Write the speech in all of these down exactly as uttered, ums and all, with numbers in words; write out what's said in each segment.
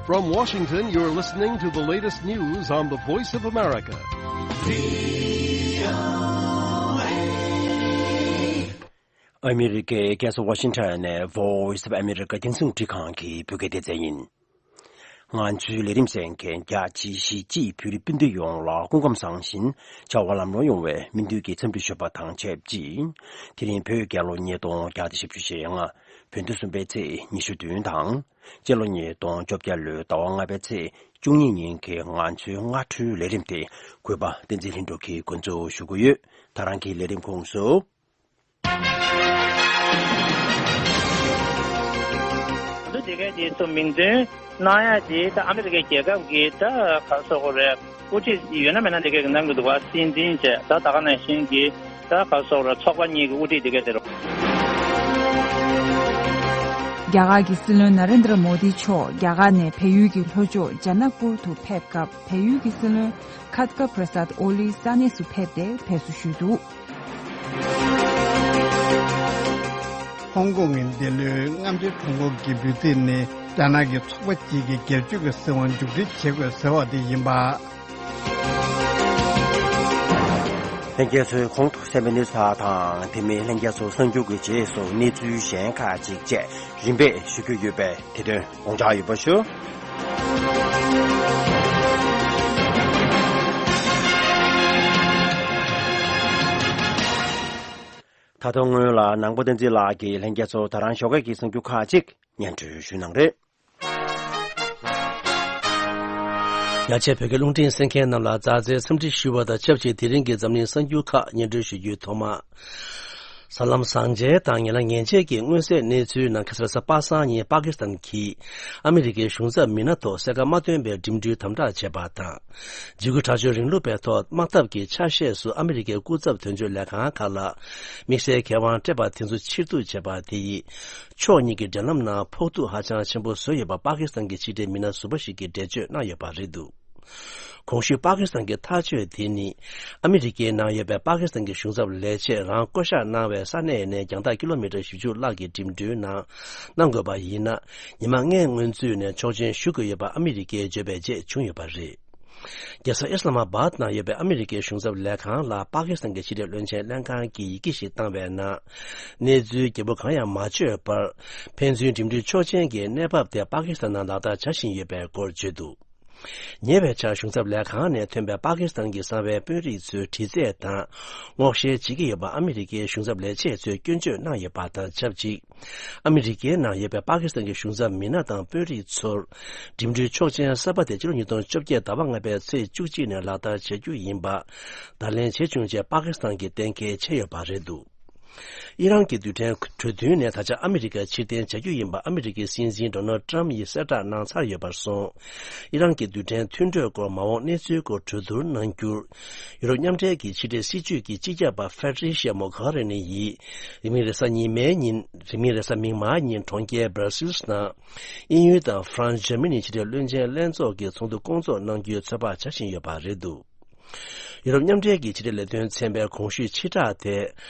From Washington, you're listening to the latest news on the Voice of America. ཨ་མི་རི་ཀའི་རྒྱལ་ས་ཝ་ཤིང་ཊོན་ནས་Voice of America་རྒྱང་སྲིང་རླུང་འཕྲིན་ཁང་གི་བོད་སྐད་སྡེ་ཚན་ཡིན། ང་ཚོའི་ལས་རིམ་གསན་མཁན་བརྒྱ་ཆ་བཞི་བཅུ་བོད་རིགས་སྤུན་ཟླ་ཡོངས་ལ་སྐུ་ཁམས་བཟང་ཞིང་བྱ་བ་ལམ་ལྷོང་ཡོང་བའི་སྨོན་འདུན་གྱི་འཚམས་འདྲི་ཞུ་བ་དང་ཆབས་ཅིག་དེ་རིང་བོད་རྒྱལ་ལོ་ཉིས་སྟོང་བརྒྱ་དང་བཞི་བཅུ་ཞེ་ལྔ། བོད་ཟླ་གསུམ་པའི་ཚེས་ཉི་ཤུ་བདུན་དང་། སྤྱི་ལོ་ཉིས་སྟོང་བཅོ་བརྒྱད་ལོའི་ཟླ་བ་ལྔ་པའི་ཚེས་བཅུ་གཉིས་ཉིན་གྱི་ང་ཚོའི་སྔ་དྲོའི་ལས་རིམ་དེ་གུས་པ་བསྟན་འཛིན་ལྷུན་གྲུབ་ཀྱིས་འགོ་འཛུགས་ཞུ་གི་ཡོད། ད་རང་གི་ལས་རིམ་ཁོངས་སུ། འདི་དེ་གའི་དེ་ཚོ་མིང་འདོན་གནང་ཡ་དེ་ད་ཨ་མི་རི་ཀའི་རྒྱལ་ཁབ་ཀྱི་ད་ག་སོག་རེད། དབུ་ཁྲིད་ཡོད་ན་མེད་ན་དེ་གའི་གནང་གི་འདུག་བ། སྲིད་འཛིན་བྱས་ད་ད་ག་ནང་བཞིན་གྱི་ད་ག་སོག་རེད། ཚོགས་པ་གཉིས་ཀྱི་དབུ་ཁྲིད་དེ་གའི་དེ་རུ། རྒྱ་གར་གྱི་སྲིད་བློན་ན་རེན་དྲ་མོ་དི་མཆོག་རྒྱ་གར་ནས་བལ་ཡུལ་གྱི་ལྷོ་ཕྱོགས་ཇ་ན་པུར་དུ་ཕེབས་སྐབས་བལ་ཡུལ་གྱི་སྲིད་བློན་ཁད་ཀ་པྲ་སད་ཨོ་ལི་ས་གནས་སུ་ཕེབས་ཏེ་ཕེབས་བསུ་ཞུས་འདུག་ཧོང་ཀོང་གི་འདི་ལོའི་རྔམ་བརྗིད་གྲོས་འགོ་གི་འབོད་ཚིག་ནི་རྒྱ་ནག་གི་ཚོགས་པ་གཅིག་གི་སྒེར་གཅོད་ཀྱི་སྲིད་དབང་མཇུག་སྒྲིལ་བྱེད་དགོས་ཟེར་བ་དེ་ཡིན་པ། ལྷན་རྒྱས་ཚོས་གོང་དུ་གསན་པའི་གནས་ཚུལ་དག་དང་དེ་མིན་ལྷན་རྒྱས་ཚོ་གསར་འགྱུར་གྱི་རྗེས་སུ་གནས་ཚུལ་གཞན་ཁག་ཅིག་བཅས་རིམ་པས་ཞུ་རྒྱུ་ཡོད་པས་དེ་དོན་དགོངས་འཇགས་ཡོད་པ་ཞུ། ད་དུང་སྔོན་ལ་ནང་པ་བསྟན་འཛིན་ལགས་ཀྱིས་ལྷན་རྒྱས་ཚོ་ད་རང་ཞོགས་ཀས་ཀྱི་གསར་འགྱུར་ཁག་ཅིག་སྙན་སྒྲོན་ཞུ་གནང་རེད། ཡ་ཆེ་བོད་སྐད་རླུང་འཕྲིན་གསན་མཁན་རྣམས་ལ་མཛའ་བརྩེའི་འཚམས་འདྲི་ཞུ་བ་དང་ཆབས་ཅིག་དེ་རིང་གི་འཛམ་གླིང་གསར་འགྱུར་ཁག་སྙན་སྒྲོན་ཞུ་རྒྱུའི་ཐོག་མ། གཟའ་ལམ་བཟང་ཆའི་དང་ཉེ་ལམ་ཉེ་ཆར་གྱི་མངོན་གསལ་གནས་ཚུལ་ནང་ཁ་སང་རེས་གཟའ་པ་སངས་ཉིན་པ་ཀི་སི་ཐན་གྱིས་ཨ་མི་རི་ཀའི་གཞུང་ཚབ་མི་སྣ་ཐོག་གསལ་ཁ་མ་སྟོན་པའི་འགྲིམ་འགྲུལ་དམ་དྲག་བྱས་པ་དང་། འཇིགས་སྐུལ་དྲག་སྤྱོད་རིང་ལུགས་པའི་ཐོག་དམག་འཐབ་ཀྱི་ཆ་ཤས་སུ་ཨ་མི་རི་ཀའི་སྐུ་ཚབ་དོན་གཅོད་ལས་ཁང་ཁག་ལ་དམིགས་བསལ་ཁེ་དབང་སྤྲད་པ་དེ་ཚོ་ཕྱིར་བསྡུ་བྱས་པ་དེ་ཡིས་ཕྱོགས་གཉིས་ཀྱི་འབྲེལ་ལམ་ནང་ཕོག་ཐུག་ཧ་ཅང་ཆེན་པོ་བཟོས་ཡོད་པ་པ་ཀི་སི་ཐན་གྱི་ཕྱི་འབྲེལ་མི་སྣ་ཟུར་པ་ཞིག་གིས་འགྲེལ་བརྗོད་གནང་ཡོད་པ་རེད་འདུག་གོང་ཞུས་པ་ཀི་སི་ཐན་གྱི་ཐག་གཅོད་དེ་ནི་ཨ་མི་རི་ཀའི་ནང་ཡོད་པའི་པ་ཀི་སི་ཐན་གྱི་གཞུང་ཚབ་ལས་བྱེད་རང་བསྐོ་གཞག་གནང་བའི་ས་གནས་ནས་རྒྱང་ཐག་ཀི་ལོ་མི་ཊར་བཞི་བཅུ་ལྷག་གི་འགྲིམ་འགྲུལ་ནང་གནང་དགོས་པ་ཡིན་ན། ཉི་མ་ལྔའི་སྔོན་ཚུད་ནས་ཆོག་མཆན་ཞུ་དགོས་ཡོད་པ་ཨ་མི་རི་ཀས་བརྗོད་པའི་རྗེས་བྱུང་ཡོད་པ་རེད། རྒྱལ་ས་ཨི་སི་ལ་མ་བཱད་ནང་ཡོད་པའི་ཨ་མི་རི་ཀའི་གཞུང་ཚབ་ལས་ཁང་ལ་པ་ཀི་སི་ཐན་གྱི་ཕྱི་འབྲེལ་བློན་ཆེན་ལྷན་ཁང་གིས་ཡི་གེ་ཞིག་བཏང་བའི་ནང་། གནས་ཚུལ་རྒྱས་པོ་གང་ཡང་མ་བརྗོད་པར། ཕན་ཚུན་འགྲིམ་འགྲུལ་ཆོག་མཆན་གྱི་གནས་བབ་དེ་པ་ཀི་སི་ཐན་ནང་ལག་བསྟར་བྱ་བཞིན་ཡོད་པའི་སྐོར་བརྗོད་འདུག་ཉེ་བའི་ཆར་གཞུང་ཚབ་ལས་ཁང་ནས་ཐོན་པའི་པ་ཀི་སི་ཐན་གྱི་གསང་བའི་དཔོན་རིགས་ཚོའི་དྲི་རྩད་དང་སྔོག་བཤེར་བྱེད་ཀྱི་ཡོད་པ་ཨ་མི་རི་ཀའི་གཞུང་ཚབ་ལས་བྱེད་ཚོས་སྐྱོན་བརྗོད་གནང་ཡོད་པ་དང་ཆབས་ཅིག་ཨ་མི་རི་ཀའི་ནང་ཡོད་པའི་པ་ཀི་སི་ཐན་གྱི་གཞུང་ཚབ་མི་སྣ་དང་དཔོན་རིགས་ཚོར་འགྲིམ་འགྲུལ་ཆོག་མཆན་གསར་པ་དེ་ཕྱི་ལོ་ཉིས་སྟོང་བཅོ་བརྒྱད་ཟླ་བ་ལྔ་པའི་ཚེས་བཅུ་གཅིག་ནས་ལག་བསྟར་བྱེད་རྒྱུ་ཡིན་པ་བརྡ་ལན་བྱེད་བྱུང་ཅེས་པ་ཀི་སི་ཐན་གྱིས་གཏན་འཁེལ་བྱས་ཡོད་པ་རེད་འདུག་ཨི་རན་གྱི་རྡུལ་ཕྲན་གྲོས་མཐུན་ནས་ད་ཆ་ཨ་མི་རི་ཀར་ཕྱིར་འཐེན་བྱ་རྒྱུ་ཡིན་པ་ཨ་མི་རི་ཀའི་སྲིད་འཛིན་ཌོ་ནལ་ཊམ་ཡིས་གསལ་བསྒྲགས་གནང་ཚར་ཡོད་པར་སོང་། ཨི་རན་གྱི་རྡུལ་ཕྲན་མཐུན་གྲོས་སྐོར་མ་འོངས་གནས་ཚུལ་སྐོར་གྲོས་བསྡུར་གནང་རྒྱུར། ཡུ་རོབ་མཉམ་འབྲེལ་གྱི་ཕྱི་འབྲེལ་སྲིད་ཇུས་ཀྱི་སྤྱི་ཁྱབ་པ་ཧྥེ་ཏྲི་ཤ་མོ་གྷ་རེ་ནི་ཡིས། རིང་མིན་རེས་གཟའ་ཉི་མའི་ཉིན། རིང་མིན་རེས་གཟའ་མིག་དམར་ཉིན་གྲོང་ཁྱེར་སྦར་སིལ་ནང་། དབྱིན་ཡུལ་དང་ཧྥ་རན་སི། འཇར་མ་ནི་ཕྱི་འབྲེལ་བློན་ཆེན་ལྷན་ཚོགས་ཀྱི་ཚོགས་འདུ་སྐོང་ཚོགས་གནང་རྒྱུའི་ཚོད་དཔག་བྱ་བཞིན་ཡོད་པ་རེད་འདུག་ཡུ་རོབ་མཉམ་འབྲེལ་གྱི་ཕྱི་འབྲེལ་ལས་དོན་ཚན་པའི་གོང་ཞུས་ཕྱིར་བསྒྲགས་དེ།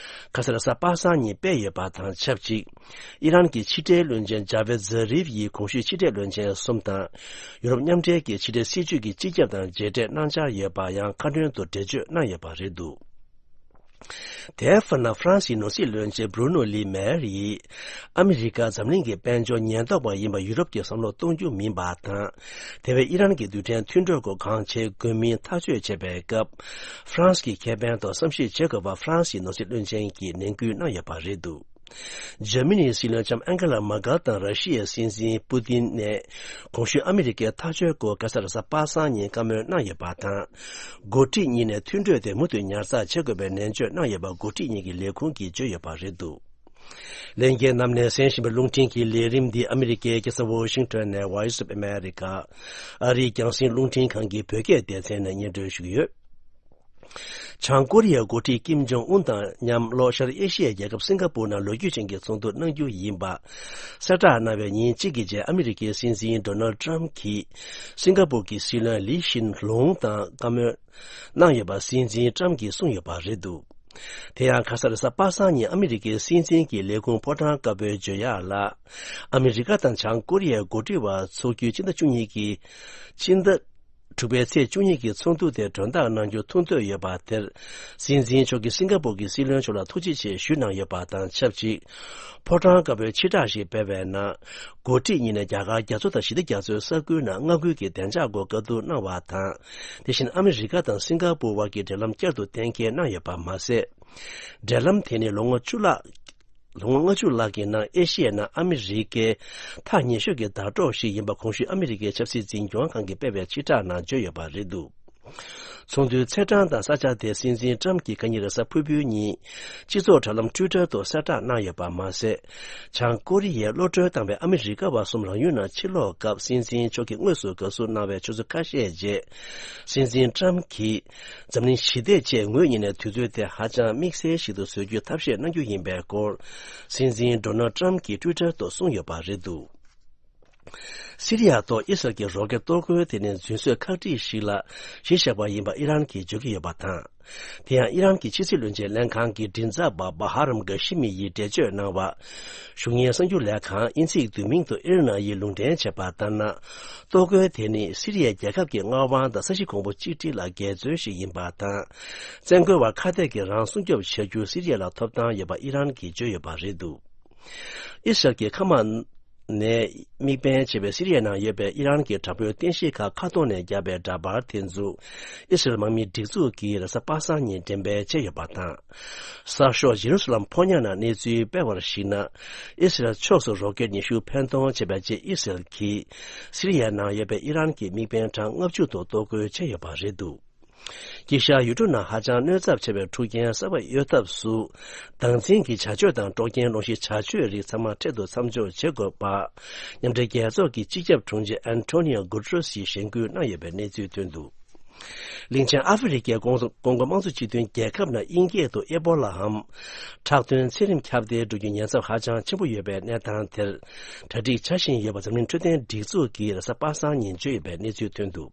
ཁ་སང་རེས་གཟའ་པ་སངས་ཉིན་སྤེལ་ཡོད་པ་དང་ཆབས་ཅིག་ཨི་རན་གྱི་ཕྱི་འབྲེལ་བློན་ཆེན་ཇ་བེད་ཛ་རིབ་ཡིས་གོང་ཞུས་ཕྱི་འབྲེལ་བློན་ཆེན་གསུམ་དང་། ཡུ་རོབ་མཉམ་འབྲེལ་གྱི་ཕྱི་འབྲེལ་སྲིད་ཇུས་ཀྱི་སྤྱི་ཁྱབ་དང་མཇལ་འཕྲད་གནང་འཆར་ཡོད་པ་ཡང་ཁ་སྣོན་དུ་འགྲེལ་བརྗོད་གནང་ཡོད་པ་རེད་འདུག་དེའི་དཔེར་ན་ཧྥ་རན་སིའི་ནོར་སྲིད་བློན་ཆེན་བྷྲུ་ནོ་ལི་མེར་ཡིས། ཨ་མི་རི་ཀ་འཛམ་གླིང་གི་དཔལ་འབྱོར་ཉེན་རྟོག་པ་ཡིན་པ་ཡུ་རོབ་ཀྱིས་བསམ་བློ་གཏོང་རྒྱུ་མིན་པ་དང་། དེ་བས་ཨི་རན་གྱི་རྡུལ་ཕྲན་མཐུན་གྲོས་སྐོར་གང་བྱེད་དགོས་མིན་ཐག་གཅོད་བྱེད་པའི་སྐབས། ཧྥ་རན་སི་གི་ཁེ་ཕན་ཐོག་བསམ་ཤེས་བྱེད་དགོས་པ་ཧྥ་རན་སིའི་ནོར་སྲིད་བློན་ཆེན་གྱིས་ནན་སྐུལ་གནང་ཡོད་པ་རེད་འདུག་འཇར་མ་ནིའི་སྲིད་བློན་ལྕམ་ཨན་ཀེ་ལ་མར་ཀལ་དང་ར་ཤི་ཡའི་སྲིད་འཛིན་པུ་ཏིན་ནས་གོང་ཞུས་ཨ་མི་རི་ཀའི་ཐག་གཅོད་སྐོར་ཁ་སང་རེས་གཟའ་པ་སངས་ཉིན་བཀའ་མོལ་གནང་ཡོད་པ་དང་། འགོ་ཁྲིད་གཉིས་ནས་མཐུན་གྲོས་དེ་མུ་མཐུད་ཉར་ཚགས་བྱེད་དགོས་པའི་ནན་བརྗོད་གནང་ཡོད་པ་འགོ་ཁྲིད་གཉིས་ཀྱི་ལས་ཁུངས་ཀྱིས་བརྗོད་ཡོད་པ་རེད་འདུག་ལྷན་རྒྱས་རྣམས་ནས་གསན་བཞིན་པའི་རླུང་འཕྲིན་གྱི་ལས་རིམ་འདི་ཨ་མི་རི་ཀའི་རྒྱལ་ས་ཝོ་ཤིང་ཊོན་ནས་Voice of America ཨ་རིའི་རྒྱང་སྲིང་རླུང་འཕྲིན་ཁང་གི་བོད་སྐད་སྡེ་ཚན་ནས་སྙན་སྒྲོན་ཞུ་གི་ཡོད། བྱང་ཀོ་རི་ཡའི་འགོ་ཁྲིད་ཀིམ་ཇོང་ཨུན་དང་མཉམ་ལྷོ་ཤར་ཨེ་ཤི་ཡའི་རྒྱལ་ཁབ་སིང་ག་པུར་ནང་ལོ་རྒྱུས་ཅན་གྱི་ཚོགས་འདུ་གནང་རྒྱུ་ཡིན་པ། གསལ་བསྒྲགས་གནང་བའི་ཉིན་གཅིག་གི་རྗེས་ཨ་མི་རི་ཀའི་སྲིད་འཛིན་ཌོ་ནལ་ཊམ་གྱིས་སིང་ག་པུར་གྱི་སྲིད་བློན་ལི་ཤིན་ལུང་དང་བཀའ་མོལ་གནང་ཡོད་པ་སྲིད་འཛིན་ཊམ་གྱིས་གསུངས་ཡོད་པ་རེད་འདུག་དེ་ཡང་ཁ་ས་རེས་གཟའ་པ་སངས་ཉིན་ཨ་མི་རི་ཀའི་སྲིད་འཛིན་གྱི་ལས་ཁུངས་ཕོ་བྲང་དཀར་པོའི་བརྗོད་ཡག་ལ། ཨ་མི་རི་ཀ་དང་བྱང་ཀོ་རི་ཡའི་འགོ་ཁྲིད་བར་འཚོགས་རྒྱུའི་སྤྱི་ཟླ་བཅུ་གཉིས་ཀྱི། སྤྱི་ཟླ་དྲུག་པའི་ཚེས་བཅུ་གཉིས་ཀྱི་ཚོགས་འདུ་དེ་མགྲོན་བདག་གནང་རྒྱུ་ཐུགས་འདོད་ཡོད་པ་དེར། སྲིད་འཛིན་མཆོག་གིས་སིང་ག་པུར་གྱི་སྲིད་བློན་མཆོག་ལ་ཐུགས་རྗེ་ཆེ་ཞུས་གནང་ཡོད་པ་དང་ཆབས་ཅིག་ཕོ་བྲང་དཀར་པོའི་ཕྱི་བསྒྲགས་ཤིག་སྤེལ་བའི་ནང་། འགོ་ཁྲིད་གཉིས་ནས་རྒྱ་གར་རྒྱ་མཚོ་དང་ཞི་བདེ་རྒྱ་མཚོའི་ས་ཁུལ་ནང་མངའ་ཁུལ་གྱི་བདེ་འཇགས་སྐོར་བཀའ་བསྡུར་གནང་བ་དང་། དེ་བཞིན་ཨ་མི་རི་ཀ་དང་སིང་ག་པུར་བར་གྱི་འབྲེལ་ལམ་བསྐྱར་དུ་གཏན་འཁེལ་གནང་ཡོད་པ་མ་ཟད། འབྲེལ་ལམ་དེ་ནི་ལོ་ངོ་བཅུ་ལྷག་ལོ་ངོ་ལྔ་བཅུ་ལྷག་གི་ནང་ཨེ་ཤི་ཡའི་ནང་ཨ་མི་རི་ཀའི་ཐག་ཉེ་ཤོས་ཀྱི་ཟླ་གྲོགས་ཤིག་ཡིན་པ་གོང་ཞུས་ཨ་མི་རི་ཀའི་ཆབ་སྲིད་འཛིན་སྐྱོང་ཁང་གིས་སྤེལ་བའི་ཕྱིར་བསྒྲགས་ནང་བརྗོད་ཡོད་པ་རེད་འདུག་ཚོགས་འདུའི་ཚེས་གྲངས་དང་ས་ཆ་དེ་སྲིད་འཛིན་ཊམ་གྱིས་ཁ་ཉིན་རེས་གཟའ་ཕུར་བུའི་ཉིན་སྤྱི་ཚོགས་དྲ་ལམ་ཊུའི་ཊར་དུ་གསལ་བསྒྲགས་གནང་ཡོད་པ་མ་ཟད། བྱང་ཀོ་རི་ཡས་གློད་གྲོལ་བཏང་བའི་ཨ་མི་རི་ཀ་བ་གསུམ་རང་ཡུལ་ནང་ཕྱིར་ལོག་སྐབས་སྲིད་འཛིན་མཆོག་གིས་དངོས་སུ་དགའ་བསུ་གནང་བའི་ཆུ་ཚོད་ཁ་ཤས་རྗེས། སྲིད་འཛིན་ཊམ་གྱིས་འཛམ་གླིང་ཞི་བདེ་ཆེད་ངོས་གཉིས་ནས་དུས་ཚོད་དེ་ཧ་ཅང་དམིགས་བསལ་ཞིག་ཏུ་བཟོ་རྒྱུའི་ཐབས་ཤེས་གནང་རྒྱུ་ཡིན་པའི་སྐོར། སྲིད་འཛིན་ཌོ་ནལ་ཊམ་གྱིས་ཊུའི་ཊར་དུ་གསུངས་ཡོད་པ་རེད་འདུག་སི་རི་ཡ་ཐོག་ཨི་སི་རལ་གྱི་རོ་ཀེད་གཏོར་རྒོལ་དེ་ནི་རྫུན་བཟོས་ཁག་དཀྲིས་ཤིག་ལ་གཞི་བཞག་པ་ཡིན་པ་ཨི་རན་གྱིས་བརྗོད་ཀྱི་ཡོད་པ་དང་། དེ་ཡང་ཨི་རན་གྱི་ཕྱི་སྲིད་བློན་ཆེན་ལྷན་ཁང་གི་མགྲིན་ཚབ་པ་བྷ་ཧ་རམ་གྷ་ཤི་མི་ཡིས་འགྲེལ་བརྗོད་གནང་བར། གཞུང་གཉེར་གསར་འགྱུར་ལས་ཁང་དབྱིན་ཚིག་བསྡུས་མིང་དུ་ཨིར་ན་ཡིས་ལུང་འདྲེན་བྱས་པ་ལྟར་ན། གཏོར་རྒོལ་དེ་ནི་སི་རི་ཡའི་རྒྱལ་ཁབ་ཀྱི་མངའ་དབང་དང་ས་གཞི་གོང་བུ་གཅིག་སྒྲིལ་ལ་འགལ་འཛོལ་ཞིག་ཡིན་པ་དང་། བཙན་རྒོལ་བ་ཁ་གཏད་ཀྱིས་རང་སྲུང་སྐྱོབ་བྱ་རྒྱུ་སི་རི་ཡ་ལ་ཐོབ་ཐང་ཡོད་པ་ཨི་རན་གྱིས་བརྗོད་ཡོད་པ་རེད་འདུག་ཨི་སི་རལ་གྱི་མཁའ་དམག་ནས་དམིགས་འབེན་བྱས་པའི་སི་རི་ཡའི་ནང་ཡོད་པའི་ཨི་རན་གྱི་དྲག་པོའི་རྟེན་གཞི་ཁག་མཁའ་ཐོག་ནས་བརྒྱབ་པའི་འདྲ་པར་དེ་ཚོ་ཨི་སི་རལ་དམག་མིའི་སྒྲིག་འཛུགས་ཀྱིས་རེས་གཟའ་པ་སངས་ཉིན་འགྲེམས་སྤེལ་བྱས་ཡོད་པ་དང་། གསར་ཤོག་ཇེ་རུ་སི་ལམ་ཕོ་ཉ་ནང་གནས་ཚུལ་སྤེལ་བར་གཞིགས་ན། ཨི་སི་རལ་ཕྱོགས་སུ་རོ་ཀེད་ཉི་ཤུ་འཕེན་གཏོང་བྱས་པའི་རྗེས་ཨི་སི་རལ་གྱིས་སི་རི་ཡའི་ནང་ཡོད་པའི་ཨི་རན་གྱི་དམིགས་འབེན་གྲངས་ལྔ་བཅུ་ཐོག་གཏོར་རྒོལ་བྱས་ཡོད་པ་རེད་འདུག་དཀྱིལ་ཤར་ཡུལ་གྲུ་ནང་ཧ་ཅང་གནོད་ཚབས་ཆེ་བའི་འཁྲུག་རྐྱེན་གསར་པ་གཡོལ་ཐབས་སུ། སྡང་འཛིན་གྱི་བྱ་སྤྱོད་དང་དཀྲོག་རྐྱེན་སློང་གཞིའི་བྱ་སྤྱོད་རིགས་ཚང་མ་འཕྲལ་དུ་མཚམས་འཇོག་བྱེད་དགོས་པ། མཉམ་འབྲེལ་རྒྱལ་ཚོགས་ཀྱི་སྤྱི་ཁྱབ་དྲུང་ཆེ་ཨན་ཐོ་ནི་ཡོ་གུ་ཏྲོས་ཀྱིས་གཞེན་སྐུལ་གནང་ཡོད་པའི་གནས་ཚུལ་ཐོན་འདུག་གླིང་ཆེན་ཨ་ཧྥེ་རི་ཁའི་ཀོང་ཀོང་ཀོ་དམངས་གཙོ་སྤྱི་མཐུན་རྒྱལ་ཁབ་ནང་དབྱིན་སྐད་དུ་ཨེ་པོ་ལའམ། ཁྲག་དོན་ཚད་རིམས་ཁྱབ་གདལ་འགྲོ་རྒྱུའི་ཉེན་ཚབས་ཧ་ཅང་ཆེན་པོ་ཡོད་པའི་གནས་སྟངས་དེར། གྲ་སྒྲིག་བྱ་བཞིན་ཡོད་པ་འཛམ་གླིང་འཕྲོད་བསྟེན་སྒྲིག་འཛུགས་ཀྱིས་རེས་གཟའ་པ་སངས་ཉིན་བརྗོད་ཡོད་པའི་གནས་ཚུལ་ཐོན་འདུག་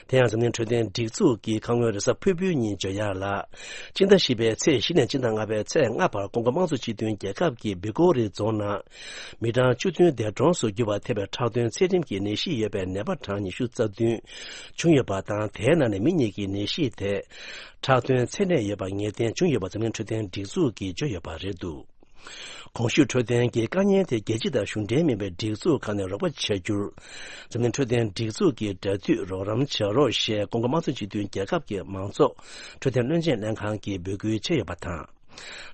དེ་ཡང་འཛམ་གླིང་འཕྲོད་བསྟེན་སྒྲིག་འཛུགས་ཀྱིས་ཁ་སྔོན་རེས་གཟའ་ཕུར་བུའི་ཉིན་བརྗོད་ཡག་ལ། སྤྱི་ཟླ་བཞི་པའི་ཚེས་བཞི་ནས་སྤྱི་ཟླ་ལྔ་པའི་ཚེས་ལྔ་བར་ཀོང་ཀོ་དམངས་གཙོ་སྤྱི་མཐུན་རྒྱལ་ཁབ་ཀྱི་བི་ཀོ་རི་རྫོང་ནང་། མི་གྲངས་བཅུ་བདུན་འདས་གྲོངས་སུ་གྱུར་པ་ཐེ་བའི་ཁྲག་དོན་ཚད་རིམས་ཀྱི་ནད་གཞི་ཡོད་པའི་ནད་པ་གྲངས་ཉི་ཤུ་རྩ་བདུན་བྱུང་ཡོད་པ་དང་། དེའི་ནང་ནས་མི་གཉིས་ཀྱི་ནད་གཞི་དེ། ཁྲག་དོན་ཚད་ནད་ཡོད་པ་ངེས་གཏན་བྱུང་ཡོད་པ་འཛམ་གླིང་འཕྲོད་བསྟེན་སྒྲིག་འཛུགས་ཀྱིས་བརྗོད་ཡོད་པ་རེད་འདུག་གོང་ཞུས་འཕྲོད་བསྟེན་གྱི་དཀའ་ངལ་དེ་རྒྱལ་སྤྱི་དང་གཞུང་འབྲེལ་མིན་པའི་སྒྲིག་འཛུགས་ཁག་ནས་རོགས་པ་བྱ་རྒྱུར། འཛམ་གླིང་འཕྲོད་བསྟེན་སྒྲིག་འཛུགས་ཀྱིས་འབྲེལ་མཐུད་རོགས་རམ་བྱ་རོགས་ཞེས་ཀོང་ཀོ་དམངས་གཙོ་སྤྱི་མཐུན་རྒྱལ་ཁབ་ཀྱི་མང་ཚོགས་འཕྲོད་བསྟེན་བློན་ཆེན་ལྷན་ཁང་གིས་འབོད་སྐུལ་བྱས་ཡོད་པ་དང་།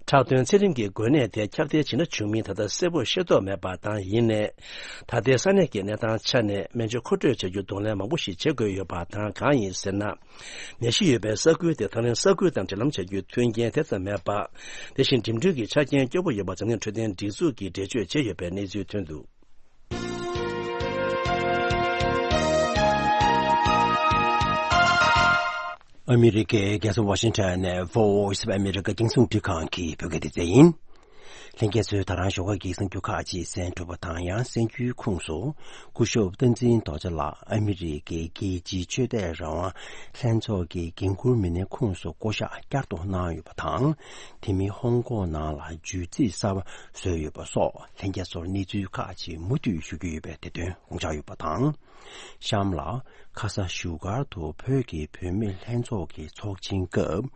ཁྲག་དོན་ཚད་རིམས་ཀྱི་འགོས་ནད་དེ་ཁྱབ་གདལ་ཇི་འདྲ་བྱུང་མིན་ད་ལྟ་གསལ་པོ་ཤེས་རྟོགས་མེད་པ་དང་། ཡིན་ནའི། ད་ལྟའི་ས་གནས་ཀྱི་གནས་སྟངས་ཆ་ནས་སྨན་བཅོས་མཁོ་སྤྲོད་བྱ་རྒྱུར་གདོང་ལེན་མང་པོ་ཞིག་བྱེད་དགོས་ཡོད་པ་དང་། གང་ཡིན་ཟེར་ན། ནད་གཞི་ཡོད་པའི་ས་ཁུལ་དེ་ད་ལན་ས་ཁུལ་དང་འབྲེལ་ལམ་བྱ་རྒྱུའི་མཐུན་རྐྱེན་དེ་ཙམ་མེད་པ། དེ་བཞིན་འགྲིམ་འགྲུལ་གྱི་ཆ་རྐྱེན་སྐྱོ་པོ་ཡོད་པ་འཛམ་གླིང་འཕྲོད་བསྟེན་སྒྲིག་འཛུགས་ཀྱིས་འགྲེལ་བརྗོད་བྱས་ཡོད་པའི་གནས་ཚུལ་ཐོན་འདུག་ཨ་མི་རི་ཀའི་རྒྱལ་ས་ཝ་ཤིང་ཊོན་ནས་Voice of America རྒྱང་སྲིང་རླུང་འཕྲིན་ཁང་གི་བོད་སྐད་སྡེ་ཚན་ཡིན། ལྷན་རྒྱས་ཚོས་ད་རང་ཞོགས་ཀ་གི་གསར་འགྱུར་ཁག་ཅིག་གསན་གྲུབ་པ་དང་། ཡང་གསར་འགྱུར་ཁུངས་སུ། སྐུ་ཞབས་བསྟན་འཛིན་རྡོ་རྗེ་ལགས་ཨ་མི་རི་ཀའི་རྒྱལ་སྤྱིའི་ཆོས་དད་རང་དབང་ལྷན་ཚོགས་ཀྱི་འགན་འཁུར་མི་སྣའི་ཁོངས་སུ་བསྐོ་གཞག་བསྐྱར་དུ་གནང་ཡོད་པ་དང་། དེ་མིན་ཧོང་ཀོང་ནང་ལ་བརྒྱུད་རྩིས་གསར་པ་བཟོས་ཡོད་པ་སོགས་ལྷན་རྒྱས་ཚོར་གནས་ཚུལ་ཁག་ཅིག་མུ་མཐུད་ཞུ་རྒྱུ་ཡོད་པའི་དེ་དོན་དགོངས་འཇགས་ཡོད་པ་དང་། གཤམ་ལ། ཁ་ས་བཞུགས་སྒར་དུ་བོད་ཀྱི་བུད་མེད་ལྷན་ཚོགས་ཀྱི་ཚོགས་ཆེན་སྐབས།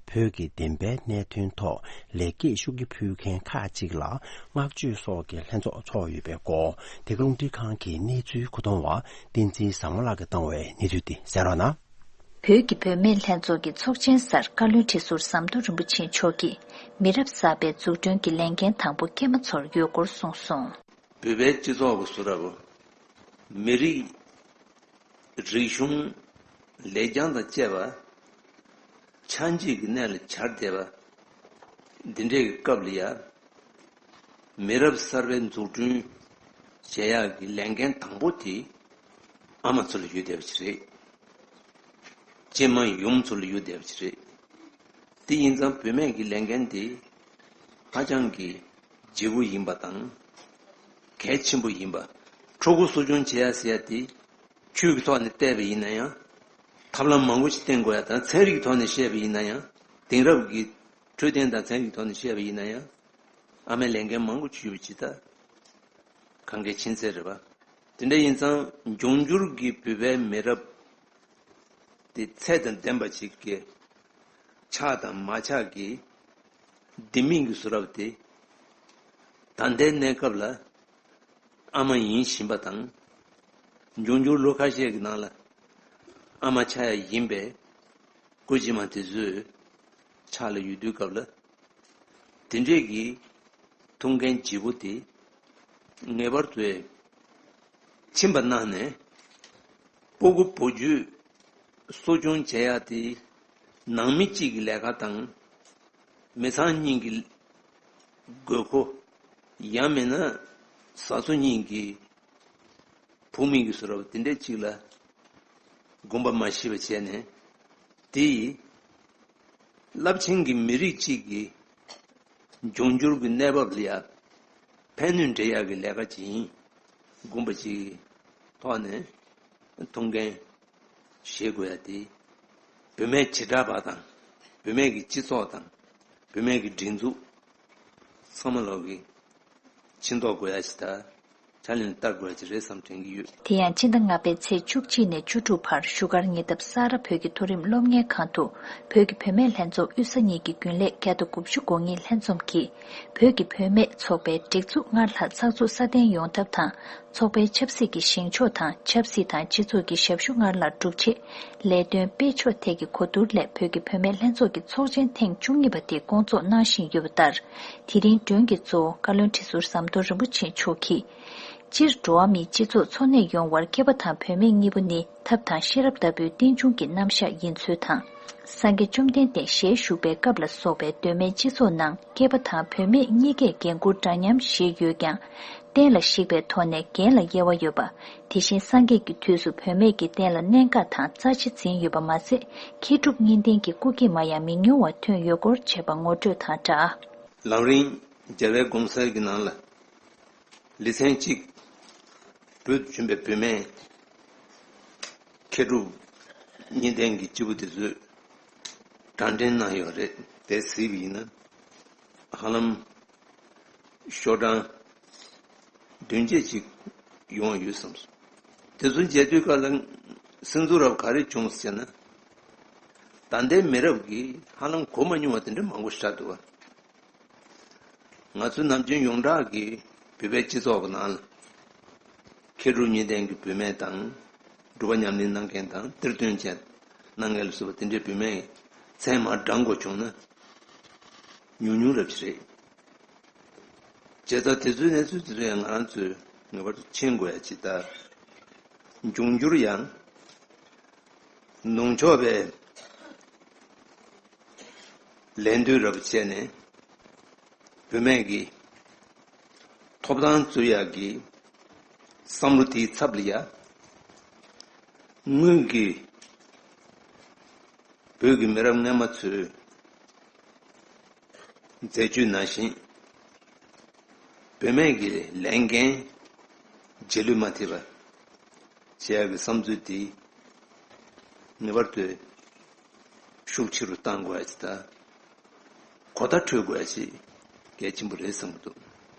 བོད་ཀྱི་བདེན་པའི་གནད་དོན་ཐོག་ལེགས་སྐྱེས་ཤུགས་ཀྱིས་ཕུལ་མཁན་ཁག་ཅིག་ལ་བསྔགས་བརྗོད་སོགས་ཀྱི་ལྷན་ཚོགས་ཚོགས་ཡོད་པའི་སྐོར། དེ་ག་རླུང་འཕྲིན་ཁང་གི་གནས་ཚུལ་མཁོ་གཏོང་བ་བསྟན་འཛིན་བཟང་མོ་ལགས་ཀྱིས་བཏང་བའི་གནས་ཚུལ་དེ་གསན་རོགས་གནང་། བོད་ཀྱི་བུད་མེད་ལྷན་ཚོགས་ཀྱི་ཚོགས་ཆེན་སར་བཀའ་བློན་ཁྲི་ཟུར་ཟམ་གདོང་རིན་པོ་ཆེ་མཆོག་གིས་མི་རབས་གསར་པའི་འཛུགས་སྐྲུན་གྱི་ལས་འགན་དང་པོ་སྐྱེས་མ་ཚོར་ཡོད་སྐོར་གསུངས་སོང་། བོད་པའི་སྤྱི་ཚོགས་ཀྱི་བཟོ་གྲྭ་བོ། མི་རིགས། རིག་གཞུང་། ལེགས་བྱང་དང་བཅས་པ། ཆགས་འཇིག་གི་གནས་ལ་གྱར་བསྡད་པ། འདི་འདྲའི་སྐབས་ལ་ཡ། མི་རབས་གསར་པའི་འཛུགས་སྐྲུན་བྱེད་ཡག་གི་ལས་འགན་དང་པོ་དེ་ཨ་མ་ཚོ་ལ་ཡོད་བསྡད་པ་ཅིག་རེད། གཅེས་མ་ཡུམ་ཚོ་ལ་ཡོད་བསྡད་པ་ཅིག་རེད། དེ་ཡིན་ཙང་བུད་མེད་ཀྱི་ལས་འགན་དེ་ཧ་ཅང་གི་ལྗིད་པོ་ཡིན་པ་དང་གལ་ཆེན་པོ་ཡིན་པ། ཕྲུ་གུ་གསོ་སྐྱོང་བྱེད་ཡ་ཟེར་ཡ་དེ་ཆོས་ཀྱི་ཐོག་ནས་བལྟས་པ་ཡིན་ན་ཡང་ཐབས་ལམ་མང་པོ་ཞིག་བསྟེན་དགོས་ཡ་དང་། ཚན་རིག་གི་ཐོག་ནས་བཤད་པ་ཡིན་ན་ཡང་དེང་རབས་ཀྱི་ འཕྲོད་བསྟེན་དང་ཚན་རིག་ཐོག་ནས་བཤད་པ་ཡིན་ན་ཡང་། ཨ་མའི་ལས་འགན་མང་པོ་ཅིག་ཡོད་པ་ཅིག་ད་གང་གལ་ཆེན་ཚད་རེད་པ། དེ་འདྲ་ཡིན་ཙང་འབྱུང་འགྱུར་གྱི་བོད་པའི་མི་རབས་དེ་ཚད་དང་ལྡན་པ་ཅིག་གི་ཆགས་དང་མ་ཆགས་ཀྱི་ལྡེ་མིག་གི་བཟོ་འདྲ་དེ། ད་ལྟའི་གནས་སྐབས་ལ་ཨ་མ་ཡིན་བཞིན་པ་དང་། འབྱུང་འགྱུར་ལོ་ཁ་ཤས་ཀྱི་ནང་ལ་ཨ་མ་ཆགས་ཡ་ཡིན་པའི་སྐུལ་ལྕི་མ་དེ་ཚོའི་ཕྱག་ལ་ཡོད་དུས་སྐབས་ལ། དེ་འདྲས་ཀྱི་ཐུགས་འགན་ལྗིད་པོ་དེ་ངེས་པར་དུ་ཕྱིན་པ་གནང་ནས། སྤུ་གུ་བུ་རྒྱུད་གསོ་སྐྱོང་བྱེད་ཡ་དེ་ནང་མི་གཅིག་གི་ལས་ཀ་དང་། མི་ཚང་གཉིས་ཀྱི་དགོས་མཁོ། ཡང་མིན་ན་བཟའ་ཚོ་གཉིས་ཀྱི་ཕུགས་དམིགས་ཀྱི་བཟོ་འདྲ་དེ་འདྲས་གཅིག་ལ་དགོངས་པ་མ་ཞིག་པ་བྱས་ནས། དེ་ཡིས་རླབས་ཆེན་གྱི་མི་རིགས་གཅིག་གི་འབྱུང་འགྱུར་གྱི་གནས་བབ་ལ་ཡ་ཕན་ནུས་འདྲེན་ཡག་གི་ལས་ཀ་ཅིག་ཡིན་དགོངས་པ་ཅིག་ཐོག་ནས་ཐུགས་འགན་བཞེས་དགོས་ཡ་དེ། བུད་མེད་བྱེ་བྲག་པ་དང་། བུད་མེད་ཀྱི་སྤྱི་ཚོགས་དང་། བུད་མེད་ཀྱི་སྒྲིག་འཛུགས་ཚང་མ་ལོག་གི་ཕྱི་ཐོག་དགོས་ཡ་ཞིག་དང་། ཕྱག་ལེན་བསྟར་དགོས་ཡ་ཅིག་རེད་བསམ་དྲན་གྱི་ཡོད། དེ་ཡང་ཕྱི་ཟླ་ལྔ་པའི་ཚེས་བཅུ་གཅིག་ནས་བཅུ་དྲུག་བར་བཞུགས་སྒར་ཉེ་འདབས་ས་རཱ་བོད་ཀྱི་མཐོ་རིམ་སློབ་གཉེར་ཁང་དུ་བོད་ཀྱི་བུད་མེད་ལྷན་ཚོགས་དབུས་ས་གཉིས་ཀྱི་རྒྱུན་ལས་བརྒྱ་དང་དགུ་བཅུ་གོ་གཉིས་ལྷན་འཛོམས་ཀྱིས་བོད་ཀྱི་བུད་མེད་ཚོགས་པའི་སྒྲིག་འཛུགས་སྔར་ལྷག་ཚགས་ཚུད་སྲ་བརྟན་ཡོང་ཐབས་དང་། ཚོགས་པའི་ཆབ་སྲིད་ཀྱི་བཞེངས་ཕྱོགས་དང་ཆབ་སྲིད་དང་སྤྱི་ཚོགས་ཀྱི་ཞབས་ཞུ་སྔར་ལྷག་སྒྲུབ་ཆེད། ལས་དོན་སྤེལ་ཕྱོགས་ཐད་ཀྱི་གོ་བསྡུར་སླད་བོད་ཀྱི་བུད་མེད་ལྷན་ཚོགས་ཀྱི་ཚོགས་ཆེན་ཐེངས་བཅུ་གཉིས་པ་དེ་བསྐོང་ཚོགས་གནང་བཞིན་ཡོད་པ་ལྟར། དེ་རིང་མགྲོན་གྱི་གཙོ་བོ་བཀའ་བློན་ཁྲི་ཟུར་ཟམ་གདོང་རིན་པོ་ཆེ་མཆོག་གིས། སྤྱིར་འགྲོ་བ་མིའི་སྤྱི་ཚོགས་འཚོ་གནས་ཡོང་བར་སྐྱེས་པ་དང་བུད་མེད་གཉིས་པོ་ནི་ཐབས་དང་ཤེས་རབ་ལྟ་བུའི་རྟེན་འབྱུང་གི་རྣམ་གཞག་ཡིན་ཚུལ་དང་། སངས་རྒྱས་བཅོམ་ལྡན་འདས་ཞལ་བཞུགས་པའི་སྐབས་ལ་སོགས་པའི་གདོད་མའི་སྤྱི་ཚོགས་ནང་སྐྱེས་པ་དང་བུད་མེད་གཉིས་ཀས་འགན་འཁུར་འདྲ་མཉམ་བཞེས་ཡོད་ཀྱང་། བསྟན་ལ་གཞིགས་པའི་ཐོག་ནས་འགན་ལ་དབྱེ་བ་ཡོད་པ། དེ་བཞིན་སངས་རྒྱས་ཀྱི་དུས་སུ་བུད་མེད་ཀྱི་རྟེན་ལ་གནད་འགག་དང་རྩ་ཆེ་འཛིན་ཡོད་པ་མ་ཟད། མཁས་གྲུབ་གཉིས་ལྡན་གྱི་སྐུ་སྐྱེས་མ་ཡང་མི་ཉུང་བ་ཐོན་ཡོད་སྐོར་བྱས་པ་ངོ་སྤྲོད་དང་སྦྲགས། ལམ་རིམ་རྒྱལ་བའི་དགོངས་གསལ་གྱི་ནང་ལ། ལེ་ཚན་གཅིག་བོད་དུ་བྱོན་པའི་བུད་མེད་མཁས་གྲུབ་གཉིས་ལྡན་གྱི་སྐྱེས་བུ་དེ་ཚོས་གྲངས་འདྲེན་གནང་ཡོད་རེད། དེ་གཟིགས་པ་ཡིན་ན་ཧ་ལམ་ཤོག་གྲངས་བདུན་བརྒྱད་ཅིག་ཡོང་ཡོད་བསམ་སོང་། དེ་ཚོ་མཇལ་དུས་སྐབས་ལ་སེམས་ཚོར་རབ་ག་རེ་བྱུང་ཟེར་ན། ད་ལྟའི་མི་རབས་ཀྱིས་ཧ་ལམ་གོ་མ་མྱོང་བ་དེ་འདྲ་མང་པོ་ཞིག་ཆགས་འདུག་བ། ང་ཚོ་ནམ་རྒྱུན་ཡོངས་གྲགས་ཀྱི་བོད་པའི་སྤྱི་ཚོགས་ཀྱི་ནང་ལ་མཁས་གྲུབ་གཉིས་ལྡན་གྱི་བུད་མེད་དང་། སྒྲུབ་པ་ཉམས་ལེན་གནང་མཁན་དང་གཏེར་སྟོན་བཅས་གནང་མཁན་ལ་སོགས་པ་དེ་འདྲའི་བུད་མེད་མཚན་མར་བགྲང་དགོས་བྱུང་ན་ཉུང་ཉུང་རབ་ཅིག་རེད། བྱས་ཙང་དེ་ཚོའི་གནས་ཚུལ་དེ་ཚོ་ཡང་ང་རང་ཚོས་ངེས་པར་དུ་མཁྱེན་དགོས་ཡ་ཅིག་ད། འབྱུང་འགྱུར་ཡང་ནུབ་ཕྱོགས་པའི་ལས་དོན་རབ་བྱས་ནས་བུད་མེད་ཀྱི་ཐོབ་ཐང་རྩོད་ཡག་གི་བསམ་བློ་དེའི་ཚབ་ལ་ཡ། སྔོན་གྱི་བོད་ཀྱི་མི་རབས་སྔོན་མ་ཚོས་མཛད་སྤྱོད་ནང་བཞིན་བུད་མེད་ཀྱི་ལས་འགན་རྗེས་ལུས་མ་ཐེབས་པ་བྱེད་ཡག་གི་བསམ་ཚུལ་དེ་ངེས་པར་དུ་ཤུགས་ཆེ་རུ་གཏང་དགོས་ཡ་ཅིག་དང་། གོ་བརྡ་འཕྲོད་དགོས་ཡ་ཅིག་གལ་ཆེན་པོ་རེད་བསམ་གྱི་འདུག།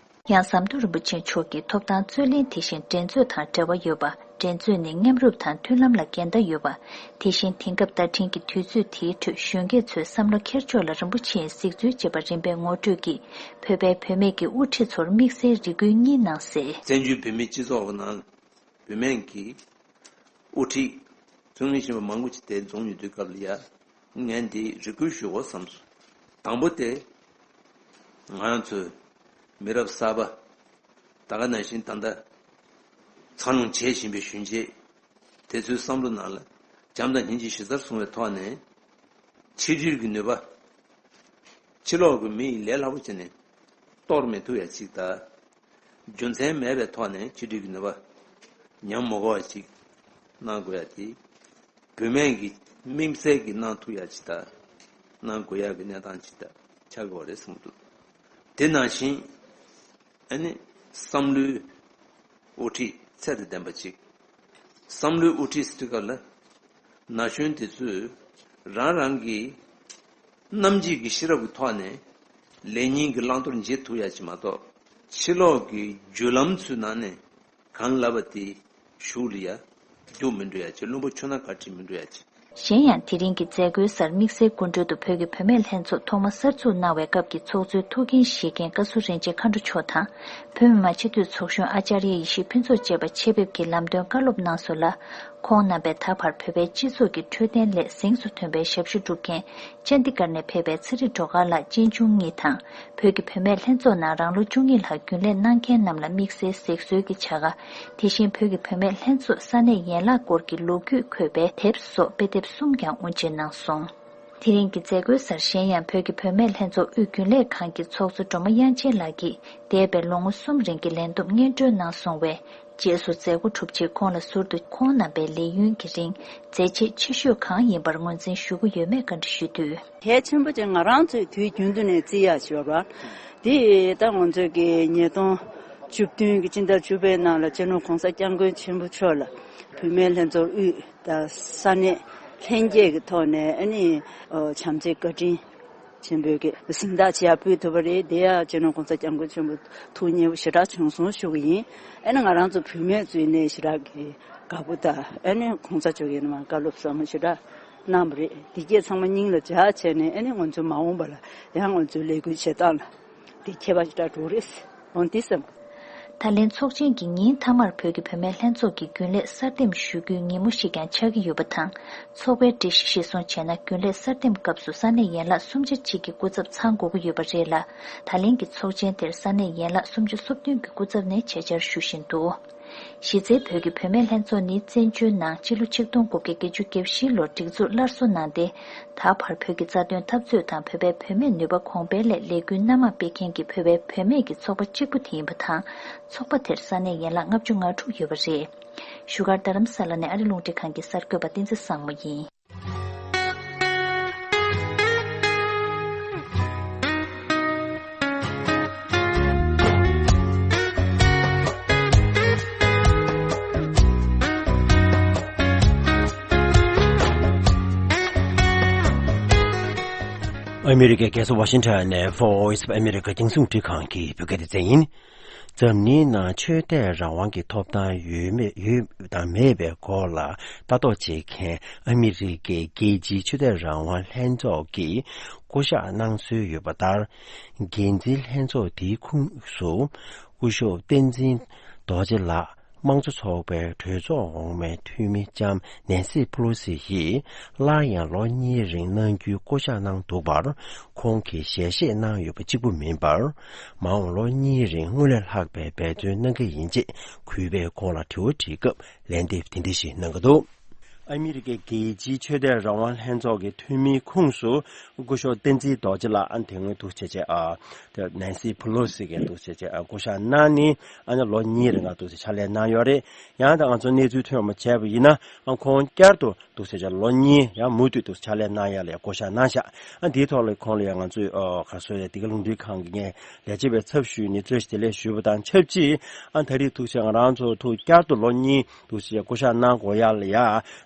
ཡང་ཟམ་གདོང་རིན་པོ་ཆེ་མཆོག་གིས་ཐོབ་ཐང་རྩོད་ལེན་དེ་བཞིན་འགྲན་རྩོད་དང་འབྲེལ་བ་ཡོད་པ། འགྲན་རྩོད་ནི་མཉམ་རུབ་དང་མཐུན་ལམ་ལ་འགལ་ཟླ་ཡོད་པ། དེ་བཞིན་དེང་སྐབས་བརྡ་འཕྲིན་གྱི་དུས་ཚོད་དེའི་ཁྲོད་གཞོན་སྐྱེས་ཚོའི་བསམ་བློ་འཁྱེར་ཕྱོགས་ལ་རིན་པོ་ཆེས་གཟིགས་ཚུལ་བྱས་པ་རིམ་པས་ངོ་སྤྲོད་ཀྱིས་བོད་པའི་བུད་མེད་ཀྱི་དབུ་ཁྲིད་ཚོར་དམིགས་བསལ་རེ་སྐུལ་གཉིས་གནང་གསལ། བཙན་བྱོལ་བོད་མིའི་སྤྱི་ཚོགས་ནང་བུད་མེད་ཀྱི་དབུ་ཁྲིད་ཚུལ་ངོས་བཞིན་པ་མང་པོ་ཅིག་དེ་འཛོམས་ཡོད་དུས་སྐབས་ལ་ཡ། ངས་འདི་རེ་སྐུལ་ཞུ་དགོས་བསམ་སོང་། དང་པོ་དེ། ང་རང་ཚོའི་མི་རབས་གསར་པ། ད་ག་ནང་བཞིན་ད་ལྟ་འཚར་ལོངས་བྱེད་བཞིན་པའི་གཞོན་སྐྱེས་དེ་ཚོའི་བསམ་བློ་ནང་ལ་བྱམས་དང་སྙིང་རྗེ་གཞི་རྩར་བཟུང་བའི་ཐོག་ནས་ཆིག་སྒྲིལ་གྱི་ནུས་པ། ཕྱི་ལོགས་ཀྱི་མི་ཡིས་ལས་སླ་པོ་བྱས་ནས་གཏོར་མི་ཐུབ་ཡ་ཅིག་དང་། རྒྱུ་མཚན་མེད་པའི་ཐོག་ནས་ཆིག་སྒྲིལ་གྱི་ནུས་པ་ཉམས་མ་དགོས་པ་ཅིག་གནང་དགོས་ཡ་དེ། བུད་མེད་ཀྱིས་དམིགས་བསལ་གྱིས་གནང་ཐུབ་ཡ་ཅིག་དང་། གནང་དགོས་ཡ་གི་གནས་སྟངས་ཅིག་དང་ཆགས་ཀྱི་ཡོད་རེད་བསམ་གྱི་འདུག། དེ་ནང་བཞིན། ཨ་ནི་བསམ་བློའི་དབུ་ཁྲིད་ཚད་དང་ལྡན་པ་ཅིག། བསམ་བློའི་དབུ་ཁྲིད་ཟེར་དུས་སྐབས་ལ། ན་གཞོན་དེ་ཚོས་རང་རང་གི་ ནམ་འཇིག་གི་ཤེས་རབ་ཀྱི་ཐོག་ནས་ལས་ཉིན་གྱི་བླང་དོར་འབྱེད་ཐུབ་ཡ་ཅིག་མ་གཏོགས། ཕྱི་ལོགས་ཀྱི་བརྒྱུད་ལམ་ཚོའི་ནང་ནས་གང་ལབ་པ་དེ་གཞུག་ལ་ཡ་རྒྱུག་མི་འགྲོ་ཡ་ཅིག་བླུན་པོ་ཆུ་ནང་ག་ཁྲིད་མི་འགྲོ་ཡ་ཅིག་གཞན་ཡང་། དེ་རིང་གི་མཛད་སྒོའི་སར་དམིགས་བསལ་སྐུ་མགྲོན་དུ་བོད་ཀྱི་བུད་མེད་ལྷན་ཚོགས་ཐོག་མ་གསར་འཛུགས་གནང་བའི་སྐབས་ཀྱི་ཚོགས་གཙོའི་ཐུགས་འགན་བཞེས་མཁན་བཀའ་ཟུར་རིན་ཆེན་མཁའ་འགྲོ་མཆོག་དང་། བོད་མི་མང་སྤྱི་འཐུས་ཚོགས་གཞོན་ཨ་ཙརྱ་ཡེ་ཤེས་ཕུན་ཚོགས་བཅས་པ་ཆེད་ཕེབས་ཀྱིས་ལམ་སྟོན་བཀའ་སློབ་གནང་སོང་ལ། ཁོང་རྣམ་པས་ད་བར་བོད་པའི་སྤྱི་ཚོགས་ཀྱི་འཕྲོད་བསྟེན་སླད་གཟེངས་སུ་ཐོན་པའི་ཞབས་ཞུ་སྒྲུབ་མཁན་ཅན་དི་གྷར་ནས་ཕེབས་པའི་ཚེ་རིང་སྒྲོལ་དཀར་ལགས་གཅེན་གཅུང་གཉིས་དང་། བོད་ཀྱི་བུད་མེད་ལྷན་ཚོགས་ནང་རང་ལོ་བཅུ་གཉིས་ལྷག་རྒྱུན་ལས་གནང་མཁན་རྣམས་ལ་དམིགས་བསལ་གཟིགས་གསོལ་གྱི་བྱ་དགའ། དེ་བཞིན་བོད་ཀྱི་བུད་མེད་ལྷན་ཚོགས་ས་གནས་ཡན་ལག་སྐོར་གྱི་ལོ་རྒྱུས་འཁོད་པའི་དེབ་སོགས་དཔེ་དེབ་གསུམ་ཀྱང་དབུ་འབྱེད་གནང་སོང་། དེ་རིང་གི་མཛད་སྒོའི་སར་གཞན་ཡང་བོད་ཀྱི་བུད་མེད་ལྷན་ཚོགས་དབུས་རྒྱུན་ལས་ཁང་གི་ཚོགས་གཙོ་སྒྲོལ་མ་དབྱངས་ཅན་ལགས་ཀྱིས་འདས་པའི་ལོ་ངོ་གསུམ་རིང་གི་ལས་བསྡོམས་སྙན་སྒྲོན་གནང་སོང་བས། རྗེས་སུ་མཛད་སྒོ་གྲུབ་རྗེས་ཁོང་ལ་ཟུར་དུ་ཁོང་རྣམ་པའི་ལས་ཡུན་གྱི་རིང་མཛད་རྗེས་ཆེ་ཤོས་གང་ཡིན་པར་ངོས་འཛིན་ཞུ་གི་ཡོད་མེད་བཀའ་འདྲི་ཞུས་དུས། གལ་ཆེན་པོ་ཅིག་ང་རང་ཚོས་དུས་རྒྱུན་དུ་ནས་བརྩི་ཡག་ཞིག་ཡོད་རེད། དེ་ད་ང་ཚོས་ཀྱི་ཉིས་སྟོང་བཅུ་བདུན་གྱི་སྤྱི་ཟླ་བཅུ་པའི་ནང་ལ་སྤྱི་ནོར་༸གོང་ས་༸སྐྱབས་མགོན་ཆེན་པོ་མཆོག་ལ་བུད་མེད་ལྷན་ཚོགས་དབུས་དང་ས་གནས་ལྷན་རྒྱས་ཀྱི་ཐོག་ནས་ཨ་ནི་བྱམས་བརྩེའི་བཀའ་དྲིན་ཆེན་པོའི་གི་གཟེངས་རྟགས་ཅིག་ཡང་ཕུལ་ཐུབ་པ་རེད། དེ་ཡང་སྤྱི་ནོར་༸གོང་ས་༸སྐྱབས་མགོན་ཆེན་པོ་ཐུགས་མཉེས་པོ་ཞེ་དྲག་བྱུང་སོང་ཞུ་གི་ཡིན། ཨ་ནི་ང་རང་ཚོ་བུད་མེད་ཚོའི་ནས་ཞེ་དྲག་གི་དགའ་པོ་དང་ཨ་ནི་༸གོང་ས་མཆོག་གིས་ནི་མ་བཀའ་སློབ་ཟབ་མོ་ཞེ་དྲག་གནང་བ་རེད། དེ་སྐད་ཚང་མ་སྙིང་ལ་འཇགས་བྱས་ནས་ཨ་ནི་ང་ཚོ་མ་འོངས་པ་ལ་ཡང་ང་ཚོའི་ལས་འགུལ་བྱེད་སྟངས་ལ་དེ་ཁྱད་པར་ཞེ་དྲག་འགྲོ་རེད་འོང་དེ་བསམ། ད་ལན་ཚོགས་ཆེན་གྱི་ཉིན་མཐའ་མར་བོད་ཀྱི་བུད་མེད་ལྷན་ཚོགས་ཀྱི་རྒྱུན་ལས་གསར་འདེམས་ཞུ་རྒྱུའི་ཉིན་མོ་ཞིག་ཀྱང་ཆགས་ཀྱི་ཡོད་པ་དང་། ཚོགས་པའི་སྒྲིག་གཞི་གཞིར་བཟུང་བྱས་ན་རྒྱུན་ལས་གསར་འདེམས་སྐབས་སུ་ས་གནས་ཡན་ལག་སུམ་ཆ་གཅིག་གི་སྐུ་ཚབ་ཚང་དགོས་ཀྱི་ཡོད་པ་རེད་ལ། ད་ལན་གྱི་ཚོགས་ཆེན་དེར་ས་གནས་ཡན་ལག་སུམ་ཅུ་སོ་བདུན་གྱི་སྐུ་ཚབ་ནས་ཆེད་བཅར་ཞུ་བཞིན་འདུག་གཞི་རྩའི་བོད་ཀྱི་བུད་མེད་ལྷན་ཚོགས་ནི་བཙན་བྱོལ་ནང་སྤྱི་ལོ་ཆིག་སྟོང་དགུ་བརྒྱ་བརྒྱད་ཅུ་གྱ་བཞི་ལོར་སྒྲིག་འཛུགས་སླར་གསོ་གནང་སྟེ། ད་བར་བོད་ཀྱི་རྩ་དོན་འཐབ་རྩོད་དང་བོད་པའི་བུད་མེད་ནུས་པ་གོང་སྤེལ་སླད་ལས་འགུལ་སྣ་མང་སྤེལ་མཁན་གྱི་བོད་པའི་བུད་མེད་ཀྱི་ཚོགས་པ་གཅིག་པུ་དེ་ཡིན་པ་དང་། ཚོགས་པ་དེར་ས་གནས་ཡན་ལག་ལྔ་བཅུ་ང་དྲུག་ཡོད་པ་རེད། བཞུགས་སྒར་རྡ་རམ་ས་ལ་ནས་ཨ་རི་རླུང་འཕྲིན་ཁང་གི་གསར་འགོད་པ་བསྟན་འཛིན་བཟང་མོ་ཡིན། ཨ་མི་རི་ཀའི་རྒྱལ་ས་ཝ་ཤིང་ཊོན་ནས་Voice of America རྒྱང་སྲིང་རླུང་འཕྲིན་ཁང་གི་བོད་སྐད་སྡེ་ཚན་ཡིན། འཛམ་གླིང་ནང་ཆོས་དད་རང་དབང་གི་ཐོབ་ཐང་ཡོད་མེད་ཡོད་དང་མེད་པའི་སྐོར་ལ་ལྟ་རྟོག་བྱེད་མཁན་ཨ་མི་རི་ཀའི་རྒྱལ་སྤྱིའི་ཆོས་དད་རང་དབང་ལྷན་ཚོགས་ཀྱིས་བསྐོ་གཞག་གནང་སྲོལ་ཡོད་པ་ལྟར། འགན་འཛིན་ལྷན་ཚོགས་དེའི་ཁོངས་སུ་སྐུ་ཞབས་བསྟན་འཛིན་རྡོ་རྗེ་ལགས། དམངས་གཙོ་ཚོགས་པའི་གྲོས་ཚོགས་འོག་མའི་འཐུས་མི་ལྕམ་ནེན་སི་ཕུ་ལོ་སི་ཡིས་སླར་ཡང་ལོ་གཉིས་རིང་གནང་རྒྱུའི་བསྐོ་གཞག་གནང་འདུག་པར། ཁོང་གིས་ཞལ་བཞེས་གནང་ཡོད་པ་གཅིག་པུ་མིན་པར། མ་འོངས་ལོ་གཉིས་རིང་སྔོན་ལས་ལྷག་པའི་འབད་བརྩོན་གནང་གི་ཡིན་ཅེས་གུས་པས་ཁོང་ལ་དྲི་བ་དྲིས་སྐབས་ལན་འདེབས་དེ་འདྲ་ཞིག་གནང་གི་འདུག་ཨ་མི་རི་ཀའི་རྒྱལ་སྤྱིའི་ཆོས་དད་རང་དབང་ལྷན་ཚོགས་ཀྱི་འཐུས་མིའི་ཁོངས་སུ་སྐུ་ཞབས་བསྟན་འཛིན་རྡོ་རྗེ་ལགས་ཨ་ནི་དེ་སྔོན་འདུག་བྱས་བྱས་ཨ། དེ་ནན་སི་ཕུ་ལོ་སི་གིས་འདུག་བྱས་བྱས་ཨ་བསྐོ་གཞག་གནང་ནས་ཨ་ནི་ལོ་གཉིས་རིང་ལ་འདུག་བྱས་ཕྱག་ལས་གནང་ཡོད་རེད། ཡང་ད་ང་ཚོ་གནས་ཚུལ་ཐོན་པ་བྱས་པ་ཡིན་ན་ཨ་ཁོང་བསྐྱར་དུ་འདུག་བྱས་བྱས་ལོ་གཉིས་ཡང་མུ་མཐུད་འདུག་ཕྱག་ལས་གནང་ཡ་ལ་བསྐོ་གཞག་གནང་ཤག་ཨ་འདིའི་ཐོག་ལ་ཁོང་ལ་ཡང་ང་ཚོས་ཨ་ག་རེ་ཟེར་ཡ་འདི་ག་རླུང་འཕྲིན་ཁང་གི་ངས་ལས་བྱེད་པའི་ཚབ་ཞུས་ནས་བཀྲ་ཤིས་བདེ་ལེགས་ཞུས་པ་དང་ཆབས་ཅིག་ཨ་ད་རེས་འདུག་བྱས་ང་རང་ཚོ་ཐུགས་བསྐྱར་དུ་ལོ་གཉིས་འདུག་བྱས་བསྐོ་གཞག་གནང་དགོས་ཡ་ལ་ཡ།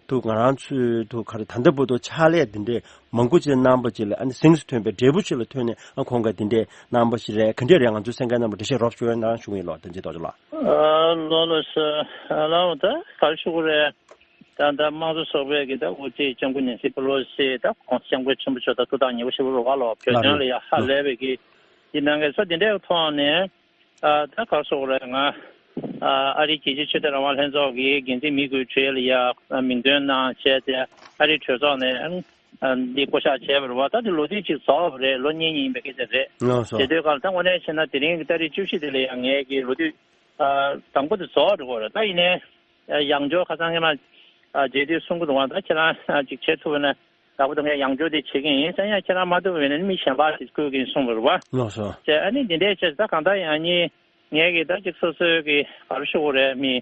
ཐུགས་ང་རང་ཚོས་ཐུགས་ག་རེ་ད་ལྟ་བར་དུ་ཕྱག་ལས་འདི་འདྲའི་མང་པོ་ཅིག་གནང་པ་ཅིག་ལ་ཨ་ནི་གཟེངས་སུ་ཐོན་པའི་འབྲས་བུ་ཅིག་ལ་ཐོན་ནས་ཨ་ཁོང་གིས་འདི་འདྲའི་གནང་པ་ཞིག་རེད། ག་འདྲས་རེད། ང་ཚོའི་གསན་མཁན་རྣམ་པ་འགྲེལ་བཤད་རོབ་ཅིག་གནང་ཞུ་གི་ཡིན་ལགས། བསྟན་འཛིན་རྡོ་རྗེ་ལགས། ཨ་ལགས་ལགས་སོ། ཨ་ལགས་ད་ག་རེ་ཞུ་དགོས་རེད། ད་ད་དམངས་གཙོ་ཚོགས་པའི་གི་ད་དབུ་ཁྲིད་ལྕམ་སྐུ་ནེན་སི་པེ་ལོ་སི་ད་༸གོང་ས་༸སྐྱབས་མགོན་ཆེན་པོ་མཆོག་ད་ཐུགས་ཐག་ཉེ་པོ་ཞེ་པོ་རེད་པ་ལགས། བོད་དོན་ལ་ཡ་ཧ་ལས་པའི་གི་འདི་གནང་མཁན་ཚོ་འདི་འདྲའི་ཐོག་ནས། ཨ་ད་ག་རེ་ཟེར་དགོས་རེད། ང་ཨ་ཨ་རིའི་རྒྱལ་སྤྱིའི་ཆོས་དད་རང་དབང་ལྷན་ཚོགས་ཀྱི་འགན་འཛིན་མི་དགུའི་གྲས་ལ་ཡ་མིང་འདོན་གནང་བྱས་ཏེ་ཨ་རིའི་གྲོས་ཚོགས་ནས་ཨ་འདི་བསྐོ་གཞག་བྱས་པ་རེད་པ། ད་འདི་ལོ་དུས་གཅིག་རྫོགས་པ་རེད། ལོ་གཉིས་གཉིས་ཡིན་པའི་སྐད་ཆ་རེད། ལགས་སོ། བྱེད་དུས་ག་ལ་ད་དངོས་གནས་བྱས་ན་དེ་རིང་གི་ཏ་རིག་བཅུ་བཞི་དེ་ལ་ཡང་ངས་ཀྱི་ལོ་དུས་ཨ་དང་པོ་དེ་རྫོགས་འགྲོ་གི་རེད། ད་ཡིན་ནའི་ཡང་བསྐྱར་ཁ་སང་ངས་མ་ཨ་མཇལ་དུས་གསུང་གི་འདུག་པ། ད་ཁྱེད་རང་ཨ་ཅིག་བྱེད་ཐུབ་པ་ན། ལྟ་བུ་དང་ཡང་བསྐྱར་དེ་བྱེད་ཀྱི་ཡིན་ཟེར། ཡང་ཁྱེད་རང་མ་ཐུབ་པ་ཡིན་ན་མི་གཞན་པ་ཞིག་བསྐོ་གི་ཡིན་གསུངས་པ་རེད་པ། ལགས་སོ། ཟེར། ཨ་ནི་འདི་འདྲའི་བྱས་ད་གང་ལྟར་ཡང་ནི་ངས་ཀྱི་ད་ཅིག་སོ་སོའི་གི་ག་རེ་ཞུ་དགོས་རེད། མི་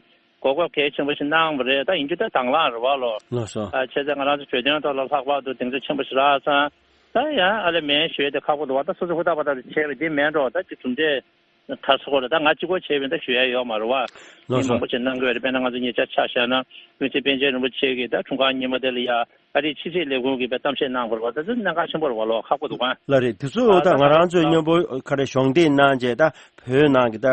གོ་སྐབས་གལ་ཆེན་པོ་ཞིག་གནང་བ་རེད། ད་ཡིན་རྒྱུ་ད་དང་བླངས་རེད་པ་ལགས། ལགས་སོ། ཨ་བྱས་ཙང་ང་རང་ཚོ་བོད་དོན་ཐོག་ལ་ལྷག་པར་དུ་གདེང་ཚོད་ཆེན་པོ་ཞིག་རག་ཙང་། ད་ཡང་ཨ་ལས་མེད་ཞུ་ཡས་དེ་ཁག་པོ་འདུག་པ། ད་སོ་སོ་ཧུར་ཐག་པ་ཐག་བྱས་པ་འདི་མིན་འགྲོ། ད་ཅིག་གྲུབ་འབྲས་ ག་སོ་གོ་རེད། ད་ང་གཅིག་པོ་བྱས་པས་ད་ཞུ་ཡ་ཡོད་མ་རེད་བ། ལགས་མི་སོ། མང་པོ་ཞིག་གནང་གི་ཡོད་རེད། དཔེར་ན་ང་ཚོ་ཉེ་ཆར་ཆ་བཞག་ན་སྤུན་མཆེད་པཎ་ཆེན་རིན་པོ་ཆེ་གིས་ད་འཁྲུངས་སྐར་ཉིན་མོ་དེ་ལ་ཡ་ཨ་རིའི་ཕྱི་སྲིད་ལས་ཁུངས་ཀྱིས་དཔེ་གཏམ་བཤད་གནང་བ་རེད་བ། ད་ཚོ་གནད་འགག་ཆེན་པོ་རེད་བ་ལོ། ཁག་པོ་འདུག་ག་ལགས་རེད། དེ་ཚོ་ཨ་ད་ད་ང་རང་ཚོའི་ཨ་མཉམ་པོ་ག་རེ་གཞོགས་འདེགས་གནང་བྱས་ད་བོད་ནང་གི་ད་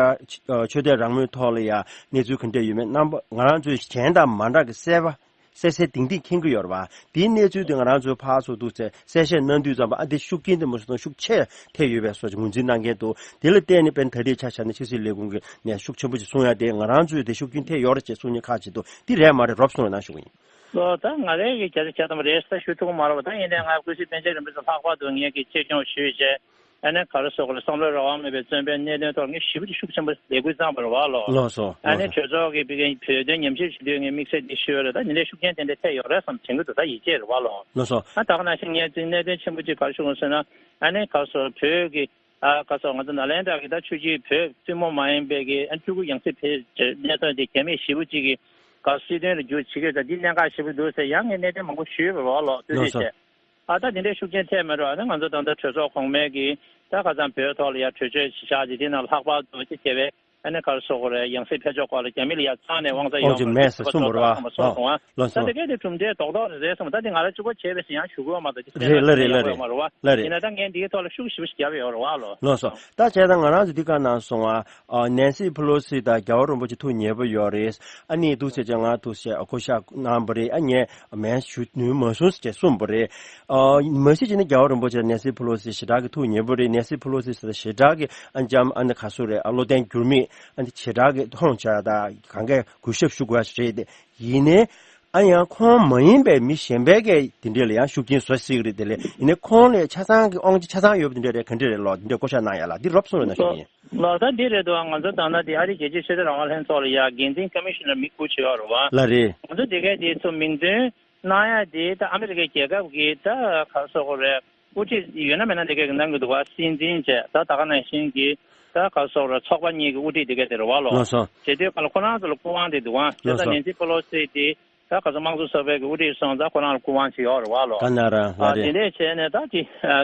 ཆོས་དད་རང་མོས་ཐོག་ལ་ཡ་གནས་ཚུལ་ག་འདྲ་ཡོད་མེད་རྣམ་པ་ང་རང་ཚོའི་གཞན་དང་མ་འདྲ་གི་གསལ་པ། གསལ་གསལ་ཏིང་ཏིང་མཁྱེན་གྱི་ཡོད་རེད་བ། དེའི་གནས་ཚུལ་དེ་ང་རང་ཚོའི་ཕར་ཚུར་འདུག་ཚེ་གསལ་བཤད་གནང་དུས་ཙམ་པ་ཨ་དེ་ཤུགས་རྐྱེན་དེ་མ་སོང་ཤུགས་ཆེ་ཐེབས་ཡོད་པའི་བཟོ་ཅིག་ངོས་འཛིན་གནང་མཁན་འདུག་དེ་ལ་བརྟེན་ནས་དཔེར་ན་ད་རེས་ཆ་བཞག་ན་ཕྱི་སྲིད་ལས་ཁུངས་ཀྱི་ནས་ཤུགས་ཆེན་པོ་ཅིག་གསུང་ཡ་དེ་ང་རང་ཚོས་དེ་ཤུགས་རྐྱེན་ཐེབས་ཡོད་རེད་ཅེས་གསུང་མཁན་ཁག་ཅིག་འདུག་དེ་རེད་མ་རེད་རོབ་གསུང་རོགས་གནང་ཞུ་གི་ཡིན། ལོ་ད་ང་རང་གི་བྱ་ཚིག་བྱ་དམ་རེད་ཟེར་ཞུ་ཐུབ་ཀྱི་མ་རེད་བ། ད་ཡིན་ནའི་ང་ཀུན་གཟིགས་པཎ་ཆེན་རིན་པོ་ཆེ་ལྷག་པར་དུ་ངེད་ཀྱིས་གཅེས་སྐྱོང་ཞུས་བྱས། ཨ་ནི་ག་རེ་ཟེར་དགོས་རེད། བསམ་བློའི་རང་དབང་མེད་པའི་བཙོན་པའི་གནད་དོན་ཐོག་ངས་ཞེ་པོ་ཅིག་ཤུགས་ཆེན་པོ་ལས་འགུལ་བརྩམས་པ་རེད་བ་ལོ། ལགས་སོ། ཨ་ནི་ལགས་སོ། གྲོས་ཚོགས་ཀྱི་བོད་དོན་ཉམས་ཞིབ་བྱེད་དུས་ངས་དམིགས་བསལ་འདི་ཞུས་པ་རེད། ད་འདི་འདྲའི་ཤུགས་རྐྱེན་དེ་འདྲ་ཐེབས་ཡོད་རེད་བསམ་དྲན་གྱི་འདུག་ད་ཡིད་ཆེས་རེད་བ་ལོ། ལགས་སོ། ཨ་ད་ག་ནང་བཞིན་ངས་གནད་དོན་ཆེན་པོ་གཅིག་ག་རེ་ཞུ་དགོས་ཟེར་ན། ཨ་ནི་ག་རེ་ཟེར་བོད་ཀྱི་ཨ་ག་རེ་ཟེར་ང་ཚོ་ནཱ་ལེནྡྲ་གི་ད་ཆོས་བརྒྱུད་བོད་བཙུན་མོ་མ་ཡིན་པའི་གི་ཨ་སྤྲུལ་སྐུ་ཡང་སྲིད་ཕེབས་གནས་ཚུལ་དེ་རྒྱ་མི་ཞེ་པོ་གཅིག་གིས་ག་སྲིད་དོན་ལ་བསྒྱུར་བྱེད་ཀྱི་ད་འདི་གནད་འགག་ཞེ་པོ་འདུག་ཟེར་ཡང་ངས་གནད་དོན་མང་པོ་ཞུས་པ་རེད་བ་ལོ། དུས་ལགས་ཚོད་སོ། བྱས། ཨ་ད་དེ་འདྲའི་ཤུགས་རྐྱེན་ཐེབས་མེད་རོགས། ཨ་ནི་ང་ཚོ་ད་ལྟ་གྲོས་ཚོགས་གོང་མའི་གི་ད་ཁ་སང་བོད་ཐོག་ལ་ཡ་གྲོས་ཆོད་ཞིག་བཞག་ཅིག་དེ་ནང་ལྷག་པར་དུ་ཅི་བྱས་པས་ཨ་ནི་ག་རེ་ཟེར་དགོས་རེད། ཡང་སྲིད་ཕེབས་ཕྱོགས་སྐོར་ལ་རྒྱ་མི་ལ་ཡ་རྩ་ནས་དབང་ཆ་ཨོ་ཡོད་ཅིག་མ་རེད། མེད་ཟེར་གསུངས་པ་རེད་བ། ཨ་ལགས་སོ། ད་དེ་གས་དེ་གྲུབ་འབྲས་རྡོག་རྡོག་རེད་ཟེར་སོང་། ད་དེ་ང་རང་གཅིག་པོ་བྱས་པས་ཟེར་ཡང་ཞུ་དགོས་མ་གཏོགས་ཅི་ཟེར་རེད་ན་ལགས་རེད་ལགས་ཡག་པོ་ཡོད་མ་རེད་བ། ལགས་རེད། ཡིན་ན་ད་ངས་འདིའི་ཐོག་ལ་ཤུགས་ཞེ་པོ་ཞིག་བརྒྱབ་ཡོད་རེད་བ་ལོ། ལགས་སོ། ད་བྱས་ཙང་ང་རང་ཚོ་འདི་ག་ནང་སོང་ཨ། ཨ་ནེན་སི་ཕེ་ལོ་སི་དང་རྒྱལ་བ་རིན་པོ་ཆེ་ཐུགས་མཉེས་པོ་ཡོད་རེད། ཨ་ནི་འདུག་ཟེར་བྱས་ང་འདུག་ཟེར་བསྐོ་བཞག་གནང་བ་རེད། ཨ་ངས་མེད་ཞུ་ནུས་མ་སོང་ཟེར་བྱས་གསུངས་པ་རེད། ཨ་མ་གཞི་བྱས་ན་རྒྱལ་བ་རིན་པོ་ཆེ་ནེན་སི་ཕེ་ལོ་སི་ཞེ་དྲག་གི་ཐུགས་མཉེས་པོ་རེད། ནེན་སི་ཕེ་ལོ་སི་ཟེར་ཞེ་དྲག་གི་ཨ་འཇམ་ཨ་ནི་ག་ཚོད་རེད། ཨ་བློ་བརྟན་འགྱུར་མེད་ཨ་ནི་ཞེ་དྲག་གི་མཐོང་བྱས་ད་གང་གས་གུས་ཞབས་ཞུ་དགོས་ཡ་ཞིག་རེད་དེ། ཡིན་ནའི། ཨ་ཡང་ཁོང་མ་ཡིན་པའི་མི་གཞན་པའི་གས་དེ་འདྲས་ལ་ཡང་ཤུགས་རྐྱེན་བཟོ་སྲིད་ཀྱི་རེད། དེ་ལས་ཡིན་ནའི་ཁོང་ལས་ཆ་ཚང་གི་དབང་ཆ་ཆ་ཚང་ཡོད་པ་དེ་འདྲས་རེད། ག་འདྲས་རེད་ལོ། དེ་འདྲས་བསྐོ་བཞག་གནང་ཡ་ལ་འདི་རོབ་གསུངས་རོགས་གནང་ཞུ་གི་ཡིན། ལོ་ད་འདི་རེད་འདུག་ང་ཚོ་ད་ལྟ་འདི་ཨ་རིའི་རྒྱལ་སྤྱིའི་ཆོས་དད་རང་དབང་ལྷན་ཚོགས་ལ་ཡ་འགན་འཛིན་ཀོ་མི་ཤི་ནར་མི་བསྐོ་བྱས་ཡོད་རེད་བ། ལགས་རེད། ང་ཚོ་དེ་གས་དེ་ཚོ་མིང་འདོན་གནང་ཡ་དེ་ད་ཨ་མི་རི་ཀའི་རྒྱལ་ཁབ་ཀྱི་ད་ག་རེ་ཟེར་དགོས་རེད། དབུ་ཁྲིད་ཡོད་ན་མེད་ན་དེ་གས་གནང་གི་འདུག་བ། སྲིད་འཛིན་བྱས་ད་ད་ག་ནང་བཞིན་གྱི་ད་ག་རེ་ཟེར་དགོས་རེད། ཚོགས་པ་གཉིས་ཀྱི་དབུ་ཁྲིད་དེ་གས་དེ་རེད་བ་ལོ། ལགས་སོ། བྱེད་དུས་ག་ལ་ཁོ་རང་ཚོ་ལ་སྐུ་དབང་དེ་འདུག་བ། དེ་ལགས་ད་སོ། ནེན་སི་ཕེ་ལོ་སི་དེ་ད་ག་ཚོད་དམངས་གཙོ་ཚོགས་པའི་གི་དབུ་ཁྲིད་སོང་ཙང་ཁོ་རང་ལ་སྐུ་དབང་ཅིག་ཡོད་རེད་བ་ལོ། ག་ན་ར་ལ་ཨ་དེ་རེད། འདྲས་བྱས་ནས་ད་ཅི་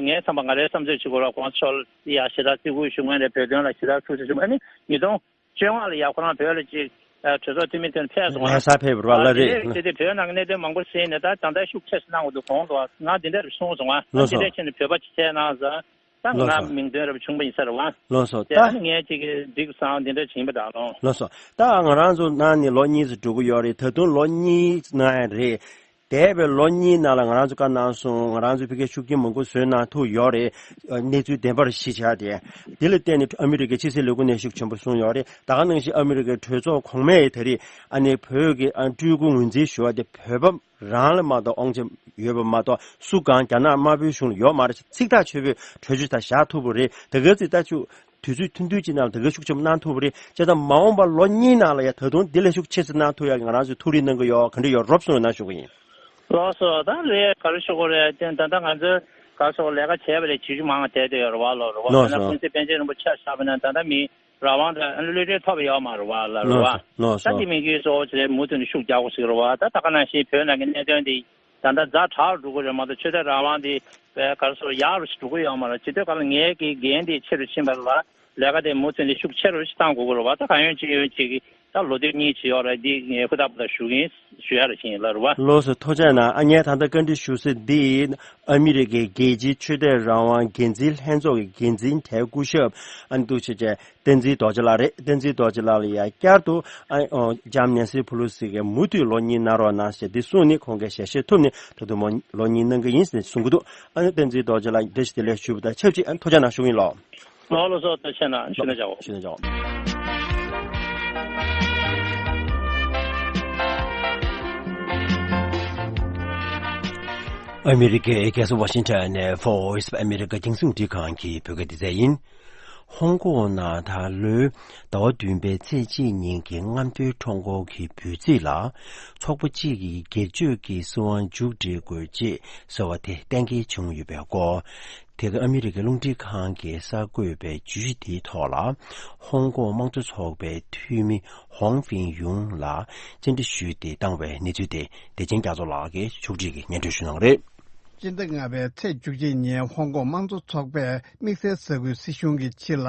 ངའི་བསམ་པ་ང་རའི་བསམ་ཚོད་ཅིག་གོ་ར་ཁོང་ཚོ་ལ་ཡ་ཞེ་དྲག་བརྩི་བཀུར་ཞུ་མཁན་རེད། བོད་དོན་ལ་ཞེ་དྲག་ཐུགས་སུ་ཆུད་ཨ་ནི་ཉིས་སྟོང་བཅོ་ལྔ་ལ་ཡ་ཁོ་རང་བོད་ལ་ཅིག་གྲོས་ཚོགས་འཐུས་མི་དེ་ཕེབས་སོང་ང་། ལྷ་ས་ཕེབས་རེད་བ་ལ་རེད། དེ་དེ་བོད་ནང་གི་གནད་དོན་མང་པོ་གསན་ནས་ད་ད་ལྟ་ཤུགས་ཆེ་ཙམ་གནང་དགོས་འདུག་གོང་དུ་ང་འདི་འདྲ་རེ་གསུངས་སོང་ང་། ལགས་སོ། འདི་འདྲ་བྱས་ནས་བོད་པ་ཅིག་བྱས་གནང་ཟེར། ད་ང་ལགས་སོ། རང་མིང་འདོན་རབ་བྱུང་པ་ཡིན་ས་རེད་བ། ལགས་སོ། དེ་ད་ཨ་ནི་ངས་ཅིག་གི་འགྲིག་སང་འདི་འདྲ་བྱིན་པ་འདྲ་ལོང་། ལགས་སོ། ད་ང་རང་ཚོ་ནང་ནས་ལོ་གཉིས་ཙམ་འགྲོ་གི་ཡོད་རེད། ད་དུང་ལོ་གཉིས་ནང་རེད། འདས་པའི་ལོ་གཉིས་ནང་ལ་ང་རང་ཚོ་བཀའ་གནང་སོང་། ང་རང་ཚོ་ཕ་གིར་ཤུགས་རྐྱེན་མང་པོ་བཟོས་གནང་ཐུབ་ཡོད་རེད། གནས་ཚུལ་བདེན་པར་གཞི་བཞག་སྟེ། འདི་ལ་བརྟེན་ནས་ཨ་མི་རི་ཀའི་ཕྱི་སྲིད་ལས་ཁུངས་ནས་ཤུགས་ཆེན་པོ་གསུངས་ཡོད་རེད། ད་ག་ནང་བཞིན་ཨ་མི་རི་ཀའི་གྲོས་ཚོགས་གོང་མས་ད་རེས་ཨ་ནི་བོད་ཀྱི་ཨ་སྤྲུལ་སྐུ་ངོས་འཛིན་ཞུ་བ་དེ་བོད་པ་རང་ལ་མ་གཏོགས་དབང་ཆ་ཡོད་པ་མ་གཏོགས་སུ་གང་རྒྱ་ནག་དམར་པོའི་གཞུང་ལ་ཡོད་མ་རེད། ཚིག་ཐག་ཆོད་པོས་གྲོས་ཆོད་དག་བཞག་ཐུབ་པ་རེད། དེ་ག་ཚོད་ལྟ་ཆུ་དུས་ཚོད་ཐུང་ཐུང་ཅིག་ནང་ལ་དེ་ག་ཤུགས་ཆེན་པོ་གནང་ཐུབ་པ་རེད། བྱས་ཙང་མ་འོངས་པ་ལོ་གཉིས་ནང་ལ་ཡང་ད་དུང་འདི་ལས་ཤུགས་ཆེ་ཙམ་གནང་ཐུབ་ཡག་གི་ང་རང་ཚོས་ཐུགས་རེ་གནང་གི་ཡོད། ག་འདྲ་ཡོད་རོབ་གསུངས་རོགས་གནང་ཞུ་གི་ཡིན། ལགས་སོ། ད་རེད་ག་རེ་ཞུ་དགོས་རེད། ད་ལྟ་ང་ཚོས་ག་རེ་ཞུ་དགོས་ལས་ཀ་བྱས་པ་ལས་བྱེད་རྒྱུ་མང་བ་བསྡད་བསྡད་ཡོད་རེད་བ་ལོ། རེད་བ། ལགས་སོ། དཔེར་ན་ཀུན་གཟིགས་པཎ་ཆེན་རིན་པོ་ཆེ་ཆགས་པ་ན་ད་ལྟ་མི་རང་དབང་དང་གློད་གྲོལ་ཐོབ་ཡོད་མ་རེད་བ་ལ། རེད་བ། ལགས་སོ། ད་འདི་མི་རྒྱུད་གཙོ་བོ་བྱས་མུ་མཐུད་ནས་ཤུགས་རྒྱག་དགོས་ཟེར་གི་རེད་བ། ད་ད་ག་ནང་བཞིན་བོད་ནང་གི་གནད་དོན་འདི་ད་ལྟ་ཛ་དྲག་འགྲོ་གི་རེད་མ་གཏོགས་ཆོས་དད་རང་དབང་འདི་ག་རེ་ཟེར་ཡག་རུ་ཞིག་འགྲོ་གི་ཡོད་མ་རེད། ཇི་ལྟར་ག་ལ་ངའི་གི་འགན་འདི་ཆེ་རུ་ཕྱིན་པ་ལ་ལས་ཀ་དེ་མུ་མཐུད་ནས་ཤུགས་ཆེ་རུ་ཞིག་གཏང་དགོས་ཀྱི་རེད་བ། ད་གང་ཡོད་ཅི་ཡོད་ཅིག་གི་ད་ལོ་དེབ་གཉིས་ཅིག་ཡོད་རེད། འདི་ངས་ཧུར་ཐག་པ་ད་ཞུ་གིན་ཞུ་ཡ་ར་ཞིག་ཡིན་ལ་རེད་བ། ལགས་སོ། ཐུགས་རྗེ་གནང་། ཨ་ངས་ད་ལྟ་བཀའ་འདྲི་ཞུ་ས་འདི་ཨ་མི་རི་ཀའི་རྒྱལ་སྤྱིའི་ཆོས་དད་རང་དབང་འགན་འཛིན་ལྷན་ཚོགས་ཀྱི་འགན་འཛིན་དེ་སྐུ་ཞབས་ཨ་ནི་འདུག་བྱས་བྱས་བསྟན་འཛིན་རྡོ་རྗེ་ལགས་རེད། བསྟན་འཛིན་རྡོ་རྗེ་ལགས་ལ་ཡང་བསྐྱར་དུ་ཨ་ཨོ་ལྕམ་ནེན་སི་ཕུ་ལོ་སི་གིས་མུ་མཐུད་ལོ་གཉིས་གནང་རོགས་གནང་ཞེས་འདི་གསུངས་ནས་ཁོང་གིས་ཞལ་བཞེས་ཐུབ་ནས་ད་དུང་མོ་ལོ་གཉིས་གནང་གི་ཡིན་ཟེར་གསུང་གི་འདུག་ཨ་ནི་བསྟན་འཛིན་རྡོ་རྗེ་ལགས་བཀྲ་ཤིས་བདེ་ལེགས་ཞུ་བ་དང་ཆབས་ཅིག་ཨ་ནི་ཐུགས་རྗེ་གནང་ཞུ་གི་ཡིན་ལགས། ལགས་ལགས་སོ། ཐུགས་རྗེ་གནང་། ཞུ་ན་བྱའོ། ཞུ་ན་བྱའོ། ཨ་མི་རི་ཀའི་རྒྱལ་ས་ཝ་ཤིང་ཊོན་ནས་Voice of America་རྒྱང་སྲིང་འཕྲིན་ཁང་གི་བོད་སྐད་སྡེ་ཚན་ཡིན། ཧོང་ཀོང་ནང་ད་ལོའི་ཟླ་བ་བདུན་པའི་ཚེས་གཅིག་ཉིན་གྱི་རྔམ་སྟོན་ཁྲོམ་སྐོར་གྱི་འབོད་ཚིག་ལ་ཚོགས་པ་གཅིག་གིས་སྒེར་གཅོད་ཀྱི་སྲིད་དབང་མཇུག་སྒྲིལ་དགོས་ཅེས་ཟེར་བ་དེ་གཏན་འཁེལ་བྱུང་ཡོད་པའི་སྐོར། དེ་ག་ཨ་མི་རི་ཀའི་རླུང་འཕྲིན་ཁང་གིས་གསར་འགོད་པའི་བརྗོད་གཞི་དེའི་ཐོག་ལ་ཧོང་ཀོང་དམངས་གཙོ་ཚོགས་པའི་འཐུས་མི་ཧོང་ཧྥིང་ཡུང་ལ་བཅར་འདྲི་ཞུས་ཏེ་བཏང་བའི་གནས་ཚུལ་དེ་བདེ་ཆེན་རྒྱ་མཚོ་ལགས་ཀྱིས་ཕྱོགས་སྒྲིག་གིས་སྙན་སྒྲོན་ཞུ་གནང་བ་རེད། སྤྱི་ཟླ་ལྔ་པའི་ཚེས་བཅུ་གཅིག་ཉིན་ཧོང་ཀོང་དམངས་གཙོ་ཚོགས་པས་དམིགས་བསལ་ས་ཁུལ་སྲིད་གཞུང་གི་ཕྱི་ལ་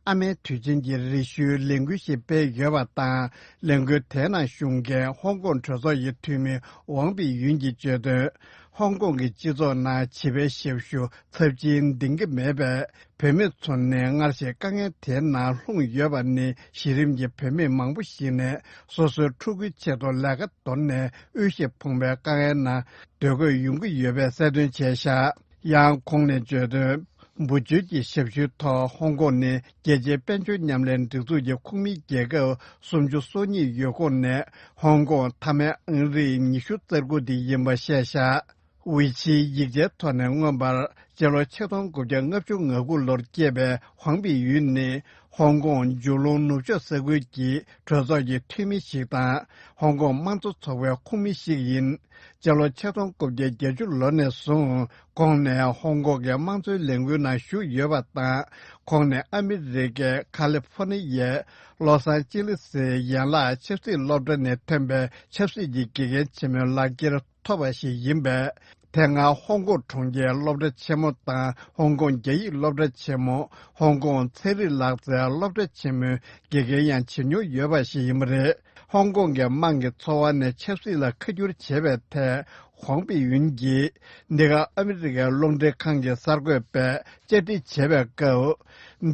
ཨ་མའི་དུས་ཆེན་གྱི་རེ་ཞུའི་ལས་འགུལ་ཞིག་སྤེལ་ཡོད་པ་དང་། ལས་འགུལ་དེའི་ནང་ཞུགས་མཁན་ཧོང་ཀོང་གྲོས་ཚོགས་ཀྱི་འཐུས་མི་ཝང་པི་ཡུན་གྱིས་བརྗོད་དོན། ཧོང་ཀོང་གི་སྤྱི་ཚོགས་ནང་བྱིས་པའི་ཞབས་ཞུ་ཚབས་ཆེན་འདིང་གི་མེད་པས། བུད་མེད་ཚོ་ནི་སྔར་བཞིན་དཀའ་ངལ་དེའི་ནང་ལྷུང་ཡོད་པ་ནི། གཞི་རིམ་གྱི་བུད་མེད་མང་པོ་ཞིག་ནས་སོ་སོའི་ཕྲུ་གུའི་ཆེད་དུ་ལས་ཀ་དོར་ནས་དབུལ་ཞིང་ཕོངས་པའི་དཀའ་ངལ་ནང་སྡོད་དགོས་ཡོང་གི་ཡོད་པའི་གསལ་སྟོན་བྱས་བཞག་ཡང་ཁོང་ནས་བརྗོད་དོན། འབུལ་བཅོལ་གྱི་ཞབས་ཞུའི་ཐོག་ཧོང་ཀོང་ནི་རྒྱལ་སྤྱིའི་དཔལ་འབྱོར་མཉམ་ལས་སྒྲིག་འཛུགས་ཀྱི་ཁོངས་མིའི་རྒྱལ་ཁབ་སུམ་ཅུ་སོ་གཉིས་ཡོད་ཁོངས་ནས་ཧོང་ཀོང་མཐའ་མའི་ཨང་རིམ་ཉི་ཤུ་རྩ་དགུ་དེ་ཡིན་པ་བཤད་བཞག་ཝི་ཆིའི་ཡིག་ཆའི་ཐོག་ནས་མངོན་པར་སྤྱི་ལོ་ཆིག་སྟོང་དགུ་བརྒྱ་ལྔ་བཅུ་ང་དགུ་ལོར་སྐྱེས་པའི་ཧུང་པི་ཡུན་ནི་ཧོང་ཀོང་ཇུ་ལུང་ནུབ་ཕྱོགས་ས་ཁུལ་གྱི་གྲོས་ཚོགས་ཀྱི་འཐུས་མི་ཞིག་དང་ཧོང་ཀོང་དམངས་གཙོ་ཚོགས་པའི་ཁོངས་མི་ཞིག་ཡིན། སྤྱི་ལོ་ཆིག་སྟོང་དགུ་བརྒྱ་བརྒྱད་ཅུ་ལོ་ནས་བཟུང་ཁོང་ནས་ཧོང་ཀོང་གི་དམངས་གཙོའི་ལས་འགུལ་ནང་ཞུགས་ཡོད་པ་དང་། ཁོང་ནས་ཨ་མི་རི་ཀའི་ཁ་ལི་ཧྥོ་ནི་ཡའི་ལོ་སང་ཅི་ལི་སིའི་ཡན་ལག་ཆབ་སྲིད་སློབ་གྲྭ་ནས་ཐོན་པའི་ཆབ་སྲིད་ཀྱི་དགེ་རྒན་ཆེན་མོའི་ལག་འཁྱེར་ཐོབ་པ་ཞིག་ཡིན་པས། དེ་སྔ་ཧོང་ཀོང་གྲོང་ཁྱེར་སློབ་གྲྭ་ཆེན་མོ་དང་ཧོང་ཀོང་རྒྱ་ཡིག་སློབ་གྲྭ་ཆེན་མོ། ཧོང་ཀོང་ཚན་རིག་ལག་རྩལ་སློབ་གྲྭ་ཆེན་མོའི་དགེ་རྒན་ཡང་བྱེད་མྱོང་ཡོད་པ་ཞིག་ཡིན་པ་རེད། ཧོང་ཀོང་གི་དམངས་ཀྱི་འཚོ་བ་ནས་ཆབ་སྲིད་ལ་ཁ་བསྒྱུར་བྱས་པའི་ཐད། ཧོང་པི་ཡུན་གྱིས་འདི་ག་ཨ་མི་རི་ཀའི་རླུང་འཕྲིན་ཁང་གི་གསར་འགོད་པས་བཅར་འདྲི་བྱས་པའི་སྐབས།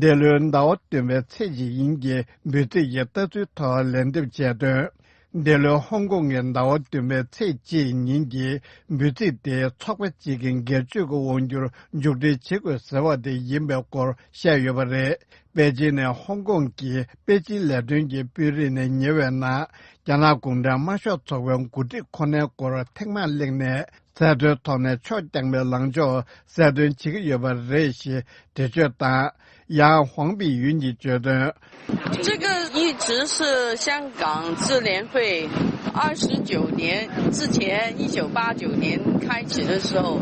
འདི་ལོའི་ཟླ་བ་བདུན་པའི་ཚེས་གཅིག་ཡིན་གྱི་འབོད་ཚིག་གི་ལྟ་ཚུལ་ཐོག་ལན་འདེབས་བྱས་དོན། འདི་ལོའི་ཧོང་ཀོང་གི་ཟླ་བ་བདུན་པའི་ཚེས་གཅིག་ཉིན་གྱི་འབོད་ཚིག་དེ་ཚོགས་པ་གཅིག་གི་སྒེར་གཅོད་ཀྱི་དབང་སྒྱུར་མཇུག་སྒྲིལ་བྱེད་དགོས་ཟེར་བ་དེ་ཡིན་པའི་སྐོར་བཤད་ཡོད་པ་རེད། པེ་ཅིན་ནས་ཧོང་ཀོང་གི་པེ་ཅིན་ལས་དོན་གྱི་དཔོན་རིགས་ནས་ཉེ་བའི་ནང་རྒྱ་ནག་གུང་ཁྲན་དམར་ཤོག་ཚོགས་པའི་འགོ་ཁྲིད་ཁོ་ནའི་སྐོར་ཐེངས་མང་གླེང་ནས། གསལ་སྟོན་ཐོག་ནས་ཕྱོགས་རྐྱང་པའི་ལངས་ཕྱོགས་གསལ་སྟོན་བྱེད་ཀྱི་ཡོད་པ་རེད་ཞེས་འགྲེལ་བརྗོད་དང་། ཡང་ཧོང་པི་ཡུན་གྱིས་བརྗོད་དོན། 这个一直是香港支联会二十九年之前，一九八九年开始的时候，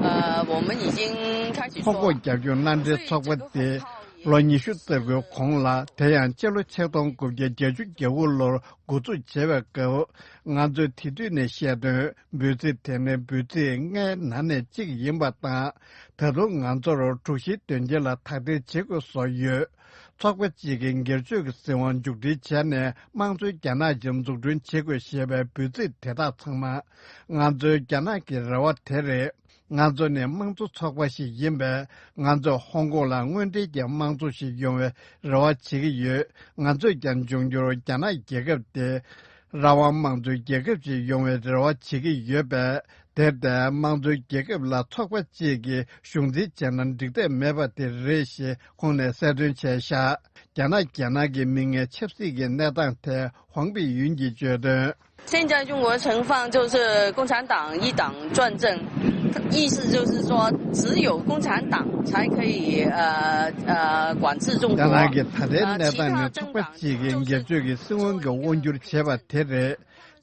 呃，我们已经开始说。 ཧོང་ཀོང་རྒྱབ་སྐྱོར་མནའ་འབྲེལ་ཚོགས་པ་དེ་ལོ་ཉི་ཤུ་རྩ་དགུའི་གོང་ལ། དེ་ཡང་སྤྱི་ལོ་ཆིག་སྟོང་དགུ་བརྒྱ་བརྒྱད་ཅུ་གྱ་དགུ་ལོར་འགོ་འཛུགས་བྱས་པའི་སྐབས། ང་ཚོས་དེ་དུས་ནས་བཤད་དོན། འབོད་ཚིག་དེ་ནི་འབོད་ཚིག་ལྔའི་ནང་ནས་གཅིག་ཡིན་པ་དང་། ད་དུང་ང་ཚོར་དྲུག་བཞིའི་དོན་རྐྱེན་ལ་དག་ཐེར་བྱེད་དགོས་བཟོ་ཡོད། ཚོགས་པ་གཅིག་གི་སྒེར་གཅོད་ཀྱི་སྲིད་དབང་མཇུག་སྒྲིལ་བྱས་ནས་དམངས་གཙོའི་རྒྱ་ནག་ཅིག་འཛུགས་སྐྲུན་བྱེད་དགོས་ཞེས་པའི་འབོད་ཚིག་དེ་དག་ཚང་མ་ང་ཚོའི་རྒྱ་ནག་གི་རེ་བ་དེ་རེད། ང་ཚོ་ནི་དམངས་གཙོ་ཚོགས་པ་ཞིག་ཡིན་པས། ང་ཚོས་ཧོང་ཀོང་ལ་དངོས་འབྲེལ་གྱི་དམངས་གཙོ་ཞིག་ཡོང་བའི་རེ་བ་བྱེད་ཀྱི་ཡོད། ང་ཚོས་ཀྱང་འབྱུང་འགྱུར་རྒྱ་ནག་རྒྱལ་ཁབ་དེ་རང་དབང་དམངས་གཙོའི་རྒྱལ་ཁབ་ཅིག་ཡོང་བའི་རེ་བ་བྱེད་ཀྱི་ཡོད་པས། དེར་བརྟེན་དམངས་གཙོའི་རྒྱལ་ཁབ་ལ་ཚོགས་པ་གཅིག་གིས་གཞུང་འཛིན་བྱས་ན་འགྲིག་ཐབས་མེད་པ་དེ་རེད་ཞེས་ཁོང་ནས་གསལ་སྟོན་བྱས་བཞག་རྒྱ་ནག་རྒྱལ་ནང་གི་མིང་ངན་ཆབ་སྲིད་ཀྱི་གནས་སྟངས་ཐད་ཧོང་པི་ཡུན་གྱིས་བརྗོད་དོན། 现在中国情况就是共产党一党专政，意思就是说，只有共产党才可以呃呃管制中国。 རྒྱ་ནག་གི་ད་ལྟའི་གནས་སྟངས་ནི་ཚོགས་པ་གཅིག་གིས་སྒེར་གཅོད་ཀྱི་སྲིད་དབང་གི་དབང་སྒྱུར་བྱས་པ་དེ་རེད།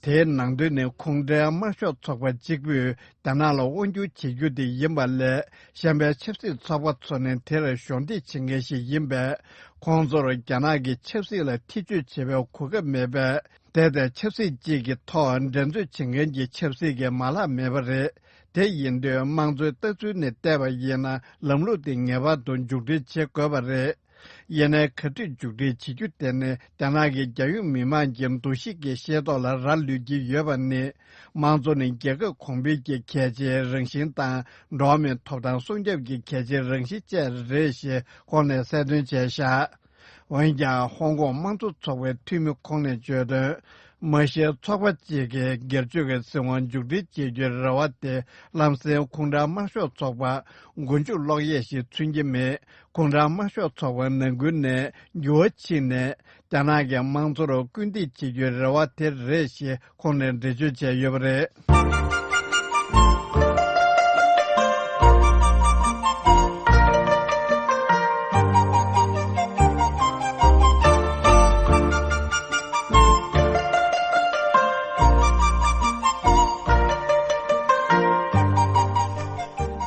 དེའི་ནང་དོན་ནི་གུང་ཁྲན་དམར་ཤོག་ཚོགས་པ་གཅིག་པུས་རྒྱ་ནག་ལ་དབང་སྒྱུར་བྱེད་རྒྱུ་དེ་ཡིན་པ་ལས། གཞན་པའི་ཆབ་སྲིད་ཚོགས་པ་ཚོ་ནི་དེར་གཞོགས་འདེགས་བྱེད་མཁན་ཞིག་ཡིན་པས། ཁོང་ཚོར་རྒྱ་ནག་གི་ཆབ་སྲིད་ལ་ཐེ་བྱུས་བྱེད་པའི་གོ་སྐབས་མེད་པས། དེ་ལྟར་ཆབ་སྲིད་གཅིག་གི་ཐོག་འགྲན་རྩོད་བྱེད་མཁན་གྱི་ཆབ་སྲིད་ཀྱི་མ་ལག་མེད་པ་རེད། དེ་ཡིན་དུས་དམངས་གཙོའི་ལྟ་ཚུལ་ནས་བལྟས་པ་ཡིན་ན། ལམ་ལུགས་དེ་ངེས་པར་དུ་མཇུག་སྒྲིལ་བྱེད་དགོས་པ་རེད། ཡིན་ནའི་ག་དུས་མཇུག་སྒྲིལ་བྱེད་རྒྱུ་དེ་ནི་རྒྱ་ནག་གི་རྒྱལ་ཡོངས་མི་དམངས་ཀྱི་འདུ་ཤེས་ཀྱི་ཤེས་རྟོགས་ལ་རག་ལུས་ཀྱི་ཡོད་པ་ནི། དམངས་གཙོ་ནི་རྒྱལ་ཁབ་གོང་འཕེལ་གྱི་གལ་ཆེའི་རང་བཞིན་དང་། འགྲོ་བ་མིའི་ཐོབ་ཐང་སྲུང་སྐྱོབ་ཀྱི་གལ་ཆེའི་རང་བཞིན་བཅས་རེད་ཞེས་ཁོང་ནས་གསལ་སྟོན་བྱས་བཞག་འོན་ཀྱང་། ཧོང་ཀོང་དམངས་གཙོ་ཚོགས་པའི་འཐུས་མི་ཁོང་ནས་བརྗོད་དོན། མ་གཞི་ཚོགས་པ་གཅིག་གིས་སྒེར་གཅོད་ཀྱི་སྲིད་དབང་མཇུག་སྒྲིལ་བྱེད་རྒྱུའི་རེ་བ་དེ་ལམ་སེང་གུང་ཁྲན་དམར་ཤོག་ཚོགས་པ་མགོ་མཇུག་སློག་ཡས་ཤིག་མཚོན་གྱི་མེད། གུང་ཁྲན་དམར་ཤོག་ཚོགས་པ་ནང་ཁུལ་ནས་འགྱུར་བ་ཕྱིན་ནས། རྒྱ་ནག་གི་དམངས་གཙོར་སྐུལ་འདེད་བྱེད་རྒྱུའི་རེ་བ་དེ་རེད་ཞེས་ཁོང་ནས་འགྲེལ་བརྗོད་བྱས་ཡོད་པ་རེད།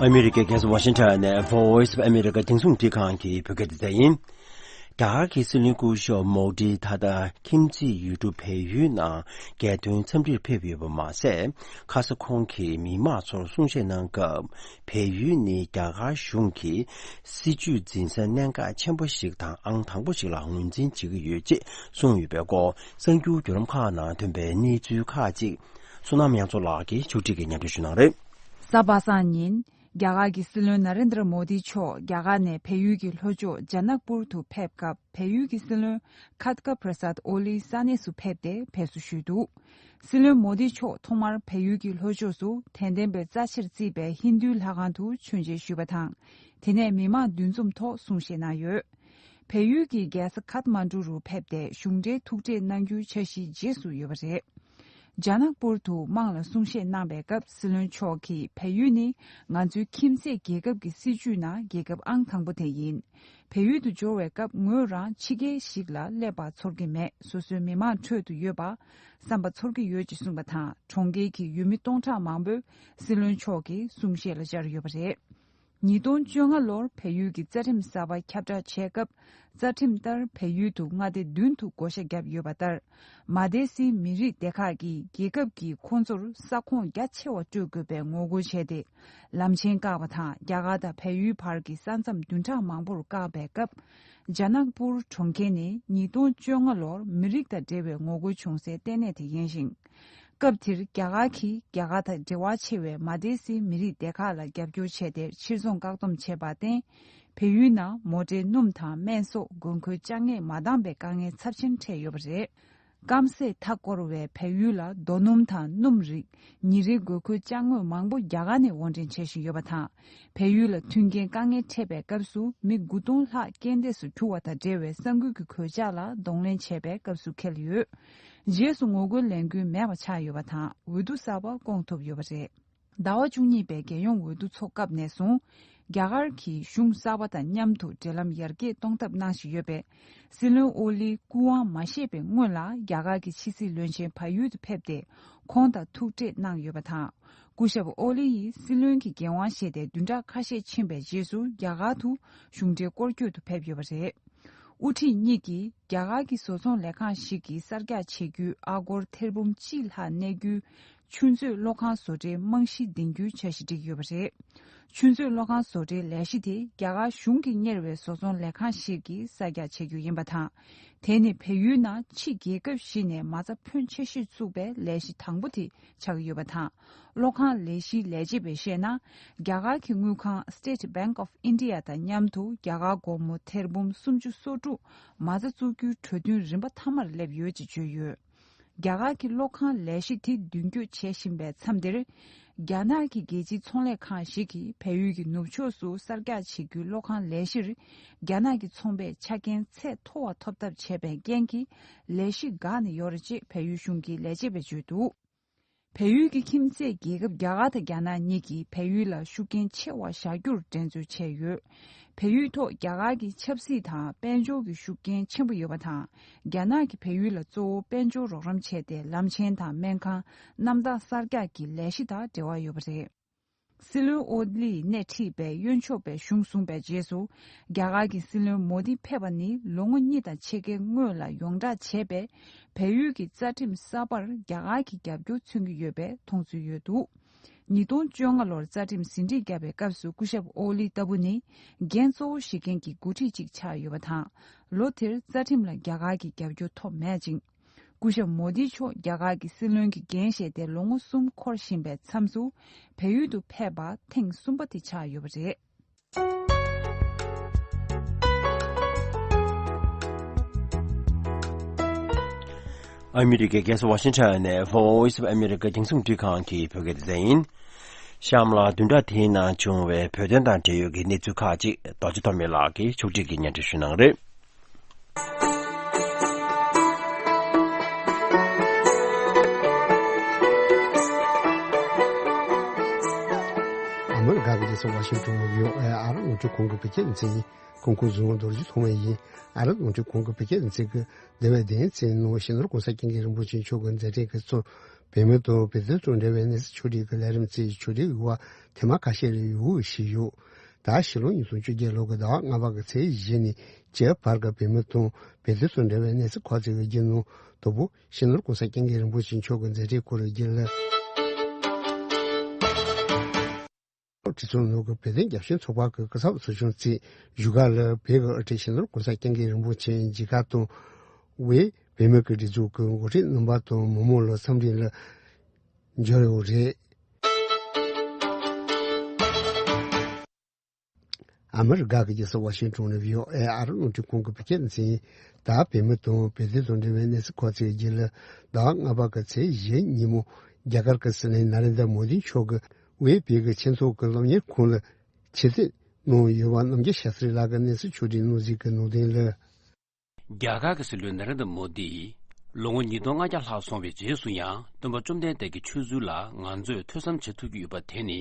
ཨ་མི་རི་ཀའི་རྒྱལ་ས་ཝ་ཤིང་ཊོན་ནས་Voice of America་དེང་སང་འདི་གང་གི་བོད་སྐད་སྡེ་ཚན་ཡིན། རྒྱ་གར་གྱི་སྲིད་བློན་སྐུ་ཞབས་མོ་དི་ད་ལྟ་ཁྱིམ་མཚེས་ཡུལ་གྲུ་བལ་ཡུལ་ནང་རྒྱལ་དོན་འཚམས་འདྲིར་ཕེབས་ཡོད་པ་མ་ཟད། ཁ་ས་ཁོང་གིས་མི་མང་ཚོར་གསུང་བཤད་གནང་སྐབས། བལ་ཡུལ་ནི་རྒྱ་གར་གཞུང་གི་སྲིད་ཇུས་འཛིན་སའི་གནད་འགག་ཆེན་པོ་ཞིག་དང་ཨང་དང་པོ་ཞིག་ལ་ངོས་འཛིན་བྱེད་ཀྱི་ཡོད་ཅེས་གསུངས་ཡོད་པའི་སྐོར། གསར་འགྱུར་བརྒྱུད་ལམ་ཁག་ནང་ཐོན་པའི་གནས་ཚུལ་ཁག་ཅིག་བསོད་ནམས་དབྱངས་མཚོ་ལགས་ཀྱིས་ཕྱོགས་སྒྲིག་གིས་སྙན་སྒྲོན་ཞུ་གནང་རེད། གཟའ་པ་སངས་ཉིན། རྒྱ་གར་གྱི་སྲིད་བློན་ན་རེན་དྲ་མོ་དི་མཆོག་རྒྱ་གར་ནས་བལ་ཡུལ་གྱི་ལྷོ་ཕྱོགས་ཇ་ནག་པུར་དུ་ཕེབས་སྐབས། བལ་ཡུལ་གྱི་སྲིད་བློན་ཁད་ཀ་པྲ་སད་ཨོ་ལིའི་ས་གནས་སུ་ཕེབས་ཏེ་ཕེབས་བསུ་ཞུས་འདུག། སྲིད་བློན་མོ་དི་མཆོག་ཐོག་མར་བལ་ཡུལ་གྱི་ལྷོ་ཕྱོགས་སུ་དད་ལྡན་པའི་རྩ་ཆེར་བརྩིས་པའི་ཧིན་རྡུའི་ལྷ་ཁང་དུ་མཆོད་མཇལ་ཞུས་པ་དང་། དེ་ནས་མི་མང་འདུ་འཛོམས་ཐོག་གསུང་བཤད་གནང་ཡོད། བལ་ཡུལ་གྱི་རྒྱལ་ས་ཁཐ་མན་གྲུ་རུ་ཕེབས་ཏེ་གཞུང་འབྲེལ་ཐུག་འཕྲད་གནང་རྒྱུའི་འཆར་གཞི་རྗེས་སུ་ཡོད་པ་རེད། ཇ་ནག་པུར་དུ་དམངས་ལ་གསུང་བཤད་གནང་བའི་སྐབས། སྲིད་བློན་མཆོག་གིས། བལ་ཡུལ་ནི་ང་ཚོའི་ཁྱིམ་མཚེས་རྒྱལ་ཁབ་ཀྱི་སྲིད་ཇུས་ནང་རྒྱལ་ཁབ་ཨང་དང་པོ་དེ་ཡིན། བལ་ཡུལ་དུ་འབྱོར་བའི་སྐབས། ངོས་རང་ཕྱི་རྒྱལ་ཞིག་ལ་སླེབས་པ་ཚོར་གྱི་མེད། སོ་སོའི་མི་མང་ཁྲོད་དུ་ཡོད་པ་བསམ་པ་ཚོར་གྱི་ཡོད་ཅེས་གསུངས་པ་དང་། གྲོང་ཁྱེར་གྱི་ཡུལ་མི་སྟོང་ཕྲག་མང་པོས་སྲིད་བློན་མཆོག་གི་གསུང་བཤད་ལ་བཅར་ཡོད་པ་རེད། ཉིས་སྟོང་བཅོ་ལྔ་ལོར་བལ་ཡུལ་གྱི་རྩ་ཁྲིམས་གསར་པ་ཁྱབ་བསྒྲགས་བྱས་སྐབས། རྩ་ཁྲིམས་ལྟར་བལ་ཡུལ་དུ་མངའ་སྡེ་བདུན་དུ་བགོ་བཤའ་བརྒྱབ་ཡོད་པ་ལྟར། མ་དེ་སི་མི་རིགས་སྡེ་ཁག་གིས་རྒྱལ་ཁབ་ཀྱིས་ཁོང་ཚོར་ས་ཁོངས་རྒྱ་ཆེ་བ་སྤྲོད་དགོས་པའི་ངོ་རྒོལ་བྱས་ཏེ། ལམ་ཆེན་བཀག་པ་དང་། རྒྱ་གར་དང་བལ་ཡུལ་བར་གྱི་ས་མཚམས་བདུན་ཕྲག་མང་པོར་བཀག་པའི་སྐབས། ཇ་ནག་པུར་གྲོང་ཁྱེར་ནི་ཉིས་སྟོང་བཅོ་ལྔ་ལོར་མི་རིགས་དང་འབྲེལ་བའི་ངོ་རྒོལ་བྱུང་སའི་ལྟེ་གནས་དེ་ཡིན་ཞིང་། སྐབས་དེར་རྒྱ་གར་གྱིས་རྒྱ་གར་དང་འབྲེལ་བ་ཆེ་བའི་མ་དེ་སི་མི་རིགས་སྡེ་ཁག་ལ་རྒྱབ་སྐྱོར་བྱས་ཏེ་ཕྱིར་ཚོང་བཀག་སྡོམ་བྱས་པར་བརྟེན། བལ་ཡུལ་ནང་མོ་ཊའི་སྣུམ་དང་སྨན་སོགས་དགོས་མཁོའི་ཅ་དངོས་མ་འདང་པའི་དཀའ་ངལ་ཚབས་ཆེན་འཕྲད་ཡོད་པ་རེད། སྐམ་སས་མཐའ་བསྐོར་བའི་བལ་ཡུལ་ལ་རྡོ་སྣུམ་དང་སྣུམ་རིགས། ཉིན་རེའི་དགོས་མཁོའི་ཅ་དངོས་མང་པོ་རྒྱ་གར་ནས་དབོར་འདྲེན་བྱེད་བཞིན་ཡོད་པ་དང་། བལ་ཡུལ་ལ་མཐུན་རྐྱེན་དཀའ་ངལ་འཕྲད་པའི་སྐབས་སུ་མི་དགུ་སྟོང་ལྷག་རྐྱེན་འདས་སུ་གྱུར་བ་དང་འབྲེལ་བའི་ས་འགུལ་གྱི་གོད་ཆག་ལ་གདོང་ལེན་བྱས་པའི་སྐབས་སུ་འཁེལ་ཡོད། རྗེས་སུ་ངོ་རྒོལ་ལས་འགུལ་མེད་པ་ཆགས་ཡོད་པ་དང་། འོས་བསྡུ་གསར་པ་བསྐོང་ཐུབ་ཡོད་པ་རེད། ཟླ་བ་བཅུ་གཉིས་པའི་རྒྱལ་ཡོངས་འོས་བསྡུ་ཚོགས་སྐབས་ནས་བཟུང་། རྒྱ་གར་གྱི་གཞུང་གསར་པ་དང་མཉམ་དུ་འབྲེལ་ལམ་ཡར་རྒྱས་གཏོང་ཐབས་གནང་བཞིན་ཡོད་པས། སྲིད་བློན་ཨོ་ལིའི་སྐུ་དབང་མ་བཞེས་པའི་སྔོན་ལ་རྒྱ་གར་གྱི་ཕྱི་སྲིད་བློན་ཆེན་བལ་ཡུལ་དུ་ཕེབས་ཏེ་ཁོང་དང་ཐུག་འཕྲད་གནང་ཡོད་པ་དང་། སྐུ་ཞབས་ཨོ་ལི་ཡིས་སྲིད་བློན་གྱི་འགན་དབང་བཞེས་ཏེ་བདུན་ཕྲག་ཁ་ཤས་ཕྱིན་པའི་རྗེས་སུ་རྒྱ་གར་དུ་གཞུང་འབྲེལ་སྐོར་སྐྱོད་དུ་ཕེབས་ཡོད་པ་རེད། དབུ་ཁྲིད་གཉིས་ཀྱིས་རྒྱ་གར་གྱི་བཟོ་ཚོང་ལས་ཁང་ཞིག་གིས་གསར་རྒྱག་བྱེད་རྒྱུའི་ཨ་སྒོར་ཐེར་འབུམ་གཅིག་ལྷག་གནས་རྒྱུའི་ཆུ་མཛོད་གློག་ཁང་བཟོ་གྲྭའི་རྨང་གཞི་འདིང་རྒྱུའི་འཆར་གཞི་བསྒྲིགས་ཡོད་པ་རེད། ཆུ་མཛོད་གློག་ཁང་བཟོ་གྲྭའི་ལས་གཞི་དེ་རྒྱ་གར་གཞུང་གིས་གཉེར་བའི་བཟོ་ཚོང་ལས་ཁང་ཞིག་གིས་གསར་རྒྱག་བྱེད་རྒྱུ་ཡིན་པ་དང་། དེ་ནི་བལ་ཡུལ་ནང་ཕྱི་རྒྱལ་ཁབ་བཞི་ནས་མ་རྩ་ཕོན་ཆེ་ཤོས་བཙུགས་པའི་ལས་གཞི་དང་པོ་དེ་ཆགས་ཀྱི་ཡོད་པ་དང་། གློག་ཁང་ལས་གཞིའི་ལས་བྱེད་པས་བཤད་ན། རྒྱ་གར་གྱི་དངུལ་ཁང་State Bank of India དང་མཉམ་དུ་རྒྱ་གར་སྒོར་མོ་ཐེར་འབུམ་སུམ་ཅུ་སོ་དྲུག་མ་རྩ་བཙུགས་རྒྱུའི་གྲོས་མཐུན་རིམ་པ་མཐའ་མར་སླེབས་ཡོད་ཅེས་བརྗོད་ཡོད། རྒྱ་གར་གྱི་གློག་ཁང་ལས་གཞི་དེ་མདུན་སྐྱོད་བྱེད་བཞིན་པའི་མཚམས་འདིར། རྒྱ་ནག་གི་རྒྱལ་སྤྱིའི་ཚོང་ལས་ཁང་ཞིག་གིས་བལ་ཡུལ་གྱི་ནུབ་ཕྱོགས་སུ་གསར་རྒྱག་བྱེད་རྒྱུའི་གློག་ཁང་ལས་གཞིར། རྒྱ་ནག་གི་ཚོང་པས་ཆ་རྐྱེན་ཚད་མཐོ་བ་ཐོབ་ཐབས་བྱས་པའི་རྐྱེན་གྱིས། ལས་གཞི་འགག་ནས་ཡོད་རེད་ཅེས་བལ་ཡུལ་གཞུང་གི་ལས་བྱེད་པས་བརྗོད་འདུག། བལ་ཡུལ་གྱི་ཁྱིམ་མཚེས་རྒྱལ་ཁབ་རྒྱ་གར་དང་རྒྱ་ནག་གཉིས་ཀྱིས་བལ་ཡུལ་ལ་ཤུགས་རྐྱེན་ཆེ་བ་བཞག་རྒྱུར་འགྲན་རྩོད་བྱས་ཡོད། བལ་ཡུལ་ཐོག་རྒྱ་གར་གྱི་ཆབ་སྲིད་དང་དཔལ་འབྱོར་གྱི་ཤུགས་རྐྱེན་ཆེན་པོ་ཡོད་པ་དང་། རྒྱ་ནག་གིས་བལ་ཡུལ་ལ་གཙོ་བོ་དཔལ་འབྱོར་རོགས་རམ་བྱས་ཏེ། ལམ་ཆེན་དང་སྨན་ཁང་། གནམ་ཐང་གསར་རྒྱག་གི་ལས་གཞི་དང་འབྲེལ་བ་ཡོད་པ་རེད། སྲིད་བློན་ཨོ་ལི་ཡིས་སྣེ་ཁྲིད་པའི་གཡོན་ཕྱོགས་པའི་གཞུང་བཟུང་པའི་རྗེས་སུ། རྒྱ་གར་གྱི་སྲིད་བློན་མོ་དི་ཕེབས་པ་ནི་ལོ་ངོ་གཉིས་དང་ཕྱེད་ཀའི་སྔོན་ལ་ཡོངས་བསྒྲགས་བྱས་པའི་བལ་ཡུལ་གྱི་རྩ་ཁྲིམས་གསར་པར་རྒྱ་གར་གྱི་རྒྱབ་སྐྱོར་མཚོན་གྱི་ཡོད་པའི་མཐོང་ཚུལ་ཡོད་འདུག། ཉིས་སྟོང་བཅོ་ལྔ་ལོར་རྩ་ཁྲིམས་ཟིན་བྲིས་བརྒྱབ་པའི་སྐབས་སུ། སྐུ་ཞབས་ཨོ་ལི་ལྟ་བུ་ནི་འགན་གཙོ་བོ་བཞེས་མཁན་གྱི་འགོ་ཁྲིད་ཅིག་ཆགས་ཡོད་པ་དང་། ལོ་དེར་རྩ་ཁྲིམས་ལ་རྒྱ་གར་གྱི་རྒྱབ་སྐྱོར་ཐོབ་མེད་ཅིང་། སྐུ་ཞབས་མོ་དི་མཆོག་རྒྱ་གར་གྱི་སྲིད་བློན་གྱི་འགན་བཞེས་ཏེ་ལོ་ངོ་གསུམ་འཁོར་བཞིན་པའི་མཚམས་སུ། བལ་ཡུལ་དུ་ཕེབས་པ་ཐེངས་གསུམ་པ་དེ་ཆགས་ཡོད་པ་རེད། ཨ་མི་རི་ཀའི་རྒྱལ་ས་ཝ་ཤིང་ཊོན་ནས་Voice of America རྒྱང་སྲིང་རླུང་འཕྲིན་ཁང་གི་བོད་སྐད་སྡེ་ཚན་ཡིན། གཤམ་ལ་བདུན་ཕྲག་དེའི་ནང་བྱུང་བའི་བོད་དོན་དང་འབྲེལ་ཡོད་ཀྱི་གནས་ཚུལ་ཁག་ཅིག་རྡོ་རྗེ་ཐོགས་མེད་ལགས་ཀྱིས་ཕྱོགས་སྒྲིག་གིས་སྙན་སྒྲོན་ཞུ་གནང་གི་རེད། ཨ་མི་རི་ཀ་གི་རྒྱལ་ས་ཝ་ཤིང་ཊོན་ནས་ཡོད། ཨ་རི་རླུང་འཕྲིན་ཁང་གི་བོད་སྐད་སྡེ་ཚན་ཡིན། སྐུ་ངོ་གཟིགས་དབང་རྡོ་རྗེ་ཐོགས་མེད་ཡིན། ཨ་རི་རླུང་འཕྲིན་ཁང་གི་བོད་སྐད་སྡེ་ཚན་གྱི་འདས་པའི་བདུན་ཚན་ནང་སྤྱི་ནོར་༸གོང་ས་༸སྐྱབས་མགོན་རིན་པོ་ཆེ་མཆོག་གི་མཛད་འཕྲིན་གྱི་གཙོ། བོད་མི་དང་བོད་དོན་དང་འབྲེལ་བའི་གནས་ཚུལ་ཕྱོགས་སྒྲིག་གི་ལས་རིམ་བཅས་ཕྱོགས་སྒྲིག་གི་འོག་ཐེངས་མ་ཁ་ཤས་ལ་ཡོད་ཞུས་ཡོད། ད་ཕྱི་ལོ་ཉིས་སྟོང་བཅོ་བརྒྱད་ལོ་གི་ཟླ་བ་ལྔ་པ་གི་ཚེས་བཞི་ནས་ བཅས་བར་གྱི་བོད་མི་དང་བོད་དོན་དང་འབྲེལ་བའི་གནས་ཚུལ་ཁག་ཅིག་གི་རྒྱུན་ནང་དོ་པོ་སྤྱི་ནོར་གོང་ས་སྐྱབས་མགོན་རིན་པོ་ཆེ་མཆོག་གི་མཛད་བྲེལ་སྐོར་བརྒྱུད་ལ། ཁྲི་ཚོ་ནང་གི་བོད་དོན་རྒྱབ་སྐྱོར་ཚོགས་པ་གི་སྐུ་ཚབ་ཚོགས་ཆུང་གཙོས་བཞུགས་སྒར་ལ་བོད་ཀྱི་དབུ་ཁྲིད་སྤྱི་ནོར་གོང་ས་སྐྱབས་མགོན་རིན་པོ་ཆེ་མཇལ་ཁ་དང་། དབུས་བོད་མི་གི་སྒྲིག་འཛུགས་ཀྱི་འགོ་ཁྲིད་རྣམ་པ་དང་མི་མང་ལ་འཚམས་འདྲི་ལ་འབྱོར་ཡོད་རེད། ཨ་མི་རི་ཀ་གི་རྒྱལ་ས་ཝ་ཤིང་ཊོན་ནས་བྷི་ཨོ་ཨེ་ཨ་རི་རླུང་འཕྲིན་ཁང་གི་བོད་སྐད་སྡེ་ཚན་ཡིན། ད་བོད་མི་དང་བོད་དོན་དང་འབྲེལ་བའི་གནས་ཚུལ་ཁག་ཅིག་རྒྱུད་ལ། ཟླ་བ་ལྔ་པ་གི་ཚེས་བཞི་ཉིན་མོ་རྒྱ་གར་གྱི་སྲིད་བློན་ནཱ་རེན་དྲ་མོ་དི་མཆོག་གིས་དབུས་བོད་ཀྱི་ཆོས་ཚོགས་ཀྱི་སློབ་གཉེར་ཁང་ལ་ཆེད་བསྐྱོད་གནང་ཡོད་པ། རྣམ་རྒྱལ་ཤཱ་སྟྲི་ལགས་ཀྱིས་གནས་ཚུལ་ཕྱོགས་བསྒྲིགས་གནང་གཟིགས་ཀྱི་ནང་དོན་ལ། རྒྱ་གར་གྱི་སྲིད་བློན་ནཱ་རེན་དྲ་མོ་དི་ལོ་ངོ་ཉིས་སྟོང་ལྔ་བརྒྱ་ལྷག་སོང་བའི་རྗེས་སུ་ཡང་སྟོན་པ་བཅོམ་ལྡན་འདས་ཀྱི་ཆོས་ཚུལ་ལ་ང་ཚོས་ཐོས་བསམ་བྱེད་ཐུབ་ཀྱི་ཡོད་པ་དེ་ནི་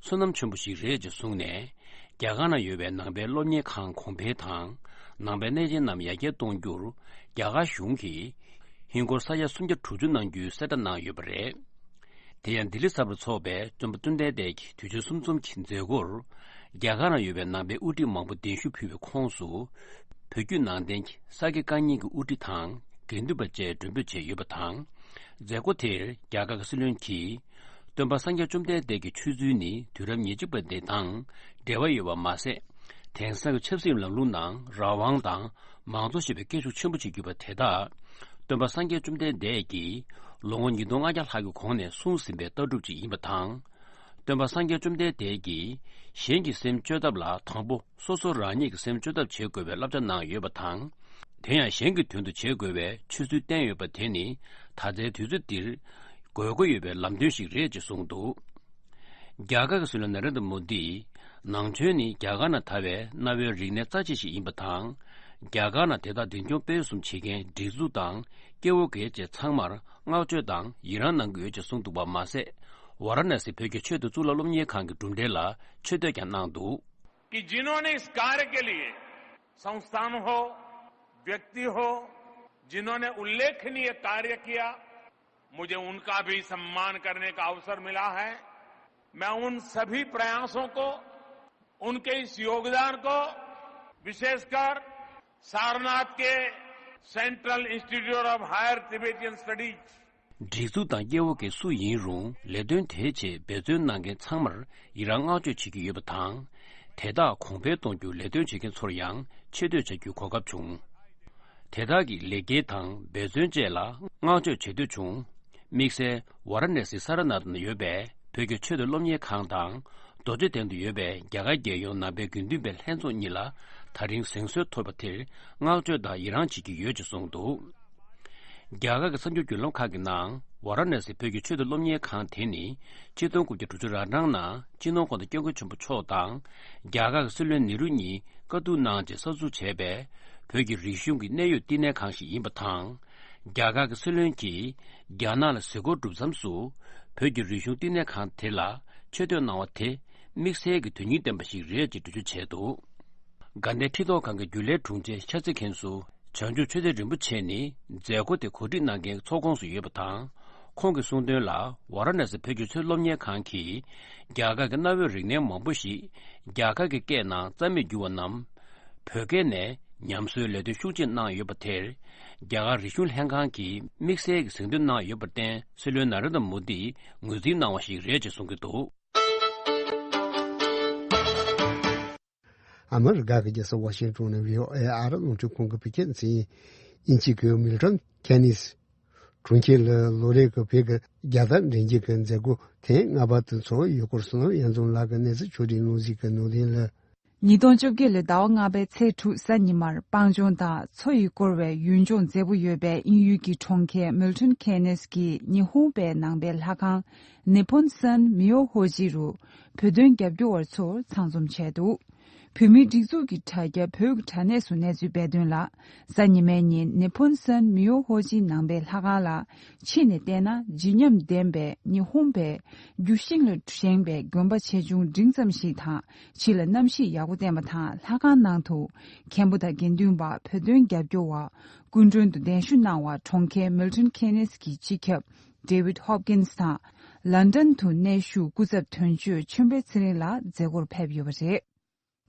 བསོད་ནམས་ཆེན་པོ་ཞིག་རེད་ཅེས་གསུངས་ནས། རྒྱ་གར་ནང་ཡོད་པའི་ནང་པའི་སློབ་གཉེར་ཁང་གོང་འཕེལ་དང་ནང་པའི་གནས་ཆེན་རྣམས་ཡར་རྒྱས་གཏོང་རྒྱུར་རྒྱ་གར་གཞུང་གིས་ཧིན་སྒོར་ས་ཡ་སུམ་བརྒྱ་དྲུག་ཅུ་གནང་རྒྱུའི་གསལ་བསྒྲགས་གནང་ཡོད་པ་རེད། དེ་ཡང་ལྡི་ལི་གསར་པར་འཚོགས་པའི་སྟོན་པ་བཅོམ་ལྡན་འདས་ཀྱི་དུས་ཆེན་གསུམ་འཛོམས་ཀྱི་མཛད་སྒོར། རྒྱ་གར་ནང་ཡོད་པའི་ནང་པའི་དབུ་ཁྲིད་མང་པོ་གདན་ཞུ་ཕུལ་བའི་ཁོངས་སུ། བོད་བརྒྱུད་ནང་བསྟན་གྱི་ས་དགེ་བཀའ་རྙིང་གི་དབུ་ཁྲིད་དང་དགེ་འདུན་པ་བཅས་མགྲོན་འབོད་བྱས་ཡོད་པ་དང་། མཛད་སྒོ་དེར་རྒྱ་གར་གྱི་སྲིད་བློན་གྱིས། སྟོན་པ་སངས་རྒྱས་བཅོམ་ལྡན་འདས་ཀྱི་ཆོས་ཚུལ་ནི་དུས་རབས་ཉེར་གཅིག་པ་དེ་དང་འབྲེལ་བ་ཡོད་པ་མ་ཟད། དེང་སང་གི་ཆབ་སྲིད་ལམ་ལུགས་ནང་རང་དབང་དང་མང་གཙོ་ཞེས་པའི་སྐད་ཤུགས་ཆེན་པོ་ཅིག་བརྒྱུད་པ་དེ་དག་སྟོན་པ་སངས་རྒྱས་བཅོམ་ལྡན་འདས་ཀྱིས་ལོ་ངོ་ཉིས་སྟོང་ལྔ་བརྒྱ་ལྷག་གི་གོང་ནས་གསུངས་ཟིན་པའི་ལྟ་གྲུབ་ཅིག་ཡིན་པ་དང་། སྟོན་པ་སངས་རྒྱས་བཅོམ་ལྡན་འདས་ཀྱིས་གཞན་གྱི་སེམས་བཅོས་ཐབས་ལ་དང་པོ་སོ་སོ་རང་ཉིད་ཀྱི་སེམས་བཅོས་ཐབས་བྱེད་དགོས་པའི་བསླབ་བྱ་གནང་ཡོད་པ་དང་། དེ་ཡང་གཞན་གྱི་དོན་དུ་བྱེད་དགོས་པའི་ཆོས་ཚུལ་བསྟན་ཡོད་པ་དེ་ནི་ད་ལྟའི་དུས་ཚོད་འདིར་དགོས་མཁོ་ཡོད་པའི་ལམ་སྟོན་ཞིག་རེད་ཅེས་གསུངས་འདུག་རྒྱ་གར་གྱི་སྲིད་བློན་ནཱ་རེན་དྲ་མོ་དིས་ནང་ཆོས་ནི་རྒྱ་གར་ནང་དར་བའི་གནའ་བོའི་རིག་གནས་རྩ་ཆེ་ཞིག་ཡིན་པ་དང་། རྒྱ་གར་ནང་དེ་དག་འཛིན་སྐྱོང་སྤེལ་གསུམ་བྱེད་མཁན་སྒྲིག་འཛུགས་དང་སྐྱེ་བོ་སྒེར་བཅས་ཚང་མར་བསྔགས་བརྗོད་དང་ཡི་རངས་གནང་གི་ཡོད་ཅེས་གསུངས་འདུག་པ་མ་ཟད། ཝཱ་ར་ཎ་སི་བོད་ཀྱི་ཆོས་དང་གཙུག་ལག་སློབ་གཉེར་ཁང་གི་གྲུབ་འབྲས་ལ་ཆེ་བསྟོད་ཀྱང་གནང་འདུག कि जिन्होंने इस कार्य के लिए, संस्थान हो, व्यक्ति हो, जिन्होंने उल्लेखनीय कार्य किया, मुझे उनका भी सम्मान करने का अवसर मिला है। मैं उन सभी प्रयासों को, उनके इस योगदान को विशेषकर सारनाथ के Central Institute of Higher Tibetan Studies སྒྲིག་འཛུགས་དང་སྐྱེ་བོ་སྒེར་སུ་ཡིན་རུང་ལས་དོན་དེའི་ཆེད་འབད་བརྩོན་གནང་མཁན་ཚང་མར་ཡི་རངས་བསྔགས་བརྗོད་བྱེད་ཀྱི་ཡོད་པ་དང་། དེ་དག་གོང་འཕེལ་གཏོང་རྒྱུར་ལས་དོན་བྱེད་མཁན་ཚོར་ཡང་ཆེ་བསྟོད་བྱ་རྒྱུའི་གོ་སྐབས་བྱུང་། དེ་དག་གི་ལེགས་སྐྱེས་དང་འབད་བརྩོན་བཅས་ལ་བསྔགས་བརྗོད་བྱེད་འདོད་བྱུང་། དམིགས་བསལ་ཝཱ་ར་ཎ་སི་ས་ར་ནཱཐ་ནང་ཡོད་པའི་བོད་ཀྱི་ཆོས་དང་སློབ་གཉེར་ཁང་དང་རྡོ་རྗེ་གདན་དུ་ཡོད་པའི་རྒྱ་གར་རྒྱལ་ཡོངས་ནང་པའི་དགེ་འདུན་པའི་ལྷན་ཚོགས་གཉིས་ལ་ད་རིང་གཟེངས་གསོལ་ཐོབ་པ་དེར་བསྔགས་བརྗོད་དང་ཡི་རངས་བྱེད་ཀྱི་ཡོད་ཅེས་གསུངས་འདུག་རྒྱ་གར་གྱི་གསར་འགྱུར་བརྒྱུད་ལམ་ཁག་གི་ནང་ཝཱ་ར་ཎ་སི་བོད་ཀྱི་ཆོས་དང་སློབ་གཉེར་ཁང་དེ་ནི་ཆིག་སྟོང་དགུ་བརྒྱ་དྲུག་ཅུ་རེ་གྲངས་ནང་སྤྱི་ནོར་༸གོང་ས་༸སྐྱབས་མགོན་ཆེན་པོ་མཆོག་དང་རྒྱ་གར་གྱི་སྲིད་བློན་ནེ་རུ་གཉིས་བཀའ་བསྡུར་གནང་རྗེས་གསར་འཛུགས་བྱས་པའི་བོད་ཀྱི་རིག་གཞུང་གི་གནད་ཡོད་བསྟི་གནས་ཁང་ཞིག་ཡིན་པ་དང་། རྒྱ་གར་གྱི་སྲིད་བློན་གྱིས་རྒྱ་ནག་ལ་གཟིགས་སྐོར་གྲུབ་མཚམས་སུ་བོད་ཀྱི་རིག་གཞུང་བསྟི་གནས་ཁང་དེ་ལ་ཆེ་བསྟོད་གནང་བ་དེ་དམིགས་བསལ་གྱི་དོན་སྙིང་ལྡན་པ་ཞིག་རེད་ཅེས་འགྲེལ་བརྗོད་བྱས་འདུག་དགའ་ལྡན་ཁྲི་ཐོག་ཁང་གི་རྒྱུན་ལས་དྲུང་ཆེ་ཤཱ་ཙི་མཁན་ཟུར་བྱང་ཆུབ་ཆོས་སྡེ་རིན་པོ་ཆེ་ནི་མཛད་སྒོ་དེ་གོ་སྒྲིག་གནང་མཁན་གྱི་ཚོགས་ཁོངས་སུ་ཡོད་པ་དང་། ཁོང་གིས་གསུངས་དོན་ལ་ཝཱ་ར་ཎ་སི་བོད་ཀྱི་ཆོས་སློབ་གཉེར་ཁང་གིས་རྒྱ་གར་གྱི་གནའ་བོའི་རིག་གནས་མང་པོ་ཞིག་རྒྱ་གར་གྱི་སྐད་ནང་རྩ་མེད་གྱུར་བ་རྣམས་བོད་སྐད་ནས་ཉམས་གསོའི་ལས་དོན་ཤུགས་ཆེ་གནང་ཡོད་པ་དེར་རྒྱ་གར་རིག་གཞུང་ལྷན་ཁང་གིས་དམིགས་བསལ་གྱི་གཟེངས་བསྟོད་གནང་ཡོད་པར་བརྟེན་སྲིད་བློན་ནཱ་རེན་དྲ་མོ་དིས་ངོས་འཛིན་གནང་བ་ཞིག་རེད་ཅེས་གསུང་གི་འདུག་ཨ་མི་རི་ཀ་གི་རྒྱལ་ས་ཝ་ཤིང་ཊོན་ནས་བྷི་ཨོ་ཨེ་ཨ་རི་རླུང་འཕྲིན་ཁང་གི་བོད་སྐད་སྡེ་ཚན་ཡིན། དབྱིན་ཇི་གི་མིལ་ཊོན་ཁེ་ནིས་གྲོང་ཁྱེར་ལ་ལོ་རེ་གི་བོད་ཀྱི་རྒྱལ་དར་འདྲེན་རྒྱུ་གི་མཛད་སྒོ་ཐེངས་ལྔ་པ་དེ་ཚོགས་ཡོད་སྐོར་བསོད་ནམས་དབྱངས་འཛོམས་ལགས་ཀྱིས་གནས་ཚུལ་ཕྱོགས་བསྒྲིགས་གནང་གཟིགས་ཀྱི་ནང་དོན་ལ། ཉིས་སྟོང་བཅོ་བརྒྱད་ལོའི་ཟླ་བ་ལྔ་པའི་ཚེས་དྲུག་གཟའ་ཉི་མར་སྤང་ལྗོངས་དང་མཚོ་ཡིས་བསྐོར་བའི་ཡུལ་ལྗོངས་མཛེས་པོ་ཡོད་པའི་དབྱིན་ཡུལ་གྱི་གྲོང་ཁྱེར་མིལ་ཊོན་ཁེ་ནེས་ཀྱིས་ཉི་ཧོང་པའི་ནང་པའི་ལྷ་ཁང་ནི་ཕོན་སན་མི་ཡོ་ཧོ་ཇི་རུ་བོད་དོན་རྒྱབ་སྐྱོར་བ་ཚོར་ཚང་འཛོམས་བྱས་འདུག་བོད་མིའི་སྒྲིག་འཛུགས་ཀྱི་དྲ་རྒྱ་བོད་ཀྱི་དྲ་གནས་སུ་གནས་ཚུལ་སྤེལ་དོན་ལ། གཟའ་ཉི་མའི་ཉིན་ནི་ཕོན་སན་མི་ཡོ་ཧོ་ཇི་ནང་པའི་ལྷ་ཁང་ལ་ཕྱིན་ནས་བལྟས་ན་བརྗིད་ཉམས་ལྡན་པའི་ཉི་ཧོང་པའི་རྒྱུ་ཤིང་ལ་བཞེངས་པའི་དགོན་པ་ཆེ་ཆུང་འབྲིང་ཙམ་ཞིག་དང་ཕྱི་ལ་གནམ་གཤིས་ཡག་པོ་བསྟན་པ་དང་ལྷ་ཁང་ནང་དུ་མཁན་པོ་དང་དགེ་འདུན་པ་བོད་དོན་རྒྱབ་སྐྱོར་བ་སྐུ་མགྲོན་དུ་གདན་ཞུ་གནང་བར་གྲོང་ཁྱེར་མིལ་ཊོན་ཁེ་ནེས་ཀྱི་སྤྱི་ཁྱབ་ཌེ་ཝིད་ཧོབ་ཀིན་སི་དང་ལན་ཌན་དུ་གནས་བཞུགས་སྐུ་ཚབ་དོན་གཅོད་ཆོས་འཕེལ་ཚེ་རིང་ལགས་མཛད་སྒོར་ཕེབས་ཡོད་པ་རེད།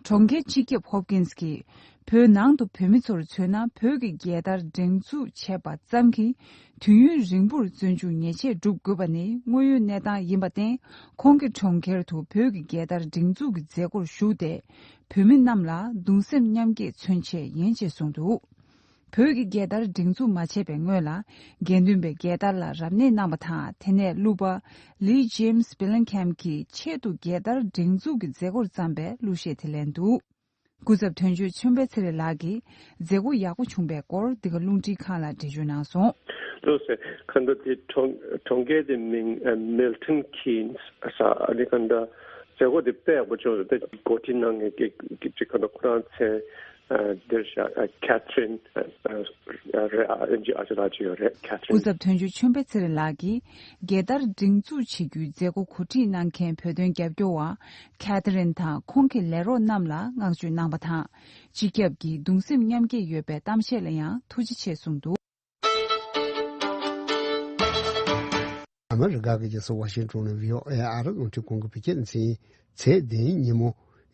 གྲོང་ཁྱེར་སྤྱི་ཁྱབ་ཧོབ་ཀིན་སི་གིས། བོད་ནང་དུ་བོད་མི་ཚོར་མཚོན་ན། བོད་ཀྱི་རྒྱལ་དར་སྒྲེང་འཛུགས་བྱས་པ་ཙམ་གྱིས། དུས་ཡུན་རིང་པོར་བཙོན་འཇུག་ཉེས་ཆད་སྒྲུབ་དགོས་པ་ནི། དངོས་ཡོད་གནས་སྟངས་ཡིན་པར་བརྟེན། ཁོང་གིས་གྲོང་ཁྱེར་དུ་བོད་ཀྱི་རྒྱལ་དར་སྒྲེང་འཛུགས་ཀྱི་མཛད་སྒོར་ཞུགས་ཏེ། བོད་མི་རྣམས་ལ་གདུང་སེམས་མཉམ་སྐྱེད་མཚོན་ཆེད་ཡིན་ཅེས་གསུངས་འདུག་བོད་ཀྱི་རྒྱལ་དར་སྒྲེང་འཛུགས་མ་བྱས་པའི་སྔོན་ལ། དགེ་འདུན་པས་རྒྱལ་དར་ལ་རབ་གནས་གནང་བ་དང་། དེ་ནས་གླུ་པ་ལི་ཇེམ་སི་བྷི་ལིང་ཁེམ་གྱིས་ཆེད་དུ་རྒྱལ་དར་སྒྲེང་འཛུགས་ཀྱི་མཛད་སྒོར་བརྩམས་པའི་གླུ་གཞས་དེ་ལེན་འདུག་སྐུ་ཚབ་དོན་གཅོད་ཆོས་འཕེལ་ཚེ་རིང་ལགས་ཀྱིས་མཛད་སྒོ་ཡག་པོ་བྱུང་བའི་སྐོར། འདི་ག་རླུང་འཕྲིན་ཁང་ལ་འགྲེལ་བརྗོད་གནང་སོང་། ལགས་སོ། གང་ལྟར་དེ་གྲོང་གྲོང་ཁྱེར་དེ་མིང་ཨ་མིལ་ཊོན་ཀིན་ས་ཨ་ནི་གང་ལྟར་མཛད་སྒོ་དེ་དཔེ་ཡག་པོ་བྱུང་སོང་། དེ་འགོ་ཁྲིད་གནང་མཁན་གྱི་གཅིག་གང་ལྟར་ཁོ་རང་མཚན་ཨ་འདིར་བཞག་ཨ་ཁེ་ཐི་རིན་ཨ་ཨ་རེད། ཨ་ཨེན་ཇི་ཨ་ཅེ་ལགས་ཅིག་ཡོད་རེད། ཁེ་ཐི་རིན། སྐུ་ཚབ་དོན་གཅོད་ཆོས་འཕེལ་ཚེ་རིང་ལགས་ཀྱིས་རྒྱལ་དར་སྒྲེང་འཛུགས་བྱེད་རྒྱུའི་མཛད་སྒོ་གོ་སྒྲིག་གནང་མཁན་བོད་དོན་རྒྱབ་སྐྱོར་བ་ཁེ་ཐི་རིན་དང་ཁོང་གི་ལས་རོགས་རྣམས་ལ་བསྔགས་བརྗོད་གནང་བ་དང་། སྤྱི་ཁྱབ་ཀྱིས་གདུང་སེམས་མཉམ་སྐྱེད་ཡོད་པའི་གཏམ་བཤད་ལ་ཡང་ཐུགས་རྗེ་ཆེ་གསུངས་འདུག་ཨ་མི་རི་ཀ་གི་རྒྱལ་ས་ཝ་ཤིང་ཏོན་ནས་བྷི་ཨོ་ཨེ་ཨ་རི་རླུང་འཕྲིན་ཁང་གི་བོད་སྐད་སྡེ་ཚན་ཚེས་བདུན་ཉིན་མོ་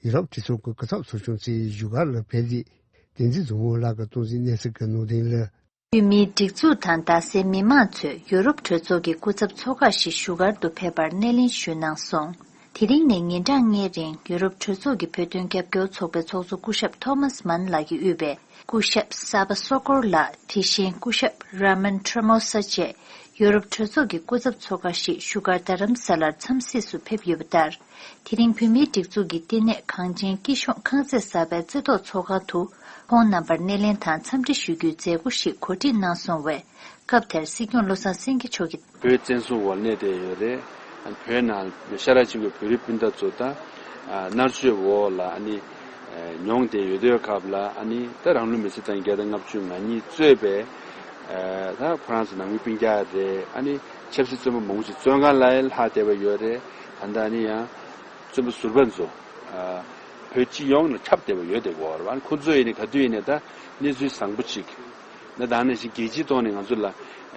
ཡུ་རོབ་སྤྱི་ཚོགས་ཀྱི་སྐུ་ཚབ་ཚོགས་ཆུང་གཙོས་བཞུགས་སྒར་ལ་ཕེབས་རྗེས། བསྟན་འཛིན་མཛོ་མོ་ལགས་ཀྱིས་སྟོང་འཛིན་གནས་ཚུལ་གྱི་ནང་དོན་ལ། བོད་མིའི་སྒྲིག་འཛུགས་དང་རྡ་སའི་མི་མང་ཚོས་ཡུ་རོབ་གྲོས་ཚོགས་ཀྱི་སྐུ་ཚབ་ཚོགས་ཁག་ཞིག་བཞུགས་སྒར་དུ་ཕེབས་པར་སྣེ་ལེན་ཞུས་གནང་སོང་། དེ་རིང་ནས་ཉིན་གྲངས་ལྔའི་རིང་ཡུ་རོབ་གྲོས་ཚོགས་ཀྱི་བོད་དོན་རྒྱབ་སྐྱོར་ཚོགས་པའི་ཚོགས་གཙོ་སྐུ་ཞབས་ཐོ་མཱས་མཱན་ལགས་ཀྱིས་དབུས་པའི་སྐུ་ཞབས་ས་པ་སོ་ཀོར་ལགས། དེ་བཞིན་སྐུ་ཞབས་ར་མན་ཁྲེ་མོ་ས་བཅས་ཡུ་རོབ་གྲོས་ཚོགས་ཀྱི་སྐུ་ཚབ་ཚོགས་ཁག་ཞིག་བཞུགས་སྒར་རྡ་རམ་ས་ལར་འཚམས་གཟིགས་སུ་ཕེབས་ཡོད་པ་ལྟར། དེ་རིང་བོད་མིའི་སྒྲིག་འཛུགས་ཀྱི་བསྟི་གནས་གངས་ཅན་སྐྱིད་གཤོངས་ཁང་བརྩེགས་གསར་པའི་རྩེ་ཐོག་ཚོགས་ཁང་དུ་ཁོང་རྣམ་པར་སྣེ་ལེན་དང་འཚམས་འདྲི་ཞུ་རྒྱུའི་མཛད་སྒོ་ཞིག་གོ་སྒྲིག་གནང་སོང་བས། སྐབས་དེར་སྲིད་སྐྱོང་བློ་བཟང་སེང་གེ་མཆོག་གིས། བོད་བཙན་བཟུང་འོག་གནས་བསྡད་ཡོད་རེད། བོད་ནང་ཤ་ཁྲག་གཅིག་པའི་བོད་རིགས་སྤུན་ཟླ་ཚོ་དང་མནར་གཅོད་འོག་ལ་ཨ་ནི་མྱོང་བསྡད་ཡོད་དུས་སྐབས་ལ། ཨ་ནི་ད་རང་ལུས་མེ་སྲེག་བཏང་བརྒྱ་དང་ལྔ་བཅུ་ང་གཉིས་གཙོས་པའི་ད་ཁོ་རང་ཚོ་ནང་མི་སྤུན་ཀྱག་རེད། ཨ་ནི་ཆབ་སྲིད་བཙོན་པ་མང་པོ་ཞིག་བཙོན་ཁང་ལ་ལྷག་བསྡད་པ་ཡོད་རེད། ད་ལྟ་ཨ་ནི་ཡང་བཙོན་པ་ཟུར་པ་ཚོ་བོད་སྤྱི་ཡོངས་ལ་ཁྱབ་བསྡད་པ་ཡོད་དེ་གོ་རེད་བ། ཁོ་ཚོ་ཡིན་ནའི་ག་དུས་ཡིན་ནའི་ད་གནས་ཚུལ་བཟང་པོ་ཅིག་ན་ད་ནང་བཞིན་རྒྱལ་སྤྱིའི་ཐོག་ནས་ང་ཚོ་ལ་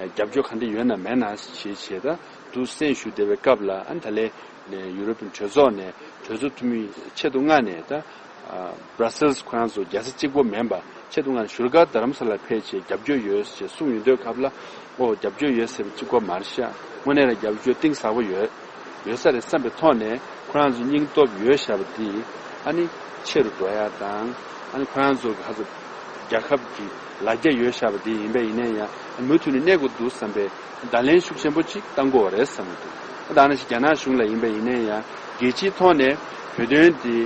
རྒྱབ་སྐྱོར་ག་འདྲ་ཡོད་ན་མེད་ན་ཞེས་བྱས་ད་དུ་གསན་ཞུ་བསྡད་པའི་སྐབས་ལ། ཨ་ནི་ད་ལན་ནས་ཡུ་རོབ་པའི་གྲོས་ཚོགས་ནས་གྲོས་ཚོགས་འཐུས་མི་ཆེད་དུ་མངགས་ནས་ད་Brussels ཁོ་རང་ཚོ་རྒྱལ་ས་གཅིག་པོ་མིན་པ་ཆེད་དུ་མངགས་ནས་བཞུགས་སྒར་རྡ་རམ་ས་ལར་ཕེབས་བྱས་རྒྱབ་སྐྱོར་ཡོད་ཅེས་གསུངས་ཡོང་དུས་སྐབས་ལ། ཨོ་རྒྱབ་སྐྱོར་ཡོད་ཟེར་བ་གཅིག་པོ་མ་རེད་ཤག་དངོས་གནས་ལ་རྒྱབ་སྐྱོར་གཏིང་ཟབ་པོ་ཡོད་ཡོད་ས་རེད་བསམ་པའི་ཐོག་ནས། ཁོ་རང་ཚོ་སྙིང་སྟོབས་ཡོད་བཞག་པ་འདི་ཨ་ནི་ཆེ་རུ་འགྲོ་ཡ་དང་། ཨ་ནི་ཁོ་རང་ཚོ་ག་ཚོད་རྒྱལ་ཁབ་ཀྱི་ལ་རྒྱ་ཡོད་བཞག་པ་འདི་ཡིན་པ་ཡིན་ན་ཡང་། མུ་མཐུད་ནས་གནས་དགོས་འདུག་བསམ་པའི་བརྡ་ལན་ཤུགས་ཆེན་པོ་ཅིག་བཏང་དགོས་པ་རེད་བསམ་གྱི་འདུག་ད་ནང་བཞིན་རྒྱ་ནག་གཞུང་ལ་ཡིན་པ་ཡིན་ན་ཡང་། རྒྱལ་སྤྱིའི་ཐོག་ནས་བོད་དོན་འདི་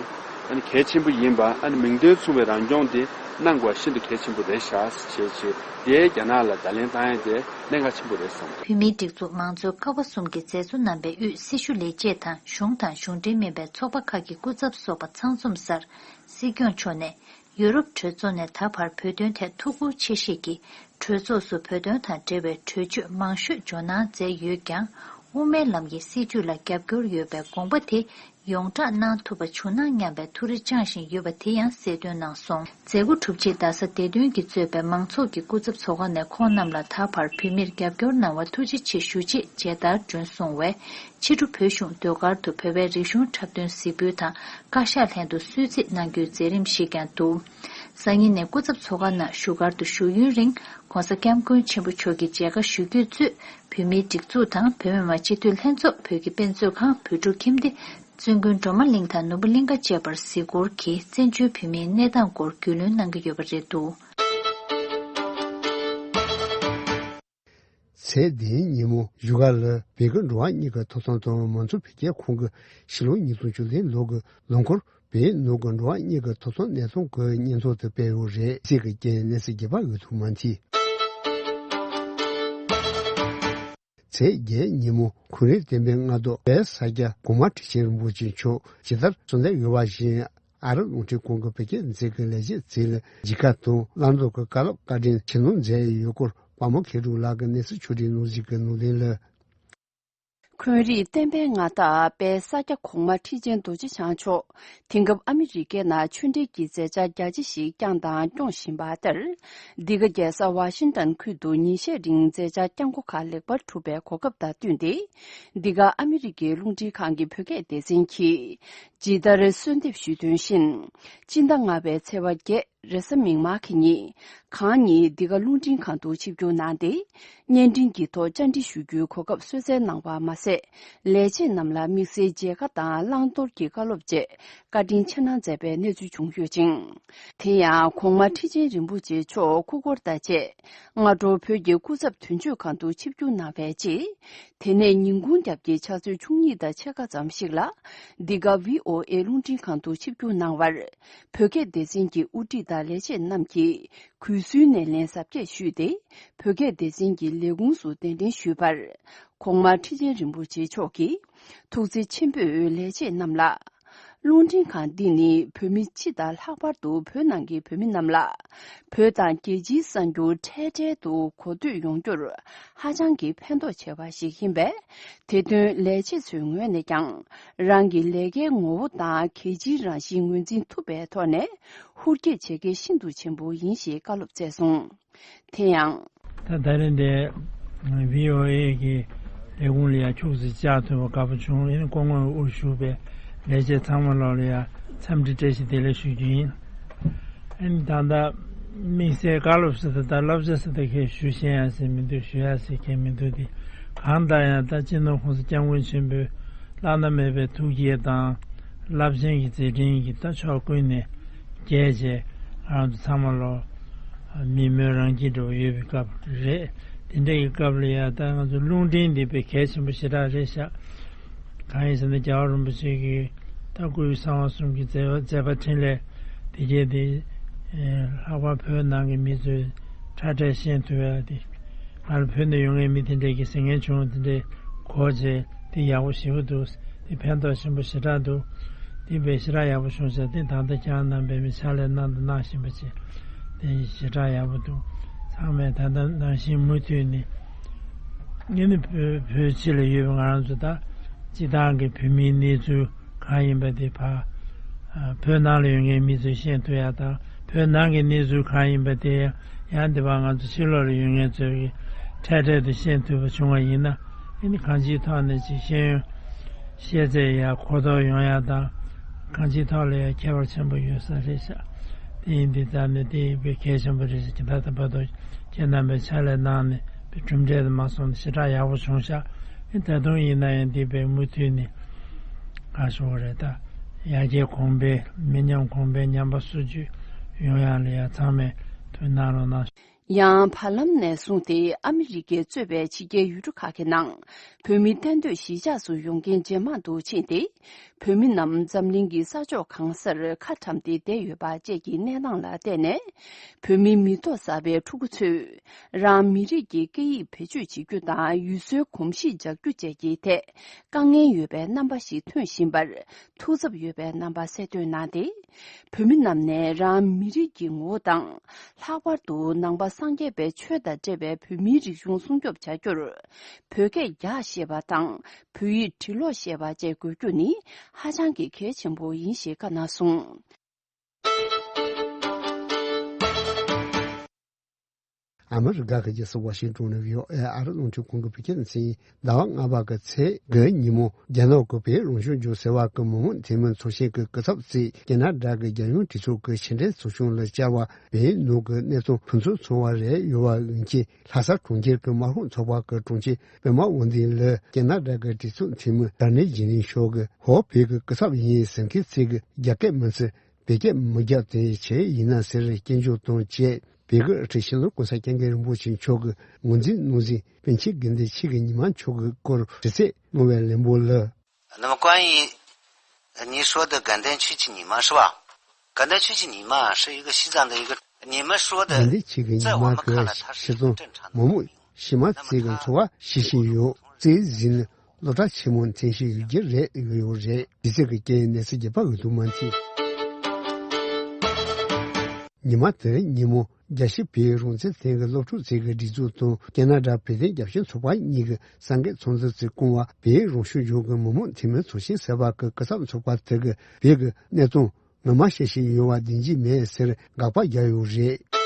ཨ་ནི་གལ་ཆེན་པོ་ཡིན་པ། ཨ་ནི་མིང་དོན་མཚུངས་པའི་རང་སྐྱོང་འདི་གནང་དགོས་པ་ཤིན་ཏུ་གལ་ཆེན་པོ་རེད་ཤག་ཅེས་བྱས་ཏེ་རྒྱ་ནག་ལ་བརྡ་ལན་བཏང་ཡ་དེ་གནད་འགག་ཆེན་པོ་རེད་བསམ་གྱི་འདུག་བོད་མིའི་སྒྲིག་འཛུགས་མང་གཙོའི་ཀ་བ་གསུམ་གྱི་མཛད་གཙོ་རྣམ་པས་དབུས་སྲི་ཞུ་ལས་བྱེད་དང་གཞུང་དང་གཞུང་འབྲེལ་མིན་པའི་ཚོགས་པ་ཁག་གི་སྐུ་ཚབ་སོགས་པ་ཚང་འཛོམས་སར། སྲིད་སྐྱོང་མཆོག་ནས་ཡུ་རོབ་གྲོས་ཚོགས་ནས་ད་བར་བོད་དོན་ཐད་ཐུགས་ཁུར་ཆེ་བཞེས་ཀྱིས་གྲོས་ཚོགས་སུ་བོད་དོན་དང་འབྲེལ་བའི་གྲོས་ཆོད་མང་ཤོས་འཇོག་གནང་མཛད་ཡོད་ཀྱང་། དབུ་མའི་ལམ་གྱི་སྲིད་བྱུས་ལ་རྒྱབ་སྐྱོར་ཡོད་པའི་དགོངས་པ་དེ་ཡོངས་བསྒྲགས་གནང་ཐུབ་པ་བྱུང་ན་སྙམ་པའི་ཐུགས་རེ་བཅངས་བཞིན་ཡོད་པ་དེ་ཡང་གསལ་སྟོན་གནང་སོང་། མཛད་སྒོ་གྲུབ་རྗེས་རྡ་ས་བདེ་དོན་གྱིས་གཙོས་པའི་མང་ཚོགས་ཀྱི་སྐུ་ཚབ་ཚོགས་ཁང་ནས་ཁོང་རྣམས་ལ་ད་བར་བོད་མིར་རྒྱབ་སྐྱོར་གནང་བར་ཐུགས་རྗེ་ཆེ་ཞུ་ཆེད་མཇལ་དར་སྒྲོན་སོང་བས། ཕྱི་དྲོ་བོད་གཞུང་ཟློས་གར་དུ་བོད་པའི་རིག་གཞུང་འཁྲབ་སྟོན་གཟིགས་འབུལ་དང་བཀའ་ཤག་ལྷན་དུ་གསོལ་ཚིགས་གནང་རྒྱུའི་མཛད་རིམ་ཞིག་ཀྱང་འདུག་སང་ཉིན་ནས་སྐུ་ཚབ་ཚོགས་ཁང་ནང་བཞུགས་སྒར་དུ་བཞུགས་ཡུན་རིང་༧གོང་ས་༧སྐྱབས་མགོན་ཆེན་པོ་མཆོག་གི་མཇལ་ཁ་ཞུ་རྒྱུས་གཙོས། བོད་མིའི་སྒྲིག་འཛུགས་དང་བོད་མི་མང་སྤྱི་འཐུས་ལྷན་ཚོགས། བོད་ཀྱི་དཔེ་མཛོད་ཁང་། བོད་ཕྲུག་ཁྱིམ་སྡེ། བཙུན་དགོན་སྒྲོལ་མ་གླིང་དང་ནོར་བུ་གླིང་ཀ་བཅས་པར་གཟིགས་སྐོར་གྱིས་བཙན་བྱོལ་བོད་མིའི་གནས་སྟངས་སྐོར་རྒྱུས་ལོན་གནང་གི་ཡོད་པ་རེད་འདུག་ཚེས་བདུན་ཉིན་མོ་བཞུགས་སྒར་ལ་བོད་ཀྱི་འགྲོ་བ་མིའི་ཐོབ་ཐང་དང་མང་གཙོ་འཕེལ་རྒྱས་ཁང་གིས་ཕྱི་ལོ་ཉིས་སྟོང་བཅུ་བདུན་ལོ་གི་ལོ་འཁོར་བོད་ནང་གི་འགྲོ་བ་མིའི་ཐོབ་ཐང་གནས་སྟངས་སྐོར་སྙན་ཐོ་དེ་སྤེལ་ཡོད་རེད། གསེར་གྱི་རྒྱན་གནས་ཚུལ་རྒྱས་པ་འོད་ཐུག་མ་མཐིལ། ཚེས་བརྒྱད་ཉིན་མོ་གུང་རིམ་བསྟན་པའི་མངའ་བདག་དཔལ་ས་སྐྱ་གོང་མ་ཁྲི་ཆེན་རིན་པོ་ཆེ་མཆོག་ཇི་ལྟར་གསོལ་འདེབས་ཡོད་པ་བཞིན། ཨ་རི་རླུང་འཕྲིན་ཁང་གི་བོད་སྐད་འཛིན་གྲྭའི་ལས་བྱེད་ཚོས་མཇལ་ཁ་དང་བླང་དོར་གྱི་བཀའ་སློབ་བཀའ་དྲིན་ཆེ་མཐོང་མཛད་ཡོད་སྐོར་དཔའ་མོ་མཁས་གྲུབ་ལགས་ཀྱིས་གནས་ཚུལ་ཕྱོགས་སྒྲིག་གནང་གཟིགས་ཀྱི་གནང་དོན་ལ། འཁོན་རིགས་བསྟན་པའི་མངའ་བདག་དཔལ་ས་སྐྱ་གོང་མ་ཁྲི་ཆེན་རྡོ་རྗེ་འཆང་མཆོག་དེང་སྐབས་ཨ་མི་རི་ཀའི་ནང་ཆོས་འབྲེལ་གྱི་མཛད་འཆར་རྒྱ་ཆེ་ཞིག་བསྐྱངས་དང་སྐྱོང་བཞིན་པ་ལྟར། འདི་ག་རྒྱལ་ས་ཝ་ཤིང་ཏན་ཁུལ་དུ་ཉིན་ཤས་རིང་མཛད་འཆར་བསྐྱངས་སྒོ་ཁག་ལེགས་པར་གྲུབ་པའི་གོ་སྐབས་དང་བསྟུན་ཏེ། འདི་ག་ཨ་མི་རི་ཀའི་རླུང་འཕྲིན་ཁང་གི་བོད་སྐད་སྡེ་ཚན་གྱིས་ཇི་ལྟར་གསོལ་འདེབས་ཞུས་དོན་བཞིན། སྤྱི་ཟླ་ལྔ་པའི་ཚེས་པ་བརྒྱད། རེས་གཟའ་མིག་དམར་གྱི་ཉིན། གང་ཉིད་འདི་ག་རླུང་འཕྲིན་ཁང་དུ་ཆིབས་བསྒྱུར་གནང་སྟེ། བརྙན་འཕྲིན་གྱི་ཐོག་བཅར་འདྲི་ཞུ་རྒྱུའི་གོ་སྐབས་གསོལ་སྩལ་གནང་བ་མ་ཟད། ལས་བྱེད་རྣམས་ལ་དམིགས་བསལ་མཇལ་ཁ་དང་བླང་དོར་གྱི་བཀའ་སློབ་བཅས་བཀའ་དྲིན་ཆེ་གནང་མཛད་པའི་གནས་ཚུལ་བྱུང་ཡོད་ཅིང་། དེ་ཡང་གོང་མ་ཁྲི་ཆེན་རིན་པོ་ཆེ་མཆོག་སྐུ་འཁོར་དང་བཅས། སྔ་དྲོ་བོད་ཀྱི་སྐུ་ཚབ་དོན་གཅོད་ཁང་དུ་ཆིབས་བསྒྱུར་གནང་བའི་རྗེས། དེ་ནས་ཉིན་གུང་རྒྱབ་ཀྱི་ཕྱག་ཚོད་བཅུ་གཉིས་དང་ཕྱེད་ཀ་ཙམ་ཞིག་ལ། འདི་ག་བྷི་ཨོ་ཨེ་རླུང་འཕྲིན་ཁང་དུ་ཆིབས་བསྒྱུར་གནང་བར། བོད་སྐད་སྡེ་ཚན་གྱི་དབུ་ཁྲིད་དང་ལས་བྱེད་རྣམས་ཀྱིས་གུས་བསུའི་སྣེ་ལེན་གཟབ་རྒྱས་ཞུས་ཏེ། བོད་སྐད་སྡེ་ཚན་གྱི་ལས་ཁུངས་སུ་གདན་འདྲེན་ཞུས་པར། གོང་མ་ཁྲི་ཆེན་རིན་པོ་ཆེ་མཆོག་གིས་ཐུགས་རྗེ་ཆེན་པོས་ལས་བྱེད་རྣམས་ལ། རླུང་འཕྲིན་ཁང་འདི་ནི་བོད་མི་སྤྱི་དང་ལྷག་པར་དུ་བོད་ནང་གི་བོད་མི་རྣམས་ལ། བོད་དང་རྒྱལ་སྤྱིའི་གསར་འགྱུར་འཕྲལ་འཕྲལ་དུ་གོ་ཐོས་ཡོང་རྒྱུར་ཧ་ཅང་གི་ཕན་ཐོགས་ཆེ་བ་ཞིག་ཡིན་པས། དེ་དོན་ལས་བྱེད་ཚོའི་ངོས་ནས་ཀྱང་རང་གི་ལས་ཀའི་ངོ་བོ་དང་གལ་ཆེའི་རང་བཞིན་ངོས་འཛིན་ཐུབ་པའི་ཐོག་ནས་ཧུར་སྐྱེད་བྱེད་གལ་ཤིན་ཏུ་ཆེན་པོ་ཡིན་ཞེས་བཀའ་སློབ་སྩལ་སོང་། དེ་ཡང་། ད་ད་རེས་འདི་བྷི་ཨོ་ཨེ་གི་ལས་ཁུངས་ལ་ཡང་ཁྱུག་ཙམ་བཅར་ཐུབ་པ་དགའ་པོ་བྱུང་། ཨེ་ནི་སྐུ་ངོ་དབུ་བཞུགས་པའི་ལས་བྱེད་ཚང་མ་ལོག་ལ་ཡང་འཚམས་འདྲི་བཀྲ་ཤིས་བདེ་ལེགས་ཞུ་རྒྱུ་ཡིན། ཨེ་ནི་ད་ལྟ་དམིགས་བསལ་བཀའ་སློབ་ཟེར་ད་ད་བསླབ་བྱ་ཟེར་ད་ཁས་ཞུ་ཤེས་ཡ་ཟེར་མི་འདུག་ཞུ་ཡ་ཟེར་མཁན་མི་འདུག་དེ་གང་ལྟར་ཡང་ད་སྤྱི་ནོར་༸གོང་ས་༸སྐྱབས་མགོན་ཆེན་པོའི་བླ་ན་མེད་པའི་ཐུགས་བསྐྱེད་དང་རླབས་ཆེན་གྱི་མཛད་འཕྲིན་གྱིས་ད་ཕྱོགས་ཀུན་ནས་རྒྱས་བྱས་ང་ཚོ་ཚང་མ་ལོ། མི་སྨོན་རང་སྐྱིད་འདྲ་བོ་ཡོད་པའི་སྐབས་རེད། དེ་འདྲ་ཡི་སྐབས་ལ་ཡ་ད་ང་ཚོ་རླུང་འཕྲིན་འདི་དཔེ་གལ་ཆེན་པོ་ཞེ་དྲག་རེད་ཤག་གང་ཡིན་ཟེར་ན་རྒྱལ་བ་རིན་པོ་ཆེ་གིས་ད་སྐུའི་གསང་བ་གསུམ་གྱི་མཛད་པ་མཛད་པ་འཕྲིན་ལས་དེ་གས་དེ་ལྷག་པར་བོད་ནང་གི་མི་ཚོས་ཁྲ་ཁྲ་ཤེས་ཐུབ་ཡ་དེ་ང་ལ་བོད་ནས་ཡོང་མཁན་མི་དེ་འདྲས་ཀྱིས་ཟེར་མཁན་བྱུང་། དེ་འདྲས་གོ་བྱས་དེ་ཡག་པོ་ཞེ་པོ་འདུག་དེ་ཕན་ཐོགས་ཆེན་པོ་ཞེ་དྲག་འདུག་དེ་དཔེ་ཞེ་དྲག་ཡག་པོ་བྱུང་ཤག་དེ་ད་ལྟ་ཁྱེད་རང་རྣམ་པས་མི་ཕྱག་ལས་གནང་དང་གནང་བཞིན་པ་བྱས་དེ་ཞེ་དྲག་ཡག་པོ་འདུག་ཚང་མས་ད་ལྟ་ནང་བཞིན་མུ་མཐུད་ནས་ངས་ནི་བོད་བོད་ཕྱི་ལ་ཡོད་པའི་ང་རང་ཚོ་ད་སྤྱི་བཏང་གི་བོད་མིའི་གནས་ཚུལ་གང་ཡིན་པ་དེ་ཕ་བོད་ནང་ལ་ཡོད་མཁན་མི་ཚོས་ཤེས་ཐུབ་ཡག་དང་བོད་ནང་གི་གནས་ཚུལ་གང་ཡིན་པ་དེ་ཡང་དེ་བ་ང་ཚོ་ཕྱི་ལོགས་ལ་ཡོད་མཁན་ཚོས་ཀྱི་འཕྲལ་འཕྲལ་དུ་ཤེས་ཐུབ་པ་བྱུང་བ་ཡིན་ན། ཨེ་ནི་གང་ཅིའི་ཐོག་ནས་ཅིག་ཤེས་ཡོན་ཤེས་ཚད་ཡར་གོ་རྟོགས་ཡོང་ཡ་དང་། གང་ཅིའི་ཐོག་ལ་ཡང་ཁྱད་པར་ཆེན་པོ་ཡོད་ས་རེད་ཤག་དེ་ཡིན་དུས་ཙམ་ནས་དེ་དཔེ་གལ་ཆེན་པོ་རེད་ཤག་ཇི་ལྟར་དང་བར་དུ་ཁྱེད་རྣམ་པས་ཕྱག་ལས་གནང་ནས་དཔེ་གྲུབ་འབྲས་དུ་མ་སོང་ནས་ཞེ་དྲག་ཡག་པོ་བྱུང་ཤག་ཨེ་ད་དུང་ཡིན་ན་ཡང་འདི་དཔེ་མུ་མཐུད་ནས་ག་ཞུ་བ་རེད་ད། ཡར་རྒྱས་གོང་འཕེལ་མི་ཉམས་གོང་འཕེལ་ཉམས་པ་སོར་ཆུད་ཡོང་ཡག་ལ་ཡང་ཚང་མས་ཐུགས་གནང་རོགས་གནང་། ཡང་བར་ལམ་ནས་བཟུང་སྟེ་ཨ་མི་རི་ཀས་གཙོས་པའི་ཕྱི་རྒྱལ་ཡུལ་གྲུ་ཁག་གི་ནང་བོད་མི་གཏན་སྡོད་གཞིས་ཆགས་སུ་ཡོང་མཁན་ཇེ་མང་དུ་ཕྱིན་ཏེ། བོད་མི་རྣམས་འཛམ་གླིང་གི་ས་ཕྱོགས་གང་སར་ཁ་བཀྲམ་སྟེ་བསྡད་ཡོད་པ་བཅས་ཀྱི་གནས་སྟངས་ལ་བརྟེན་ནས། བོད་མིའི་མི་ཐོག་གསར་པའི་ཕྲུ་གུ་ཚོས་རང་མི་རིགས་ཀྱི་སྐད་ཡིག་བེད་སྤྱོད་བྱེད་རྒྱུ་དང་ཡུལ་སྲོལ་གོམས་གཤིས་འཇགས་རྒྱུ་བཅས་ཀྱི་ཐད་དཀའ་ངལ་ཡོད་པའི་རྣམ་པ་ཞིག་ཐོན་བཞིན་པར་ཐུགས་འཚབ་ཡོད་པའི་རྣམ་པ་གསལ་སྟོན་གནང་སྟེ། བོད་མི་རྣམས་ནས་རང་མི་རིགས་ཀྱི་ངོ་བོ་དང་། ལྷག་པར་དུ་ནང་པ་སངས་རྒྱས་པའི་ཆོས་དང་འབྲེལ་བའི་བོད་མིའི་རིག་གཞུང་སྲུང་སྐྱོབ་བྱ་རྒྱུར། བོད་སྐད་རྒྱག་ཤེས་པ་དང་བོད་ཡིག་འབྲི་ཀློག་ཤེས་པ་བཅས་དགོས་རྒྱུ་ནི་ཧ་ཅང་གི་གལ་ཆེན་པོ་ཡིན་ཞེས་བཀའ་གནང་སོང་། ཨ་མི་རི་ཀ་གི་རྒྱལ་ས་ཝ་ཤིང་ཏོན་ནས་བྷི་ཨོ་ཨེ་ཨ་རི་རླུང་འཕྲིན་ཁང་གི་བོད་སྐད་སྡེ་ཚན་ཟླ་བ་ལྔ་པ་གི་ཚེས་དགུ་ཉིན་མོ་རྒྱ་ནག་གི་བོད་རང་སྐྱོང་ལྗོངས་ཟེར་བ་གི་མི་མང་འཐུས་མི་ཚོགས་ཆེན་གྱི་སྐུ་ཚབ་ཚོས་ཀེ་ན་ཌ་གི་རྒྱལ་ཡོངས་གྲོས་ཚོགས་ཀྱི་ཕྱི་འབྲེལ་ཚོགས་ཆུང་ལ་བཅར་བར་བོད་ནང་གི་གནས་སྟངས་ཕུན་སུམ་ཚོགས་པ་རེད་ཡོད་པ་འོན་ཀྱང་ལྷ་ས་གྲོང་ཁྱེར་གྱི་དམར་ཤོག་ཚོགས་པ་གི་དྲུང་ཆེ་པད་མ་དབང་འདུས་ལ་ཀེ་ན་ཌ་གི་གྲོས་ཚོགས་འཐུས་མི་ཌ་ནེལ་ཇེ་ནིང་མཆོག་གིས་ཧོ་བོད་ཀྱི་སྐུ་ཚབ་ཡིན་ཟེར་མཁན་ཚོས་ཀྱི་རྒྱ་སྐད་མི་ཚོས་བོད་སྐད་མི་རྒྱབ་དེ་ཆེད་ཡིན་ན་ཟེར་སྐྱོན་བརྗོད་དང་བཅས། བོད་ཀྱི་དབུ་ཁྲིད་སྤྱི་ནོར་༸གོང་ས་༸སྐྱབས་མགོན་རིན་པོ་ཆེ་མཆོག་གིས་ངོས་འཛིན་གནང་ཟིན་པཎ་ཆེན་དགེ་འདུན་ཆོས་ཀྱི་ཉི་མ་མཆོག་གི་སྐོར་དྲི་རྩད་གནང་བའི་ལན་པོ་ལ། 那么关于你说的感动区域ညီမ是吧？感动区域ညီမ是一个西藏的一个，你们说的在我们看来，它是一个正常的反应。 དགའ་ལྡན་ཆོས་ཀྱི་ཉི་མ་གི་ཕྱིར་ཚོང་མང་མོས་ཕྱི་མ་བརྩི་གི་འཚོ་བ་ཤེས་བཞིན་ཡོད། བརྩི་ཟིན་སློབ་གྲྭ་ཆེན་མོ་མཐུན་ཤེས་ཡོད་རྒྱུ་རེད་ཡོད་ཡོད་རེད། དུས་ཚོད་ཀྱི་རྐྱེན་གནས་ཚུལ་རྒྱས་པ་འོས་བསྡུ་མ་མཐུན། ཉི་མ་དེར་ཉིན་མོ་རྒྱལ་སྤྱིའི་བོད་རང་བཙན་ལྷན་ཁང་སློབ་ཕྲུག་ཚོའི་གི་སྒྲིག་འཛུགས་དང་ཁེ་ན་ཌ་བོད་དོན་རྒྱབ་སྐྱོར་ཚོགས་པ་གཉིས་ཀྱི་གསར་འགོད་ཚོགས་འདུ་ཚོས་བསྐོང་བ་བོད་རང་སྐྱོང་ལྗོངས་ཀྱི་མི་དམངས་འཐུས་མི་ཚོགས་ཆེན་ཟུར་པ་གི་སྐུ་ཚབ་ཚོགས་པ་དེ་གི་བོད་ཀྱི་གནས་སྟངས་ངོ་མ་ཤེས་བཞིན་ཡོད་པ་བདེན་རྒྱུ་མེད་ཟེར་དགག་པ་བརྒྱབ་ཡོད་རེད།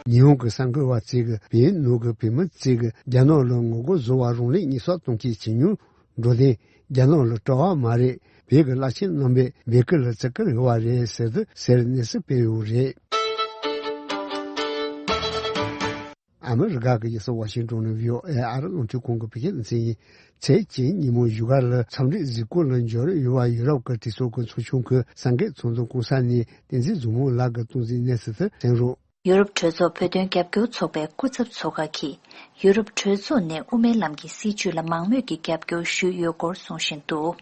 ཉི་ཧོང་གི་གསར་འགོད་པ་ཚོས་གི་བོད་ནང་གི་བོད་མི་ཚོས་གི་རྒྱ་ནག་ལ་ངོ་རྒོལ་བཟོ་བར་རང་ལུས་མེར་སྲེག་གཏོང་མཁན་བྱེད་མྱོང་། འགྲོ་དོན་རྒྱ་ནག་ལ་སྤྲོ་བ་མ་རེད། བོད་ཀྱི་བླ་ཆེན་རྣམ་པས་བོད་སྐད་ལ་བརྩི་བཀུར་ཡོད་པ་རེད་ཟེར་དུ་ཟེར་གནས་ཚུལ་སྤེལ་ཡོད་རེད། ཨ་མི་རི་ཀ་གི་རྒྱལ་ས་ཝ་ཤིང་ཏོན་ནས་ཝི་ཨོ་ཨེ་ཨ་རི་རླུང་འཕྲིན་ཁང་གི་བོད་སྐད་སྡེ་ཚན་ཡིན། ཚེས་གཅིག་ཉིན་མོ་བཞུགས་སྒར་ལ་འཚམས་འདྲི་གཟིགས་སྐོར་ལ་འབྱོར་ཡོད་པ་ཡུ་རོབ་ཀྱི་གྲོས་ཚོགས་ཀྱི་ཚོགས་ཆུང་གི་གསར་འགོད་ཚོགས་འདུ་བསྐོང་ས་ནས་བསྟན་འཛིན་བཟང་མོ་ལགས་ཀྱིས་གཏོང་མཛད་གནས་ཚུལ་དེ་གསན་རོགས། ཡུ་རོབ་གྲོས་ཚོགས་བོད་དོན་རྒྱབ་སྐྱོར་ཚོགས་པའི་སྐུ་ཚབ་ཚོགས་ཁག་གིས་ཡུ་རོབ་གྲོས་ཚོགས་ནས་དབུ་མའི་ལམ་གྱི་སྲིད་བྱུས་ལ་མང་མོས་ཀྱིས་རྒྱབ་སྐྱོར་ཞུས་ཡོད་སྐོར་གསུང་བཞིན་འདུག་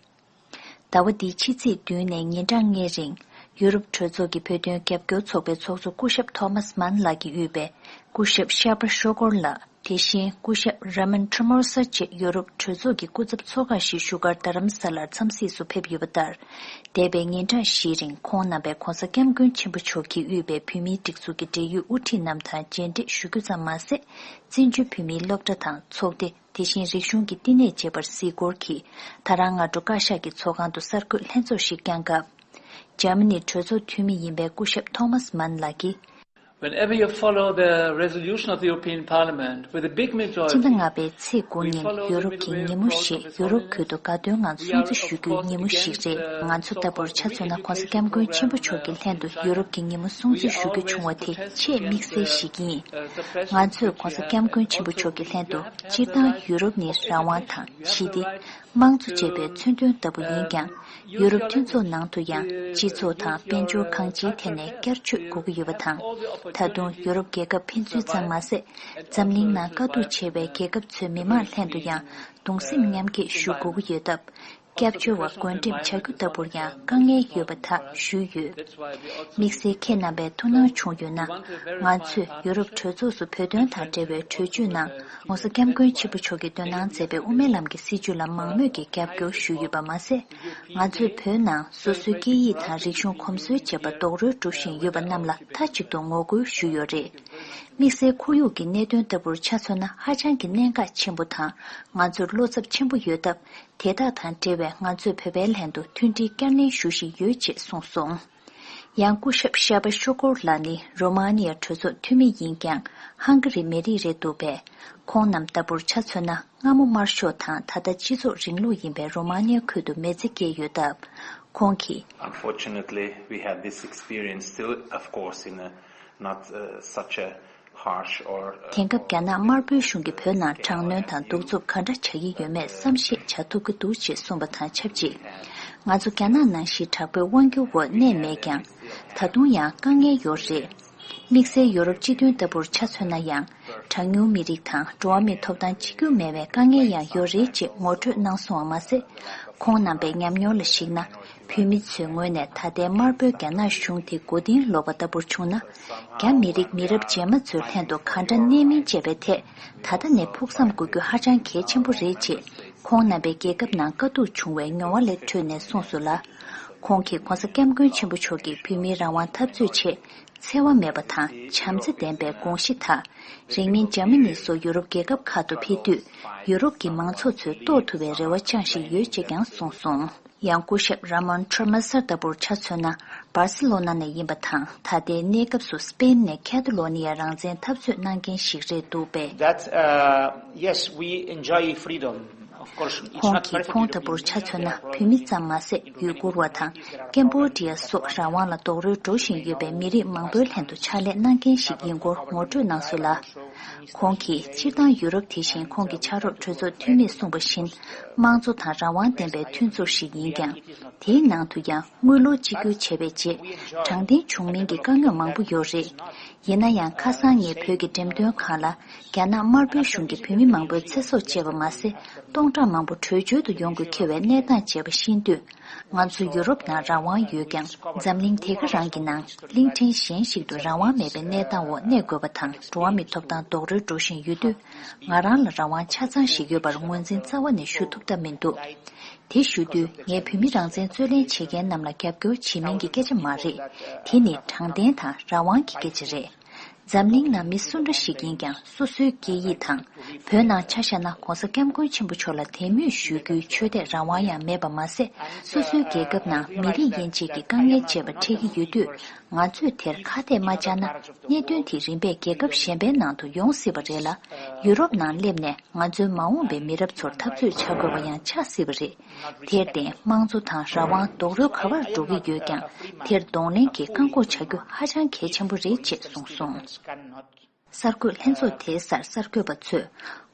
ཟླ་བ་འདིའི་ཕྱི་ཚེས་བདུན་ནས་ཉིན་གྲངས་ལྔའི་རིང་ཡུ་རོབ་གྲོས་ཚོགས་ཀྱི་བོད་དོན་རྒྱབ་སྐྱོར་ཚོགས་པའི་ཚོགས་གཙོ་སྐུ་ཞབས་ཐོ་མཱས་མཱན་ལགས་ཀྱིས་དབུས་པའི་སྐུ་ཞབས་ཤར་པ་ཤོ་ཀོར་ལགས། དེ་བཞིན་སྐུ་ཞབས་ར་མན་ཁྲི་མོར་ས་བཅས་ཡུ་རོབ་གྲོས་ཚོགས་ཀྱི་སྐུ་ཚབ་ཚོགས་ཁག་ཞིག་བཞུགས་སྒར་རྡ་རམ་ས་ལར་འཚམས་གཟིགས་སུ་ཕེབས་ཡོད་པ་ལྟར། འདས་པའི་ཉིན་གྲངས་བཞིའི་རིང་ཁོང་རྣམ་པས་༧གོང་ས་༧སྐྱབས་མགོན་ཆེན་པོ་མཆོག་གིས་དབུས་པའི་བོད་མིའི་སྒྲིག་འཛུགས་ཀྱི་འབྲེལ་ཡོད་དབུ་ཁྲིད་རྣམས་དང་མཇལ་འཕྲད་ཞུ་རྒྱུ་ཙམ་མ་ཟད། བཙན་བྱོལ་བོད་མིའི་སློབ་གྲྭ་དང་ཚོགས་སྡེ། དེ་བཞིན་རིག་གཞུང་གི་བསྟི་གནས་བཅས་པར་གཟིགས་སྐོར་གྱིས་ད་རང་སྔ་དྲོ་བཀའ་ཤག་གི་ཚོགས་ཁང་དུ་གསར་འགོད་ལྷན་ཚོགས་ཤིག་བསྐྱངས་སྐབས། འཇར་མ་ནིའི་གྲོས་ཚོགས་འཐུས་མི་ཡིན་པའི་སྐུ་ཞབས་ཐོ་མཱས་མཱན་ལགས་ཀྱིས། Whenever you follow the resolution of the European Parliament with a big majority, སྤྱི་ཟླ་ལྔ་པའི་ཚེས་དགུ་ཉིན་ཡོ་རོབ་ཀྱི་ཉིན་མོ་ཞེས་ཡོ་རོབ་ཁུལ་དུ་དགའ་སྟོན་ངང་སྲུང་བརྩི་ཞུ་རྒྱུའི་ཉིན་མོ་ཞིག་རེད། ང་ཚོ་ལྟ་བུར་ཆ་མཚོན་ན་༧གོང་ས་༧སྐྱབས་མགོན་ཆེན་པོ་མཆོག་གི་ལྷན་དུ་ཡོ་རོབ་ཀྱི་ཉིན་མོ་སྲུང་བརྩི་ཞུ་རྒྱུ་བྱུང་བ་དེ་ཆེས་དམིགས་བསལ་ཞིག་ཡིན། ང་ཚོས་༧གོང་ས་༧སྐྱབས་མགོན་ཆེན་པོ་མཆོག་གི་ལྷན་དུ་སྤྱིར་བཏང་ཡུ་རོབ་ནི་རང་དབང་དང་ཞི་བདེ། དམངས་གཙོ་བཅས་པའི་མཚོན་དོན་ལྟ་བུ་ཡིན་ཀྱང་། ཡུ་རོབ་མཐུན་ཚོགས་ནང་དུ་ཡང་སྤྱི་ཚོགས་དང་དཔལ་འབྱོར་གང་ཅིའི་ཐད་ནས་བསྐྱར་བཅོས་དགོས་ཀྱི་ཡོད་པ་དང་། ད་དུང་ཡུ་རོབ་རྒྱལ་ཁབ་ཕན་ཚུན་ཙམ་མ་ཟད། འཛམ་གླིང་ནང་དཀའ་སྡུག་ཆེ་བའི་རྒྱལ་ཁབ་ཚོའི་མི་མང་ལྷན་དུ་ཡང་གདུང་སེམས་མཉམ་སྐྱེད་ཞུ་དགོས་ཀྱི་ཡོད་སྟབས། སྐྱབས་བཅོལ་བ་བགོ་འགྲེམས་བྱ་རྒྱུ་ལྟ་བུར་ཡང་དཀའ་ངལ་ཡོད་པ་དག་ཞུས་ཡོད། དམིགས་བསལ་ཁྱེད་རྣམ་པས་ཐུགས་སྣང་བྱུང་ཡོད་ན། ང་ཚོས་ཡུ་རོབ་གྲོས་ཚོགས་སུ་བོད་དོན་དང་འབྲེལ་བའི་གྲོས་ཆོད་ནང་༧གོང་ས་༧སྐྱབས་མགོན་ཆེན་པོ་མཆོག་གིས་འདོན་གནང་མཛད་པའི་དབུ་མའི་ལམ་གྱི་སྲིད་བྱུས་ལ་མང་མོས་ཀྱིས་རྒྱབ་སྐྱོར་ཞུས་ཡོད་པ་མ་ཟད། ང་ཚོས་བོད་ནང་སོ་སོའི་སྐད་ཡིག་དང་རིག་གཞུང་གོམས་སྲོལ་བཅས་པ་རྡོག་རོལ་འགྲོ་བཞིན་ཡོད་པ་རྣམས་ལ་མཐའ་གཅིག་ཏུ་ངོ་རྒོལ་ཞུས་ཡོད་རེད། དམིགས་བསལ་ཁོར་ཡུག་གི་གནད་དོན་ལྟ་བུར་ཆ་མཚོན་ན་ཧ་ཅང་གི་གནད་འགག་ཆེན་པོ་དང་ང་ཚོར་བློ་འཚབ་ཆེན་པོ་ཡོད་སྟབས། དེ་དག་དང་འབྲེལ་བའི་ང་ཚོས་བོད་པའི་ལྷན་དུ་མཐུན་སྒྲིལ་བསྐྱར་ནན་ཞུ་བཞིན་ཡོད་ཅེས་གསུངས་སོང་། ཡང་སྐུ་ཞབས་ཤ་པ་ཤོ་ཀོར་ལགས་ནི་རོ་མ་ནི་ཡ་གྲོས་ཚོགས་འཐུས་མི་ཡིན་ཀྱང་ཧང་ག་རིའི་མི་རིགས་རེད་འདུག་པས། ཁོང་རྣམས་ལྟ་བུར་ཆ་མཚོན་ན་སྔ་མོ་དམར་ཤོག་དང་ད་ལྟ་སྤྱི་ཚོགས་རིང་ལུགས་ཡིན་པའི་རོ་མ་ནི་ཡ་ཁུལ་དུ་མི་ཚེ་སྐྱེལ་ཡོད་སྟབས། ཁོང་གིས། Unfortunately, we had this experience still, of course, in a not uh, such a harsh or uh, དེང་སྐབས་རྒྱ་ནག་དམར་པོའི་གཞུང་གིས་བོད་ནང་དྲག་གནོན་དང་གདུག་རྩུབ་ག་འདྲ་བྱ་ཡི་ཡོད་མེད་བསམ་ཤེས་བྱ་ཐུབ་ཀྱི་འདུག་ཅེས་གསུངས་པ་དང་ཆབས་ཅིག་ང་ཚོ་རྒྱ་ནག་ནང་བཞིན་དྲག་པོའི་དབང་སྒྱུར་འོག་གནས་མེད་ཀྱང་། ད་དུང་ཡང་དཀའ་ངལ་ཡོད་རེད། དམིགས་བསལ་ཡོ་རོབ་སྤྱི་མཐུན་ལྟ་བུར་ཆ་མཚོན་ན་ཡང་། གྲངས་ཉུང་མི་རིགས་དང་འགྲོ་བ་མིའི་ཐོབ་ཐང་གཅིག་གྱུར་མེད་པའི་དཀའ་ངལ་ཡང་ཡོད་རེད་ཅེས་ངོ་སྤྲོད་གནང་སོང་བ་མ་ཟད། ཁོང་རྣམ་པའི་ཉམས་མྱོང་ལ་གཞིགས་ན། བོད་མི་ཚོའི་ངོས་ནས་ད་ལྟའི་དམར་པོའི་རྒྱ་ནག་གཞུང་དེ་མགོ་རྟིང་སློག་པ་ལྟ་བུར་བྱུང་ན། རྒྱ་མི་རིགས་མི་རབས་རྗེས་མ་ཚོའི་ལྷན་དུ་གང་འདྲ་གནས་མིན་བཅས་པའི་ཐད་ད་ལྟ་ནས་ཕུགས་བསམ་དགོས་རྒྱུ་ཧ་ཅང་གལ་ཆེན་པོ་རེད་ཅེས་ཁོང་རྣམ་པའི་རྒྱལ་ཁབ་ནང་དཀའ་སྡུག་བྱུང་བའི་མྱོང་བ་ལས་འཕྲོས་ནས་གསུངས་སོང་ལ། ཁོང་གིས་༧གོང་ས་༧སྐྱབས་མགོན་ཆེན་པོ་མཆོག་གིས་བོད་མིའི་རང་དབང་འཐབ་རྩོད་ཆེད་འཚེ་བ་མེད་པ་དང་བྱམས་བརྩེ་ལྡན་པའི་དགོངས་གཞི་དག་རིང་མིན་འཇར་མ་ནི་སོགས་ཡུ་རོབ་རྒྱལ་ཁབ་ཁག་ཏུ་ཕེབས་དུས་ཡུ་རོབ་ཀྱི་མང་ཚོགས་ཚོས་རྟོགས་ཐུབ་པའི་རེ་བ་བཅངས་བཞིན་ཡོད་ཅེས་ཀྱང་གསུངས་སོང་། ཡང་སྐུ་ཞབས་ར་མོན་ཁྲོ་མ་སར་ལྟ་བུར་ཆ་མཚོན་ན་སྦར་སི་ལོ་ན་ནས་ཡིན་པ་དང་ད་ལྟའི་གནས་སྐབས་སུ་སི་པེན་ནས་ཁེ་ཏ་ལོ་ནི་ཡ་རང་བཙན་འཐབ་རྩོད་གནང་མཁན་ཞིག་རེད་འདུག་པས། That, uh, yes, we enjoy freedom. Of course, it's ཁོང་not གིས་perfect. ཁོང་ལྟ་བུར་ཆ་མཚོན་ན་བོད་མི་ཙམ་མ་ཟད་ཡུ་གུར་བ་དང་ཀེམ་བོ་ཌི་ཡ་སོགས་རང་དབང་ལ་རྡོག་རོལ་འགྲོ་བཞིན་ཡོད་པའི་མི་རིགས་མང་པོའི་ལྷན་དུ་ཕྱག་ལས་གནང་མཁན་ཞིག་ཡིན་སྐོར་ངོ་སྤྲོད་གནང་སོང་ལ། ཁོང་གིས་སྤྱིར་བཏང་ཡུ་རོབ་དེ་བཞིན་ཁོང་གི་ཕྱག་རོགས་གྲོས་ཚོགས་འཐུས་མིས་གསུངས་པ་བཞིན་དམངས་གཙོ་དང་རང་དབང་ལྡན་པའི་མཐུན་ཚོགས་ཤིག་ཡིན་ཀྱང་། དེའི་ནང་དུ་ཡང་དངུལ་ལོར་གཅིག་གྱུར་བྱས་པའི་རྗེས་དྲང་བདེན་བྱུང་མིན་གྱི་དཀའ་རྙོག་མང་པོ་ཡོད་རེད། ཡིན་ན་ཡང་ཁ་སང་ངས་བོད་ཀྱི་འགྲེམས་སྟོན་ཁང་ལ་རྒྱ་ནག་དམར་པོའི་གཞུང་གིས་བོད་མི་མང་པོའི་ཚེ་སྲོག་བཅད་པ་མ་ཟད་སྟོང་ཕྲག་མང་པོ་བྲོས་བྱོལ་དུ་ཡོང་དགོས་འཁེལ་བའི་གནས་སྟངས་བཅས་པ་ཤེས་དུས། ང་ཚོ་ཡུ་རོབ་ནང་རང་དབང་ཡོད་ཀྱང་འཛམ་གླིང་དེ་ག་རང་གི་ནང་གླིང་ཕྲན་གཞན་ཞིག་ཏུ་རང་དབང་མེད་པའི་གནས་སྟངས་འོག་གནས་དགོས་པ་དང་འགྲོ་བ་མིའི་ཐོབ་ཐང་ རྡོག་རོལ་འགྲོ་བཞིན་ཡོད་དུས། ང་རང་ལ་རང་དབང་ཆ་ཚང་ཞིག་ཡོད་པར་ངོས་འཛིན་རྩ་བ་ནས་ཞུ་ཐུབ་ཐབས་མི་འདུག་དེ་ཞུ་དུས། ངས་བོད་མི་རང་བཙན་རྩོད་ལེན་བྱེད་མཁན་རྣམས་ལ་རྒྱབ་སྐྱོར་བྱེད་མིན་གྱི་སྐད་ཆ་མ་རེད། དེ་ནི་དྲང་བདེན་དང་རང་དབང་གི་སྐད་ཆ་རེད། འཛམ་གླིང་ནང་མི་སུ་འདྲ་ཞིག་ཡིན་ཀྱང་སོ་སོའི་སྐད་ཡིག་དང་། བོད་ནང་ཆ་བཞག་ན་༸གོང་ས་༸སྐྱབས་མགོན་ཆེན་པོ་མཆོག་ལ་དད་མོས་ཞུ་རྒྱུའི་ཆོས་དད་རང་དབང་ཡང་མེད་པ་མ་ཟད། སོ་སོའི་རྒྱལ་ཁབ་ནང་མི་རིགས་དབྱེ་འབྱེད་ཀྱི་དཀའ་ངལ་འཕྲད་པ་འཕྲད་ཀྱི་ཡོད་དུས། ང་ཚོས་དེར་ཁ་གཏད་མ་བཅག་ན། གནད་དོན་དེ་རིམ་པས་རྒྱལ་ཁབ་གཞན་པའི་ནང་དུ་ཡོང་སྲིད་པ་རེད་ལ། ཡུ་རོབ་ནང་སླེབས་ནས་ང་ཚོའི་མ་འོངས་པའི་མི་རབས་ཚོར་འཐབ་རྩོད་བྱ་དགོས་པ་ཡང་ཆགས་སྲིད་པ་རེད། དེར་བརྟེན། དམངས་གཙོ་དང་རང་དབང་རྡོག་རོལ་ག་པར་འགྲོ་གི་ཡོད་ཀྱང་། དེར་གདོང་ལེན་གྱིས་བཀག་འགོག་བྱ་རྒྱུ་ཧ་ཅང་གལ་ཆེན་པོ་རེད་ཅེས་གསུངས་སོང་། གསར་འགོད་ལྷན་ཚོགས་དེའི་སར་གསར་འགོད་པ་ཚོས།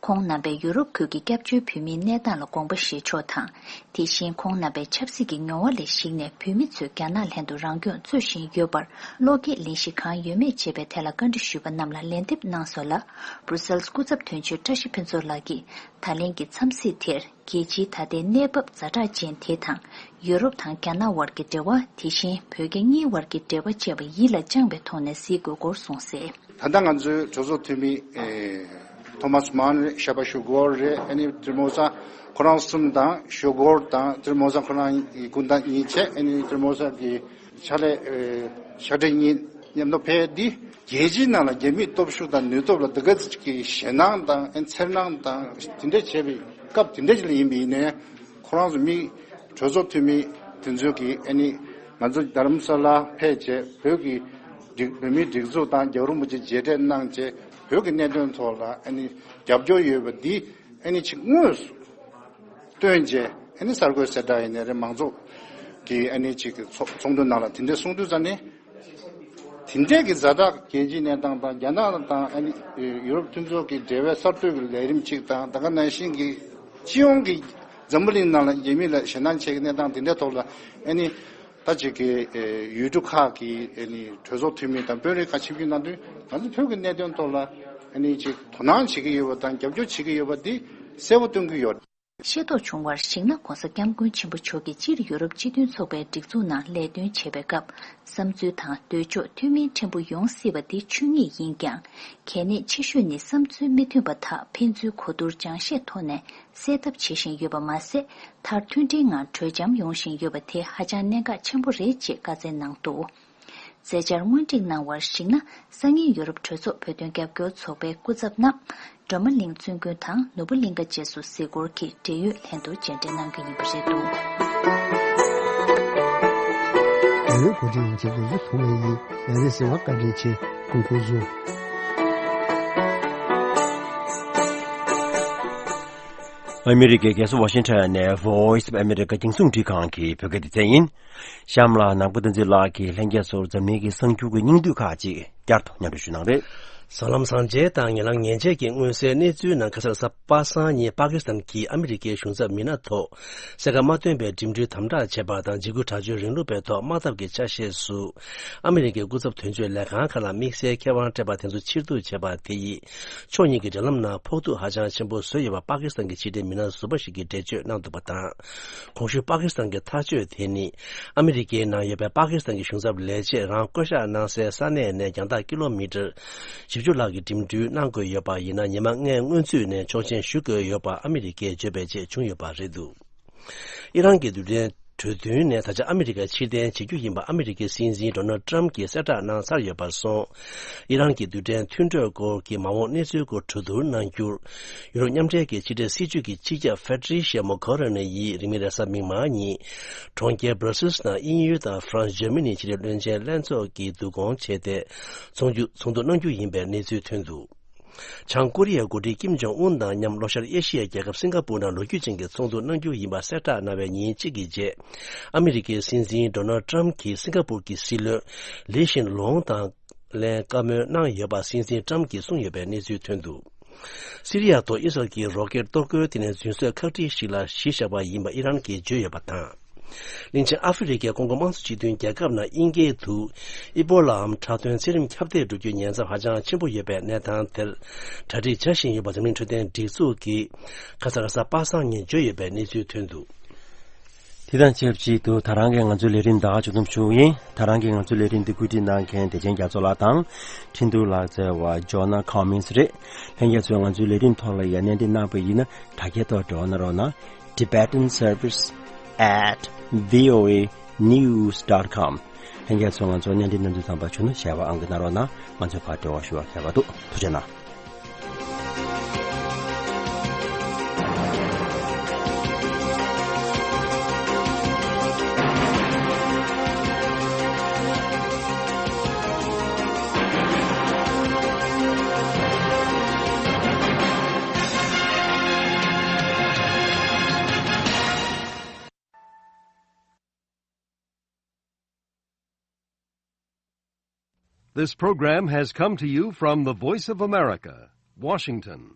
ཁོང་རྣམ་པས་ཡུ་རོབ་ཁུལ་གྱི་སྐྱབས་བཅོལ་བོད་མིའི་གནས་སྟངས་ལ་དགོངས་པ་བཞེས་ཕྱོགས་དང་། དེ་བཞིན་ཁོང་རྣམ་པས་ཆབ་སྲིད་ཀྱི་མྱོང་བ་ལས་གཞིགས་ནས་བོད་མི་ཚོས་རྒྱ་ནག་ལྷན་དུ་རང་སྐྱོང་རྩོད་བཞིན་ཡོད་པར། བློ་སྐྱེད་ལེན་གཞི་གང་ཡོད་མེད་ཅེས་པའི་ཐད་ལ་བཀའ་འདྲི་ཞུས་པ་རྣམས་ལ་ལན་འདེབས་གནང་སོང་ལ། སྦྲུ་སེལ་སྐུ་ཚབ་དོན་གཅོད་བཀྲ་ཤིས་ཕུན་ཚོགས་ལགས་ཀྱིས། ད་ལན་གྱི་འཚམས་གཟིགས་དེར། རྒྱལ་སྤྱིའི་ད་ལྟའི་གནས་བབ་ཛ་དྲག་ཅན་དེ་དང་། ཡུ་རོབ་དང་རྒྱ་ནག་དབར་གྱི་འབྲེལ་བ། དེ་བཞིན་བོད་རྒྱ་གཉིས་དབར་གྱི་འབྲེལ་བ་བཅས་པ་ཡིད་ལ་བཅངས་པའི་ཐོག་ནས་གཟིགས་དགོས་སྐོར་གསུངས་གསལ། ད་ལྟ་ང་ཚོའི་གྲོས་ཚོགས་འཐུས་མི། ཨེ། ཐོ་མཱས་མཱན་རེད། ཤ་པ་ཤུ་གོར་རེད། ཨ་ནི་ཏིར་མོ་ས་ཁོ་རང་གསུམ་དང་། ཤུ་གོར་དང་ཏིར་མོ་ས་ཁོ་རང་གི་སྐུ་ཟླ་གཉིས་བྱས། ཨ་ནི་ཏིར་མོ་ས་གི་ཕྱག་ལས། ཨེ། ཕྱག་སྦྲེལ་གཉིས་མཉམ་དུ་ཕེབས་ཏེ། རྒྱལ་སྤྱིའི་ནང་ལ་རྒྱ་མིའི་སྟོབས་ཤུགས་དང་ནུས་སྟོབས་ལ་འདི་ག་ཅིག་གི་ཞེད་སྣང་དང་། ཨེ། འཚེར་སྣང་དང་དེ་འདྲ་བྱས་པའི་སྐབས་དེ་འདྲ་ཅིག་ལ་ཡིན་པ་ཡིན་ནའི། ཁོ་རང་ཚོ་མི་གྲོས་ཚོགས་འཐུས་མི་དེ་ཚོས་ཀྱིས། ཨ་ནི་ང་ཚོ་རྡ་རམ་ས་ལ་ཕེབས་བྱས། བོད་ཀྱི་སྒྲིག་བོད་མིའི་སྒྲིག་འཛུགས་དང་རྒྱལ་བ་རིན་པོ་ཆེ་མཇལ་འཕྲད་གནང་བྱས། བོད་ཀྱི་གནད་དོན་ཐོག་ལ། ཨ་ནི་རྒྱབ་སྐྱོར་ཡོད་པ་འདི། ཨ་ནི་ཅིག་དངོས་སུ་སྟོན་བྱས། ཨ་ནི་གསར་འགོད་གསལ་བསྒྲགས་ཡིན་ནའི་རེད། མང་ཚོགས་ཀྱིས། ཨ་ནི་ཅིག་ཚོགས་ཚོགས་འདུ་ནང་ལ་དེ་འདྲ་གསུང་དུས་ཙ་ནས། དེ་འདྲས་ཀྱི་ཛ་དྲག་རྒྱལ་སྤྱིའི་གནས་སྟངས་དང་། རྒྱ་ནག་དང་། ཨ་ནི་ཡུ་རོབ་མཐུན་ཚོགས་ཀྱི་འབྲེལ་བའི་གསར་གཏོད་ཀྱི་ལས་རིམ་གཅིག་དང་། ད་ག་ནང་བཞིན་གྱི་སྤྱི་ཡོངས་ཀྱི་འཛམ་བུ་གླིང་ནང་ལ་རྒྱ་མི་ལ་ཞེད་སྣང་བྱེད་ཀྱི་གནས་སྟངས་དེ་འདྲའི་ཐོག་ལ། ཨ་ནི་ད་ཅིག་གི་ཡུལ་གྲུ་ཁག་གི། ཨ་ནི་གྲོས་ཚོགས་འཐུས་མི་དང་དཔོན་རིགས་ཁག་ཆིབས་བསྒྱུར་གནང་དུས། ང་ཚོ་བོད་ཀྱི་གནད་དོན་ཐོག་ལ། ཨ་ནི་ཅིག་དོ་སྣང་བྱེད་ཀྱི་ཡོད་པ་དང་རྒྱབ་སྐྱོར་བྱེད་ཀྱི་ཡོད་པ་འདི་གསལ་པོ་སྟོན་གྱི་ཡོད། ཤེས་རྟོགས་བྱུང་བར་གཞིགས་ན། ༸གོང་ས་༸སྐྱབས་མགོན་ཆེན་པོ་མཆོག་གིས་སྤྱིར་ཡུ་རོབ་སྤྱི་མཐུན་ཚོགས་པའི་སྒྲིག་འཛུགས་ནང་ལས་དོན་བྱེད་པའི་སྐབས། བསམ་ཚུལ་དང་འདོད་ཕྱོགས་མཐུན་མིན་ཕྲན་བུ་ཡོང་སྲིད་པ་འདི་ཆོས་ཉིད་ཡིན་ཀྱང་། གལ་གནད་ཆེ་ཤོས་ནི། བསམ་ཚུལ་མི་མཐུན་པ་དག་ཕན་ཚུན་གོ་བསྡུར་སྦྱང་བཤད་ཐོག་ནས་སེལ་ཐབས་བྱེད་བཞིན་ཡོད་པ་མ་ཟད། མཐར་མཐུན་སྒྲིལ་ངང་གྲོས་འཆམ་ཡོང་བཞིན་ཡོད་པ་དེ་ཧ་ཅང་གནད་འགག་ཆེན་པོ་རེད་ཅེས་བཀའ་སྩལ་གནང་འདུག་མཛད་འཆར་སྔོན་སྒྲིག་གནང་བར་གཞིགས་ན། སང་ཉིན་ཡུ་རོབ་གྲོས་ཚོགས་བོད་དོན་རྒྱབ་སྐྱོར་ཚོགས་པའི་སྐུ་ཚབ་རྣམས། སྒྲོལ་མ་གླིང་བཙུན་དགོན་དང་ནོར་བུ་གླིང་ཁ་བཅས་སུ་གཟིགས་སྐོར་གྱི་བགྲེས་ཡོད་ལྷན་དུ་མཇལ་འཕྲད་གནང་རྒྱུ་ཡིན་པ་རེད་འདུག་རྒྱལ་བའི་གོ་སྒྲིག་ཡིན་གྱི་འདུག་ཐུགས་མེད་ཡིན། ཡ་རེ་ཟེར་བ་བཀའ་དྲིན་ཆེ། ཁུ་ཁུ་ཟུ། ཨ་མི་རི་ཀའི་རྒྱལ་ས་ཝ་ཤིང་ཊོན་ནས་Voice of America རྒྱང་སྲིང་འཕྲིན་ཁང་གི་བོད་སྐད་སྡེ་ཚན་ཡིན། གཤམ་ལ་ནག་པོ་བསྟན་འཛིན་ལགས་ཀྱིས་ལྷན་རྒྱས་ཚོར་འཛམ་གླིང་གི་གསར་འགྱུར་གྱི་སྙིང་བསྡུས་ཁག་ཅིག་བསྐྱར་དུ་སྙན་སྒྲོན་ཞུ་གནང་རེད། ཟ་ལམ་སངས་རྒྱས་དང་ཉེ་ལམ་ཉེ་འབྱེད་ཀྱི་མངོན་གསལ་གནས་ཚུལ་ནང་། ཁ་སང་གཟའ་པ་སངས་ཉིན་པ་ཀི་སི་ཐན་གྱི་ཨ་མི་རི་ཀའི་གཞུང་ཚབ་མི་སྣ་ཐོག་གསལ་ཁ་མ་བཏོན་པའི་འགྲིམ་འགྲུལ་དམ་དྲག་བྱས་པ་དང་། འཇིགས་སྐུལ་དྲག་སྤྱོད་རིང་ལུགས་པའི་ཐོག་དམག་འཐབ་ཀྱི་ཆ་ཤས་སུ་ཨ་མི་རི་ཀའི་སྐུ་ཚབ་དོན་གཅོད་ལས་ཁང་ཁག་ལ་དམིགས་བསལ་ཁེ་དབང་སྤྲད་པ་དེ་ཚོ་ཕྱིར་བསྡུ་བྱས་པ་དེ་ཡིས་ཕྱོགས་གཉིས་ཀྱི་འབྲེལ་ལམ་ནང་ཕོག་ཐུག་ཧ་ཅང་ཆེན་པོ་བཟོས་ཡོད་པ་པ་ཀི་སི་ཐན་གྱི་ཕྱི་འབྲེལ་མི་སྣ་ཟུར་པ་ཞིག་གིས་འགྲེལ་བརྗོད་གནང་འདུག་པ་དང་། གོང་ཞུས་པ་ཀི་སི་ཐན་གྱི་ཐག་གཅོད་དེ་ནི། ཨ་མི་རི་ཀའི་ནང་ཡོད་པའི་པ་ཀི་སི་ཐན་གྱི་གཞུང་ཚབ་ལས་བྱེད་རང་བསྐོ་གཞག་གནང་སའི་ས་གནས་ནས་རྒྱང་ཐག་ཀི་ལོ་མི་ཊར་བཞི་བཅུ་ལྷག་གི་འགྲིམ་འགྲུལ་གནང་དགོས་ཡོད་པ་ཡིན་ན། ཉི་མ་ལྔའི་སྔོན་ཚུད་ནས་ཆོག་མཆན་ཞུ་དགོས་ཡོད་པ་ཨ་མི་རི་ཀས་བརྗོད་པའི་རྗེས་བྱུང་ཡོད་པ་རེད་འདུག་ཨི་རན་གྱི་རྡུལ་ཕྲན་གྲོས་མཐུན་ནས་ད་ཆ་ཨ་མི་རི་ཀ་ཕྱིར་འཐེན་བྱེད་རྒྱུ་ཡིན་པ་ཨ་མི་རི་ཀའི་སྲིད་འཛིན་ཌོ་ནལ་ཊམ་གྱིས་གསལ་བསྒྲགས་གནང་ཚར་ཡོད་པར་སོང་། ཨི་རན་གྱི་རྡུལ་ཕྲན་མཐུན་གྲོས་སྐོར་གྱི་མ་འོངས་གནས་ཚུལ་སྐོར་གྲོས་བསྡུར་གནང་རྒྱུར། ཡུ་རོབ་མཉམ་འབྲེལ་གྱི་ཕྱི་འབྲེལ་སྲིད་བྱུས་ཀྱི་སྤྱི་ཁྱབ་ཕེ་ཏྲི་ཤི་ཡ་མོ་གྷོ་ར་ནི་ཡིས་རིང་མིན་རེས་གཟའ་མིག་དམར་ཉིན། གྲོང་ཁྱེར་སྦྲ་སིལ་ནང་དབྱིན་ཡུལ་དང་ཧྥ་རན་སི། ཇར་མ་ནི་ཕྱི་འབྲེལ་བློན་ཆེན་ལྷན་ཚོགས་ཀྱི་བསྡུ་སྐོང་བྱས་ཏེ། ཚོགས་འདུ་ཚོགས་འདུ་གནང་རྒྱུ་ཡིན་པའི་གནས་ཚུལ་ཐོན་འདུག་བྱང་ཀོ་རི་ཡའི་འགོ་ཁྲིད་ཀིམ་ཇོང་ཨུན་དང་མཉམ་ལྷོ་ཤར་ཨེ་ཤི་ཡའི་རྒྱལ་ཁབ་སིང་ག་པུར་ནང་ལོ་རྒྱུས་ཅན་གྱི་ཚོགས་འདུ་གནང་རྒྱུ་ཡིན་པ་གསལ་བསྒྲགས་གནང་བའི་ཉིན་གཅིག་གི་རྗེས། ཨ་མི་རི་ཀའི་སྲིད་འཛིན་ཌོ་ནལ་ཊམ་གྱིས་སིང་ག་པུར་གྱི་སྲིད་བློན་ལི་ཤིན་ལོང་དང་ལེན་བཀའ་མོལ་གནང་ཡོད་པ་སྲིད་འཛིན་ཊམ་གྱིས་གསུངས་ཡོད་པའི་གནས་ཚུལ་ཐོན་འདུག་སི་རི་ཡ་ཐོག་ཨི་སི་རལ་གྱི་རོ་ཀེད་གཏོར་རྒོལ་དེ་ནི་རྫུན་བཟོས་ཁག་དཀྲིས་ཤིག་ལ་གཞི་བཞག་པ་ཡིན་པ་ཨི་རན་གྱིས་བརྗོད་ཡོད་པ་དང་། གླིང་ཆེན་ཨ་ཧྥེ་རི་ཁའི་ཀོང་ཀོ་དམངས་གཙོ་སྤྱི་མཐུན་རྒྱལ་ཁབ་ནང་དབྱིན་སྐད་དུ་ཨི་པོ་ལའམ་འཁྲབ་སྟོན་ཚད་རིམ་ཁྱབ་གདལ་འགྲོ་རྒྱུའི་ཉེན་ཚབས་ཧ་ཅང་ཆེན་པོ་ཡོད་པའི་གནས་སྟངས་དེར་གྲ་སྒྲིག་བྱ་བཞིན་ཡོད་པ་འཛམ་གླིང་འཕྲོད་བསྟེན་སྒྲིག་འཛུགས་ཀྱིས་ཁ་སང་གཟའ་པ་སངས་ཉིན་བརྗོད་ཡོད་པའི་གནས་ཚུལ་ཐོན་འདུག་དེ་དང་ཆབས་ཅིག་ཏུ་ད་རང་གི་ང་ཚོའི་ལས་རིམ་ད་ག་མཇུག་བསྡོམས་ཞུ་གི་ཡིན། ད་རང་གི་ང་ཚོའི་ལས་རིམ་འདི་བཀོད་སྒྲིག་གནང་མཁན་བདེ་ཆེན་རྒྱ་མཚོ་ལགས་དང་། འཕྲིན་གཏོང་ལག་རྩལ་བ་Jonah Cummins རེད། ལྷན་རྒྱས་ཚོས་ང་ཚོའི་ལས་རིམ་ཐོག་ལ་ཡང་གནས་འདྲི་གནང་པ་ཡིན་ན་དྲ་རྒྱའི་ཐོག་འབྲེལ་བ་གནང་རོགས་གནང་། Tibetan Service at V O A News dot com། ལྷན་རྒྱས་ཚོས་ང་ཚོར་གནས་འདྲི་གནང་འདོད་བསམ་པ་བྱུང་ན་ཞལ་པར་ཨང་ཀི་གནང་རོགས་གནང་། ང་ཚོས་ཕར་འབྲེལ་བ་ཞུ་བར་འབད་པ་འདུག། ཐུགས་རྗེ་གནང་། This program has come to you from the Voice of America, Washington.